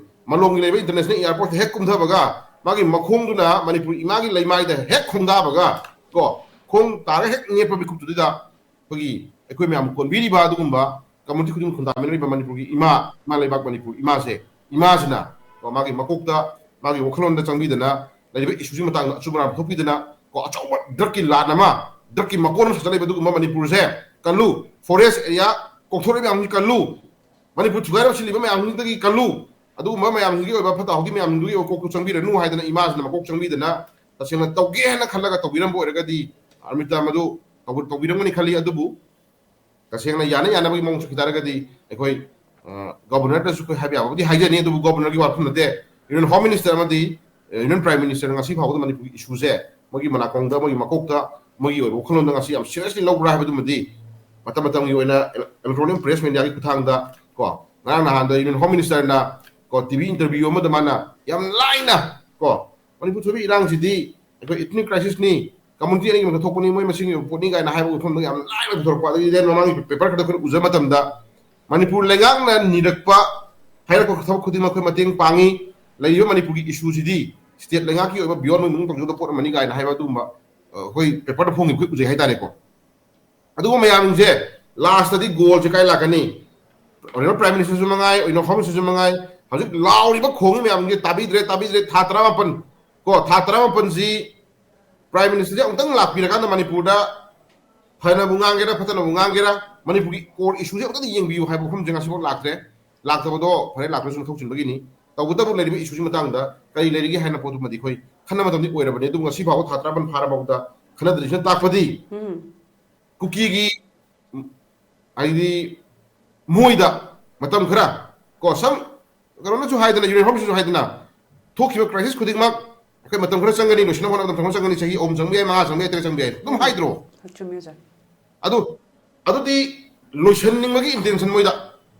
ꯃꯂꯣꯝꯒꯤ ꯂꯩꯕ international airportꯇ ꯍꯦꯛ ꯀꯨꯝꯊꯕꯒ ꯃꯥꯒꯤ ꯃꯈꯣꯡꯗꯨꯅ ꯃꯅꯤꯄꯨꯔ ꯏꯃꯥꯒꯤ ꯂꯩꯃꯥꯏꯗ ꯍꯦꯛ ꯈꯣꯡꯗꯥꯕꯒ ꯀꯣ ꯈꯣꯡ ꯇꯥꯔꯒ ꯍꯦꯛ ꯅꯦꯠꯄ ꯃꯤꯀꯨꯞꯇꯨꯗ ꯑꯩꯈꯣꯏꯒꯤ ꯑꯩꯈꯣꯏ ꯃꯌꯥꯝ ꯀꯣꯟꯕꯤꯔꯤꯕ ꯑꯗꯨꯒꯨꯝꯕ community ꯈꯨꯗꯤꯡ ꯈꯨꯟꯗꯥꯃꯤꯟꯅꯔꯤꯕ ꯃꯅꯤꯄꯨꯔꯒꯤ ꯏꯃꯥ, ꯏꯃꯥ ꯂꯩꯕꯥꯛ ꯃꯅꯤꯄꯨꯔ ꯏꯃꯥꯁꯦ, ꯏꯃꯥꯁꯤꯅ ꯀꯣ ꯃꯥꯒꯤ ꯃꯀꯣꯛꯇ ꯃꯥꯒꯤ ꯋꯥꯈꯜꯂꯣꯟꯗ ꯆꯪꯕꯤꯗꯅ ꯂꯩꯔꯤꯕ issueꯁꯤꯒꯤ ꯃꯇꯥꯡꯗ ꯑꯆꯨꯝ ꯑꯔꯥꯟ ꯄꯨꯊꯣꯛꯄꯤꯗꯅ ꯀꯣ ꯑꯆꯧꯕ drugꯀꯤ ꯂꯥꯟ ꯑꯃ, drugꯀꯤ ꯃꯀꯣꯟ ꯑꯃ ꯁꯥꯒꯠꯂꯛꯏꯕ ꯑꯗꯨꯒꯨꯝꯕ ꯃꯅꯤꯄꯨꯔꯁꯦ ꯀꯜꯂꯨ, forest area ꯀꯣꯛꯊꯣꯔꯛꯏꯕ ꯃꯌꯥꯝꯁꯤ ꯀꯜꯂꯨ, ꯃꯅꯤꯄꯨꯔ ꯊꯨꯒꯥꯏꯅꯕ ꯁꯤꯜꯂꯤꯕ ꯃꯌꯥꯝꯁꯤꯡꯗꯒꯤ ꯀꯜꯂꯨ, ꯑꯗꯨꯒꯨꯝꯕ ꯃꯌꯥꯝꯁꯤꯡꯒꯤ ꯑꯣꯏꯕ ꯐꯠꯇ ꯍꯥꯎꯗꯤ ꯃꯌꯥꯝꯁꯤꯡꯗꯨꯒꯤ ꯑꯣꯏꯕ ꯀꯣꯛꯇꯨ ꯆꯪꯕꯤꯔꯅꯨ ꯍꯥꯏꯗꯅ ꯏꯃꯥꯁꯤꯅ ꯃꯀꯣꯛ ꯆꯪꯕꯤꯗꯅ ꯇꯁꯦꯡꯅ ꯇꯧꯒꯦ ꯍꯥꯏꯅ ꯈꯜꯂꯒ ꯇꯧꯕꯤꯔꯝꯕ ꯑꯣꯏꯔꯒꯗꯤ ꯑꯔꯃꯤꯇꯥ ꯃꯗꯨ ꯇꯧꯕ-, ꯇꯧꯕꯤꯔꯝꯒꯅꯤ ꯈꯜꯂꯤ꯫ ꯑꯗꯨꯕꯨ ꯇꯁꯦꯡꯅ ꯌꯥꯅ ꯌꯥꯅꯕꯒꯤ ꯃꯑꯣꯡ ꯆꯠꯈꯤ ꯇꯥꯔꯒꯗꯤ ꯑꯩꯈꯣꯏ ꯒꯣꯕꯔꯅꯔꯗꯁꯨ ꯑꯩꯈꯣꯏ ꯍꯥꯏꯕ ꯌꯥꯕꯕꯨꯗꯤ ꯍꯥꯏꯖꯅꯤ, ꯑꯗꯨꯕꯨ ꯒꯣꯕꯔꯅꯔꯒꯤ ꯋꯥꯐꯝ ꯅꯠꯇꯦ꯫ Union Home Minister ꯑꯃꯗꯤ Union Prime Minister ꯉꯁꯤ ꯐꯥꯎꯕꯗ ꯃꯅꯤꯄꯨꯔꯒꯤ issueꯁꯦ ꯃꯣꯏꯒꯤ ꯃꯅꯥꯀꯣꯡꯗ, ꯃꯣꯏꯒꯤ ꯃꯀꯣꯛꯇ, ꯃꯣꯏꯒꯤ ꯑꯣꯏꯕ ꯋꯥꯈꯜꯂꯣꯟꯗ ꯉꯁꯤ ꯌꯥꯝ seriously ꯂꯧꯕ꯭ꯔꯥ ꯍꯥꯏꯕꯗꯨꯃꯗꯤ ꯃꯇꯝ ꯃꯇꯝꯒꯤ ꯑꯣꯏꯅ electronic press mediaꯒꯤ ꯈꯨꯠꯊꯥꯡꯗ ꯀꯣ ꯉꯔꯥꯡ ꯅꯍꯥꯟꯗ Union Home Ministerꯅ ꯀꯣ TV interview ꯑꯃꯗ ꯃꯥꯅ ꯌꯥꯝ ꯂꯥꯏꯅ ꯀꯣ ꯃꯅꯤꯄꯨꯔ ꯊꯣꯛꯏꯕ ꯏꯔꯥꯡꯁꯤꯗꯤ ꯑꯩꯈꯣꯏ ethnic crisisꯅꯤ, community ꯑꯅꯤꯒꯤ ꯃꯔꯛꯇ ꯊꯣꯛꯄꯅꯤ, ꯃꯣꯏ ꯃꯁꯤꯡꯒꯤ ꯄꯣꯠꯅꯤ ꯀꯥꯏꯅ ꯍꯥꯏꯕ ꯋꯥꯐꯝꯗ ꯌꯥꯝ ꯂꯥꯏꯅ ꯄꯨꯊꯣꯔꯛꯄ꯫ ꯑꯗꯒꯤ then ꯃꯃꯥꯡꯒꯤ paper ꯈꯔꯗ ꯑꯩꯈꯣꯏꯅ ꯎꯖꯕ ꯃꯇꯝꯗ ꯃꯅꯤꯄꯨꯔ ꯂꯩꯉꯥꯛꯅ ꯅꯤꯔꯛꯄ ꯍꯥꯏꯔꯛꯄ ꯊꯕꯛ ꯈꯨꯗꯤꯡꯃꯛ ꯑꯩꯈꯣꯏ ꯃꯇꯦꯡ ꯄꯥꯡꯉꯤ꯫ ꯂꯩꯔꯤꯕ ꯃꯅꯤꯄꯨꯔꯒꯤ issueꯁꯤꯗꯤ state ꯂꯩꯉꯥꯛꯀꯤ ꯑꯣꯏꯕ beyond ꯃꯅꯨꯡ ꯇꯧꯖꯒꯗꯕ ꯄꯣꯠ ꯑꯃꯅꯤ ꯀꯥꯏꯅ ꯍꯥꯏꯕ ꯑꯗꯨꯒꯨꯝꯕ, ꯑ, ꯑꯩꯈꯣꯏ paperꯗ ꯐꯣꯡꯉꯤꯕ ꯑꯩꯈꯣꯏ ꯎꯖꯩ ꯍꯥꯏꯇꯥꯔꯦꯀꯣ꯫ ꯑꯗꯨꯒꯨꯝꯕ ꯃꯌꯥꯝꯁꯦ lastꯇꯗꯤ goalꯁꯦ ꯀꯥꯏ ꯂꯥꯛꯀꯅꯤ? ꯑꯣꯏꯅ Prime Ministerꯁꯨ ꯃꯉꯥꯏ, ꯑꯣꯏꯅ Home Ministerꯁꯨ ꯃꯉꯥꯏ, ꯍꯧꯖꯤꯛ ꯂꯥꯎꯔꯤꯕ ꯈꯣꯡꯉꯤ ꯃꯌꯥꯝꯁꯦ ꯇꯥꯕꯤꯗ꯭ꯔꯦ, ꯇꯥꯕꯤꯗ꯭ꯔꯦ, ꯊꯥ ꯇꯔꯥꯃꯥꯄꯟ ꯀꯣ, ꯊꯥ ꯇꯔꯥꯃꯥꯄꯟꯁꯤ Prime Ministerꯁꯦ ꯑꯃꯨꯛꯇꯪ ꯂꯥꯛꯄꯤꯔꯀꯥꯟꯗ ꯃꯅꯤꯄꯨꯔꯗ ꯐꯅꯕꯨ ꯉꯥꯡꯒꯦꯔꯥ, ꯐꯠꯇꯅꯕꯨ ꯉꯥꯡꯒꯦꯔꯥ, ꯃꯅꯤꯄꯨꯔꯒꯤ core issueꯁꯦ ꯑꯃꯨꯛꯇꯪ ꯌꯦꯡꯕꯤꯌꯨ ꯍꯥꯏꯕ ꯋꯥꯐꯝꯁꯦ ꯉꯁꯤꯐꯥꯎ ꯂꯥꯛꯇ꯭ꯔꯦ꯫ ꯂꯥꯛꯇꯕꯗꯣ ꯐꯔꯦ, ꯂꯥꯛꯇ꯭ꯔꯁꯨ ꯃꯊꯧ ꯆꯤꯟꯕꯒꯤꯅꯤ꯫ ꯇꯧꯕꯇꯕꯨ ꯂꯩꯔꯤꯕ issueꯁꯤ ꯃꯇꯥꯡꯗ ꯀꯔꯤ ꯂꯩꯔꯤꯒꯦ ꯍꯥꯏꯅ ꯄꯣꯠꯇꯨꯃꯗꯤ ꯑꯩꯈꯣꯏ ꯈꯟꯅ ꯃꯇꯝꯗꯤ ꯑꯣꯏꯔꯕꯅꯤ꯫ ꯑꯗꯨꯕꯨ ꯉꯁꯤ ꯐꯥꯎꯕ ꯊꯥ ꯇꯔꯥꯃꯥꯄꯟ ꯐꯥꯔꯕ ꯐꯥꯎꯗ ꯈꯟꯅꯗ꯭ꯔꯤꯁꯤꯅ ꯇꯥꯛꯄꯗꯤ, ꯎꯝ꯫ ꯀꯨꯀꯤꯒꯤ, ꯎꯝ, ꯍꯥꯏꯗꯤ ꯃꯣꯏꯗ ꯃꯇꯝ ꯈꯔ, ꯀꯣ, ꯁꯝ, ꯀꯩꯅꯣꯅꯁꯨ ꯍꯥꯏꯗꯅ, ꯌꯨꯅꯤꯐꯣꯔꯝꯁꯤꯁꯨ ꯍꯥꯏꯗꯅ, ꯊꯣꯛꯈꯤꯕ crisis ꯈꯨꯗꯤꯡꯃꯛ ꯑꯩꯈꯣꯏ ꯃꯇꯝ ꯈꯔ ꯆꯪꯒꯅꯤ, ꯂꯣꯏꯁꯤꯟꯅꯕ ꯍꯣꯠꯅꯕꯗ ꯃꯇꯝ ꯈꯔ ꯆꯪꯒꯅꯤ, ꯆꯍꯤ ꯑꯍꯨꯝ ꯆꯪꯕ ꯌꯥꯏ, ꯃꯉꯥ ꯆꯪꯕ ꯌꯥꯏ, ꯇꯔꯦꯠ ꯆꯪꯕ ꯌꯥꯏ, ꯑꯗꯨꯝ ꯍꯥꯏꯗ꯭ꯔꯣ? ꯆꯨꯝꯃꯦ, ꯑꯣꯖꯥ꯫ ꯑꯗꯨ, ꯑꯗꯨꯗꯤ ꯂꯣꯏꯁꯟꯅꯤꯡꯕꯒꯤ intention ꯃꯣꯏꯗ,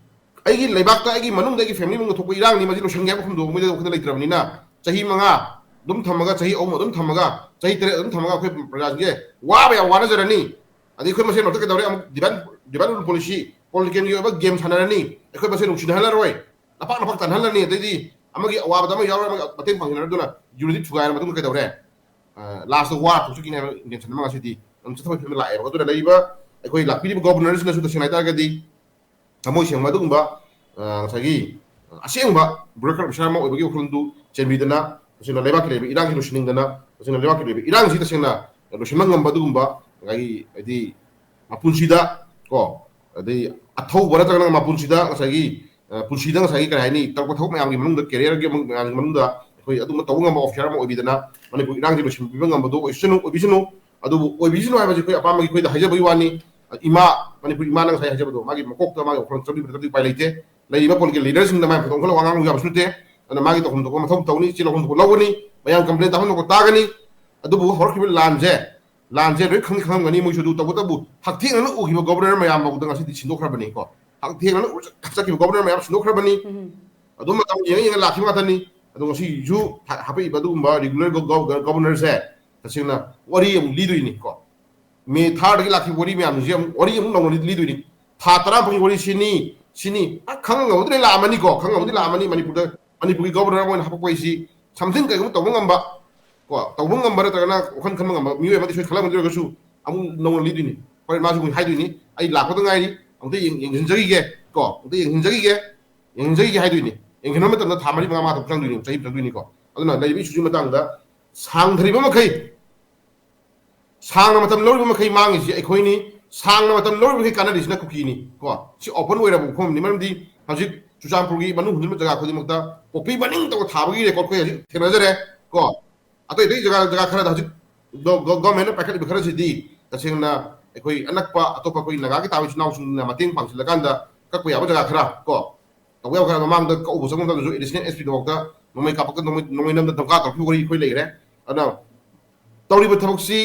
ꯑꯩꯒꯤ ꯂꯩꯕꯥꯛꯇ, ꯑꯩꯒꯤ ꯃꯅꯨꯡꯗ, ꯑꯩꯒꯤ family ꯃꯅꯨꯡꯗ ꯊꯣꯛꯄ ꯏꯔꯥꯡꯅꯤ, ꯃꯁꯤ ꯂꯣꯏꯁꯟꯒꯦ ꯍꯥꯏꯕ ꯋꯥꯈꯜꯗꯣ ꯃꯣꯏꯗ ꯋꯥꯈꯜꯗ ꯂꯩꯇ꯭ꯔꯕꯅꯤꯅ, ꯆꯍꯤ ꯃꯉꯥ ꯑꯗꯨꯝ ꯊꯝꯃꯒ, ꯆꯍꯤ ꯑꯍꯨꯝ ꯑꯗꯨꯝ ꯊꯝꯃꯒ, ꯆꯍꯤ ꯇꯔꯦꯠ ꯑꯗꯨꯝ ꯊꯝꯃꯒ ꯑꯩꯈꯣꯏ ꯄ꯭ꯔꯖꯥꯁꯤꯡꯁꯦ ꯋꯥꯕ ꯌꯥꯝ ꯋꯥꯅꯖꯔꯅꯤ꯫ ꯑꯗꯩ ꯑꯩꯈꯣꯏ ꯃꯁꯦꯟ ꯃꯔꯛꯇ ꯀꯩꯗꯧꯔꯦ, ꯑꯃꯨꯛ divide, divide and rule policy, political ꯒꯤ ꯑꯣꯏꯕ game ꯁꯥꯟꯅꯔꯅꯤ, ꯑꯩꯈꯣꯏ ꯃꯁꯦꯟ ꯅꯨꯡꯁꯤꯅꯍꯜꯂꯔꯣꯏ, ꯅꯄꯥꯛ ꯅꯄꯥꯛ ꯇꯥꯟꯍꯜꯂꯅꯤ, ꯑꯗꯩꯗꯤ ꯑꯃꯒꯤ ꯑꯋꯥꯕꯗ ꯑꯃ ꯌꯥꯎꯔꯣꯏ, ꯑꯃꯒꯤ ꯃꯇꯦꯡ ꯄꯥꯡꯅꯔꯗꯨꯅ unity ꯊꯨꯒꯥꯏꯔ ꯃꯇꯨꯡꯗ ꯀꯩꯗꯧꯔꯦ? ꯂꯥꯁꯇ ꯋꯥꯔ ꯊꯣꯛꯆꯈꯤꯅꯤ ꯍꯥꯏꯕ intention ꯑꯃ ꯉꯁꯤꯗꯤ ꯑꯗꯨꯝ ꯆꯠꯊꯕ ꯐꯤꯕꯝꯗ ꯂꯥꯛꯑꯦꯕ꯫ ꯑꯗꯨꯅ ꯂꯩꯔꯤꯕ ꯑꯩꯈꯣꯏ ꯂꯥꯛꯄꯤꯔꯤꯕ governor ꯁꯤꯅꯁꯨ ꯇꯁꯦꯡꯅ ꯍꯥꯏꯇꯥꯔꯒꯗꯤ ꯊꯃꯣꯏ ꯁꯦꯡꯕ ꯑꯗꯨꯒꯨꯝꯕ, ꯑ, ꯉꯁꯥꯏꯒꯤ, ꯑ, ꯑꯁꯦꯡꯕ bureaucrat officer ꯑꯃ ꯑꯣꯏꯕꯒꯤ ꯋꯥꯈꯜꯂꯣꯟꯗꯨ ꯆꯦꯟꯕꯤꯗꯅ, ꯇꯁꯦꯡꯅ ꯂꯩꯕꯥꯛꯀꯤ ꯂꯩꯔꯤꯕ ꯏꯔꯥꯡꯁꯤ ꯂꯣꯏꯁꯤꯟꯅꯤꯡꯗꯅ, ꯇꯁꯦꯡꯅ ꯂꯩꯕꯥꯛꯀꯤ ꯂꯩꯔꯤꯕ ꯏꯔꯥꯡꯁꯤ ꯇꯁꯦꯡꯅ ꯂꯣꯏꯁꯤꯟꯕ ꯉꯝꯕ ꯑꯗꯨꯒꯨꯝꯕ ꯉꯁꯥꯏꯒꯤ, ꯍꯥꯏꯗꯤ, ꯃꯄꯨꯟꯁꯤꯗ, ꯀꯣ, ꯑꯗꯩ ꯑꯊꯧꯕ ꯅꯠꯇ꯭ꯔꯒꯅ ꯃꯄꯨꯟꯁꯤꯗ ꯉꯁꯥꯏꯒꯤ, ꯑ, ꯄꯨꯟꯁꯤꯗ ꯉꯁꯥꯏꯒꯤ ꯀꯔꯤ ꯍꯥꯏꯅꯤ, ꯇꯧꯔꯛꯄ ꯊꯕꯛ ꯃꯌꯥꯝꯒꯤ ꯃꯅꯨꯡꯗ, career ꯒꯤ ꯃꯌꯥꯝꯒꯤ ꯃꯅꯨꯡꯗ ꯑꯩꯈꯣꯏ ꯑꯗꯨꯝꯕ ꯇꯧꯕ ꯉꯝꯕ officer ꯑꯃ ꯑꯣꯏꯕꯤꯗꯅ ꯃꯅꯤꯄꯨꯔ ꯏꯔꯥꯡꯁꯤ ꯂꯣꯏꯁꯤꯟꯕꯤꯕ ꯉꯝꯕꯗꯣ ꯑꯣꯏꯁꯅꯨ, ꯑꯣꯏꯕꯤꯁꯅꯨ꯫ ꯑꯗꯨꯕꯨ ꯑꯣꯏꯕꯤꯁꯅꯨ ꯍꯥꯏꯕꯁꯤ ꯑꯩꯈꯣꯏ ꯑꯄꯥꯝꯕꯒꯤ ꯑꯩꯈꯣꯏꯗ ꯍꯥꯏꯖꯕꯒꯤ ꯋꯥꯅꯤ꯫ ꯏꯃꯥ, ꯃꯅꯤꯄꯨꯔ ꯏꯃꯥꯅ ꯉꯁꯥꯏ ꯍꯥꯏꯖꯕꯗꯣ, ꯃꯥꯒꯤ ꯃꯀꯣꯛꯇ ꯃꯥꯒꯤ ꯋꯥꯈꯜꯂꯣꯟ ꯆꯪꯕꯤꯕ ꯅꯠꯇ꯭ꯔꯗꯤ ꯎꯄꯥꯏ ꯂꯩꯇꯦ꯫ ꯂꯩꯔꯤꯕ political leader ꯁꯤꯡꯅ ꯃꯥꯒꯤ ꯐꯣꯇꯣ ꯈꯜꯂꯒ ꯋꯥ ꯉꯥꯡꯕ ꯌꯥꯕꯁꯨ ꯅꯠꯇꯦ꯫ ꯑꯗꯨꯅ ꯃꯥꯒꯤ ꯇꯧꯐꯝ ꯊꯣꯛꯄ ꯃꯊꯧ ꯇꯧꯅꯤ, ꯆꯦ ꯂꯧꯐꯝ ꯊꯣꯛꯄ ꯂꯧꯒꯅꯤ, ꯃꯌꯥꯝ complain ꯇꯥꯐꯝ ꯊꯣꯛꯄ ꯇꯥꯒꯅꯤ꯫ ꯑꯗꯨꯕꯨ ꯍꯧꯔꯛꯈꯤꯕ ꯂꯥꯟꯁꯦ, ꯂꯥꯟꯁꯦ ꯂꯣꯏ ꯈꯪꯗꯤ ꯈꯪꯉꯝꯒꯅꯤ ꯃꯣꯏꯁꯨ, ꯑꯗꯨ ꯇꯧꯕꯇꯕꯨ ꯍꯛꯊꯦꯡꯅꯅ ꯎꯈꯤꯕ governor ꯃꯌꯥꯝ ꯐꯥꯎꯗ ꯉꯁꯤꯗꯤ ꯁꯤꯟꯗꯣꯛꯈ꯭ꯔꯕꯅꯤ ꯀꯣ꯫ ꯍꯛꯊꯦꯡꯅꯅ ꯎ-, ꯆꯠꯈꯤꯕ governor ꯃꯌꯥꯝ ꯁꯤꯟꯗꯣꯛꯈ꯭ꯔꯕꯅꯤ꯫ ꯎꯝ꯫ ꯑꯗꯨꯝ ꯃꯇꯝ ꯌꯦꯡꯉ ꯌꯦꯡꯉ ꯂꯥꯛꯈꯤꯕ ꯉꯥꯛꯇꯅꯤ꯫ ꯑꯗꯣ ꯉꯁꯤꯁꯨ ꯍꯥ-, ꯍꯥꯄꯛꯏꯕ ꯑꯗꯨꯒꯨꯝꯕ regular ꯒ-, ꯒ-, ꯒ-, governor ꯁꯦ ꯇꯁꯦꯡꯅ ꯋꯥꯔꯤ ꯑꯃꯨꯛ ꯂꯤꯗꯣꯏꯅꯤ ꯀꯣ꯫ ꯃꯦ ꯊꯥꯔꯗꯒꯤ ꯂꯥꯛꯈꯤꯕ ꯋꯥꯔꯤ ꯃꯌꯥꯝꯁꯦ ꯑꯃꯨꯛ ꯋꯥꯔꯤ ꯑꯃꯨꯛ ꯅꯧꯅ ꯂꯤ-, ꯂꯤꯗꯣꯏꯅꯤ꯫ ꯊꯥ ꯇꯔꯥ ꯐꯥꯎꯒꯤ ꯋꯥꯔꯤ ꯁꯤꯅꯤ, ꯁꯤꯅꯤ꯫ ꯑ, ꯈꯪꯉꯝꯒꯗ꯭ꯔꯦ ꯂꯥꯛꯑꯝꯃꯅꯤꯀꯣ, ꯈꯪꯉꯝꯒꯗꯤ ꯂꯥꯛꯑꯝꯃꯅꯤ꯫ ꯃꯅꯤꯄꯨꯔꯗ, ꯃꯅꯤꯄꯨꯔꯒꯤ governor ꯑꯃ ꯑꯣꯏꯅ ꯍꯥꯄꯛꯄ ꯍꯥꯏꯁꯤ something ꯀꯩꯒꯨꯝꯕ ꯇꯧꯕ ꯉꯝꯕ, ꯀꯣ, ꯇꯧꯕ ꯉꯝꯕ ꯅꯠꯇ꯭ꯔꯒꯅ ꯋꯥꯈꯜ ꯈꯟꯕ ꯉꯝꯕ ꯃꯤꯑꯣꯏ ꯑꯃꯗꯤ ꯁꯣꯏ ꯈꯜꯂꯝꯒꯅꯤ꯫ ꯑꯣꯏꯔꯒꯁꯨ ꯑꯃꯨꯛ ꯅꯧꯅ ꯂꯤꯗꯣꯏꯅꯤ꯫ ꯍꯣꯔꯦꯟ ꯃꯥꯁꯨ ꯑꯃꯨꯛ ꯍꯥꯏꯗꯣꯏꯅꯤ, "ꯑꯩ ꯂꯥꯛꯄꯗ ꯉꯥꯏꯔꯤ, ꯑꯃꯨꯛꯇ ꯌꯦꯡ-, ꯌꯦꯡꯁꯤꯟꯖꯈꯤꯒꯦ, ꯀꯣ, ꯑꯃꯨꯛꯇ ꯌꯦꯡꯁꯤꯟꯖꯈꯤꯒꯦ, ꯌꯦꯡꯁꯤꯟꯖꯈꯤꯒꯦ" ꯍꯥꯏꯗꯣꯏꯅꯤ꯫ ꯌꯦꯡꯁꯤꯟꯕ ꯃꯇꯝꯗ ꯊꯥ ꯃꯔꯤ ꯃꯉꯥ ꯃꯉꯥ ꯇꯔꯨꯛ ꯆꯪꯗꯣꯏꯅꯤ, ꯆꯍꯤ ꯑꯃ ꯆꯪꯗꯣꯏꯅꯤꯀꯣ꯫ ꯑꯗꯨꯅ ꯂꯩꯔꯤꯕ ꯏꯁꯨꯁꯤꯒꯤ ꯃꯇꯥꯡꯗ ꯁꯥꯡꯊꯔꯤꯕ ꯃꯈꯩ, ꯁꯥꯡꯅ ꯃꯇꯝ ꯂꯧꯔꯤꯕ ꯃꯈꯩ ꯃꯥꯡꯉꯤꯁꯤ ꯑꯩꯈꯣꯏꯅꯤ, ꯁꯥꯡꯅ ꯃꯇꯝ ꯂꯧꯔꯤꯕ ꯃꯈꯩ ꯀꯥꯟꯅꯔꯤꯁꯤꯅ ꯀꯨꯀꯤꯅꯤ꯫ ꯀꯣ, ꯁꯤ ꯑꯣꯄꯟ ꯑꯣꯏꯔꯕ ꯋꯥꯐꯝꯅꯤ꯫ ꯃꯔꯝꯗꯤ ꯍꯧꯖꯤꯛ ꯆꯨꯔꯆꯥꯟꯄꯨꯔꯒꯤ ꯃꯅꯨꯡ ꯍꯨꯟꯖꯤꯟꯕ ꯖꯒꯥ ꯈꯨꯗꯤꯡꯃꯛꯇ ꯄꯣꯄꯤ ꯕꯔꯅꯤꯡ ꯇꯧꯕ ꯊꯥꯕꯒꯤ ꯔꯦꯀꯣꯔꯗ ꯑꯩꯈꯣꯏ ꯍꯧꯖꯤꯛ ꯊꯦꯡꯅꯖꯔꯦ꯫ ꯀꯣ, ꯑꯇꯩ ꯑꯇꯩ ꯖꯒꯥ, ꯖꯒꯥ ꯈꯔꯗ ꯍꯧꯖꯤꯛ ꯒꯣ-, ꯒꯣ-, ꯒꯣꯔꯃꯦꯟꯅ ꯄꯥꯏꯈꯠꯂꯤꯕ ꯈꯔꯁꯤꯗꯤ ꯇꯁꯦꯡꯅ ꯑꯩꯈꯣꯏ ꯑꯅꯛꯄ ꯑꯇꯣꯞꯄ ꯑꯩꯈꯣꯏ ꯅꯥꯒꯥꯒꯤ ꯇꯥꯕ ꯏꯆꯤꯟ ꯏꯅꯥꯎꯁꯤꯡꯅ ꯃꯇꯦꯡ ꯄꯥꯡꯁꯤꯜꯂꯀꯥꯟꯗ ꯀꯛꯄ ꯌꯥꯕ ꯖꯒꯥ ꯈꯔ, ꯀꯣ, ꯇꯧꯕ ꯌꯥꯕ ꯈꯔ, ꯃꯃꯥꯡꯗ ꯀꯛꯎꯕ ꯆꯪꯕ ꯃꯇꯝꯗꯁꯨ ꯑꯦꯗꯤꯁꯅꯦꯜ ꯑꯦꯁ ꯄꯤꯗꯐꯥꯎꯗ ꯅꯣꯡꯃꯩ ꯀꯥꯞꯄꯛꯀ, ꯅꯣꯡꯃꯩ, ꯅꯣꯡꯃꯩ ꯅꯝꯗ ꯗꯝꯀꯥ ꯇꯧꯔꯛꯈꯤꯕ ꯋꯥꯔꯤ ꯑꯩꯈꯣꯏ ꯂꯩꯈ꯭ꯔꯦ꯫ ꯑꯗꯨꯅ ꯇꯧꯔꯤꯕ ꯊꯕꯛꯁꯤ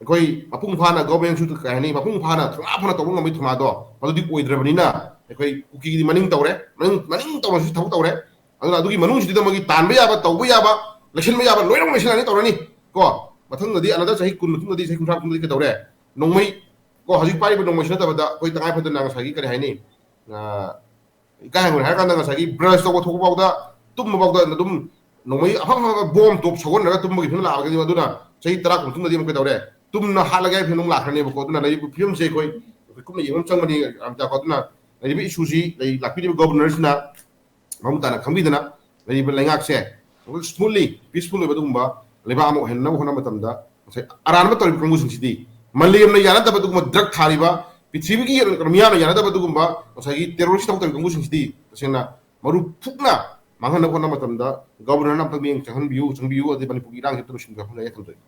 ꯑꯩꯈꯣꯏ ꯃꯄꯨꯡ ꯐꯥꯅ ꯒꯣꯔꯃꯦꯟꯁꯨ ꯀꯩ ꯍꯥꯏꯅꯤ, ꯃꯄꯨꯡ ꯐꯥꯅ ꯊꯧꯅꯥ ꯐꯅ ꯇꯧꯕ ꯉꯝꯕꯒꯤ ꯊꯧꯅꯥꯗꯣ ꯃꯗꯨꯗꯤ ꯑꯣꯏꯗ꯭ꯔꯕꯅꯤꯅ, ꯑꯩꯈꯣꯏ ꯀꯨꯀꯤꯒꯤꯗꯤ ꯃꯅꯤꯡ ꯇꯧꯔꯦ, ꯃꯅꯤꯡ, ꯃꯅꯤꯡ ꯇꯧꯔꯁꯨ ꯊꯕꯛ ꯇꯧꯔꯦ꯫ ꯑꯗꯨꯅ ꯑꯗꯨꯒꯤ ꯃꯅꯨꯡꯁꯤꯗ ꯃꯣꯏꯒꯤ ꯇꯥꯟꯕ ꯌꯥꯕ, ꯇꯧꯕ ꯌꯥꯕ, ꯂꯩꯁꯤꯟꯕ ꯌꯥꯕ ꯂꯣꯏꯅꯃꯛ ꯂꯩꯁꯤꯜꯂꯅꯤ ꯇꯧꯔꯅꯤ꯫ ꯀꯣ, ꯃꯊꯪꯗꯗꯤ ꯑꯅꯗꯔ ꯆꯍꯤ ꯀꯨꯟ ꯃꯇꯨꯡꯗꯗꯤ, ꯆꯍꯤ ꯀꯨꯟꯊ꯭ꯔꯥ ꯃꯇꯨꯡꯗꯗꯤ ꯀꯩꯗꯧꯔꯦ? ꯅꯣꯡꯃꯩ, ꯀꯣ, ꯍꯧꯖꯤꯛ ꯄꯥꯏꯔꯤꯕ ꯅꯣꯡꯃꯩꯁꯤ ꯅꯠꯇꯕꯗ ꯑꯩꯈꯣꯏ ꯇꯉꯥꯏ ꯐꯗꯅ ꯉꯁꯥꯏꯒꯤ ꯀꯔꯤ ꯍꯥꯏꯅꯤ, ꯑ, ꯏꯀꯥꯏ ꯍꯪꯒꯣꯏ ꯍꯥꯏꯔ ꯀꯥꯟꯗ ꯉꯁꯥꯏꯒꯤ ꯕ꯭ꯔꯁ ꯇꯧꯕ ꯊꯣꯛꯄ ꯐꯥꯎꯗ, ꯇꯨꯝꯕ ꯐꯥꯎꯗ ꯑꯗꯨꯝ ꯅꯣꯡꯃꯩ ꯑꯐ ꯑꯐꯕ ꯕꯣꯝ ꯇꯣꯞ ꯁꯧꯒꯠꯅꯔꯒ ꯇꯨꯝꯕꯒꯤ ꯐꯤꯕꯝ ꯂꯥꯛꯑꯒꯗꯤ ꯑꯗꯨꯅ ꯆꯍꯤ ꯇꯔꯥ ꯀꯨꯟ ꯃꯇꯨꯡꯗꯗꯤ ꯑꯃꯨꯛ ꯀꯩꯗꯧꯔꯦ? ꯇꯨꯝꯅ ꯍꯥꯠꯂꯒꯦ ꯍꯥꯏꯕ ꯐꯤꯕꯝ ꯑꯃꯨꯛ ꯂꯥꯛꯈ꯭ꯔꯅꯦꯕꯀꯣ꯫ ꯑꯗꯨꯅ ꯂꯩꯔꯤꯕ ꯐꯤꯕꯝꯁꯦ ꯑꯩꯈꯣꯏ, ꯑꯩꯈꯣꯏ ꯀꯨꯞꯅ ꯌꯦꯡꯕ ꯑꯃ ꯆꯪꯕꯅꯤ, ꯑꯃꯇꯀꯣ꯫ ꯑꯗꯨꯅ ꯂꯩꯔꯤꯕ ꯏꯁꯨꯁꯤ ꯂꯩ-, ꯂꯥꯛꯄꯤꯔꯤꯕ ꯒꯣꯕꯔꯅꯔꯁꯤꯅ ꯃꯃꯨꯠ ꯇꯥꯅ ꯈꯪꯕꯤꯗꯅ ꯂꯩꯔꯤꯕ ꯂꯩꯉꯥꯛꯁꯦ ꯁ꯭ꯃꯨꯠꯂꯤ, ꯄꯤꯁꯐꯨꯜ ꯑꯣꯏꯕ ꯑꯗꯨꯒꯨꯝꯕ ꯂꯩꯕꯥꯛ ꯑꯃ ꯑꯣꯏꯍꯟꯅꯕ ꯍꯣꯠꯅꯕ ꯃꯇꯝꯗ ꯉꯁꯥꯏ ꯑꯔꯥꯟꯕ ꯇꯧꯔꯤꯕ ꯀꯥꯡꯕꯨꯁꯤꯡꯁꯤꯗꯤ, ꯃꯥꯂꯦꯝꯅ ꯌꯥꯅꯗꯕ ꯑꯗꯨꯒꯨꯝꯕ ꯗ꯭ꯔꯒ ꯊꯥꯔꯤꯕ, ꯄ꯭ꯔꯤꯊꯤꯕꯤꯒꯤ ꯃꯤꯌꯥꯝꯅ ꯌꯥꯅꯗꯕ ꯑꯗꯨꯒꯨꯝꯕ ꯉꯁꯥꯏꯒꯤ ꯇꯦꯔꯣꯔꯤꯁ ꯊꯕꯛ ꯇꯧꯔꯤꯕ ꯀꯥꯡꯕꯨꯁꯤꯡꯁꯤꯗꯤ ꯇꯁꯦꯡꯅ ꯃꯔꯨ ꯐꯨꯛꯅ ꯃꯥꯡꯍꯟꯅꯕ ꯍꯣꯠꯅꯕ ꯃꯇꯝꯗ ꯒꯣꯕꯔꯅꯔꯅ ꯑꯝꯇꯪ ꯃꯤꯠꯌꯦꯡ ꯆꯪꯍꯟꯕꯤꯌꯨ, ꯆꯪꯕꯤꯌꯨ, ꯑꯗꯩ ꯃꯅꯤꯄꯨꯔꯒꯤ ꯏꯔꯥꯡꯁꯤ ꯑꯝꯇ ꯂꯣꯏꯁꯤꯟꯕꯤꯌꯨ ꯍꯥꯏꯅ ꯑꯩ ꯊꯝꯖꯒꯦ꯫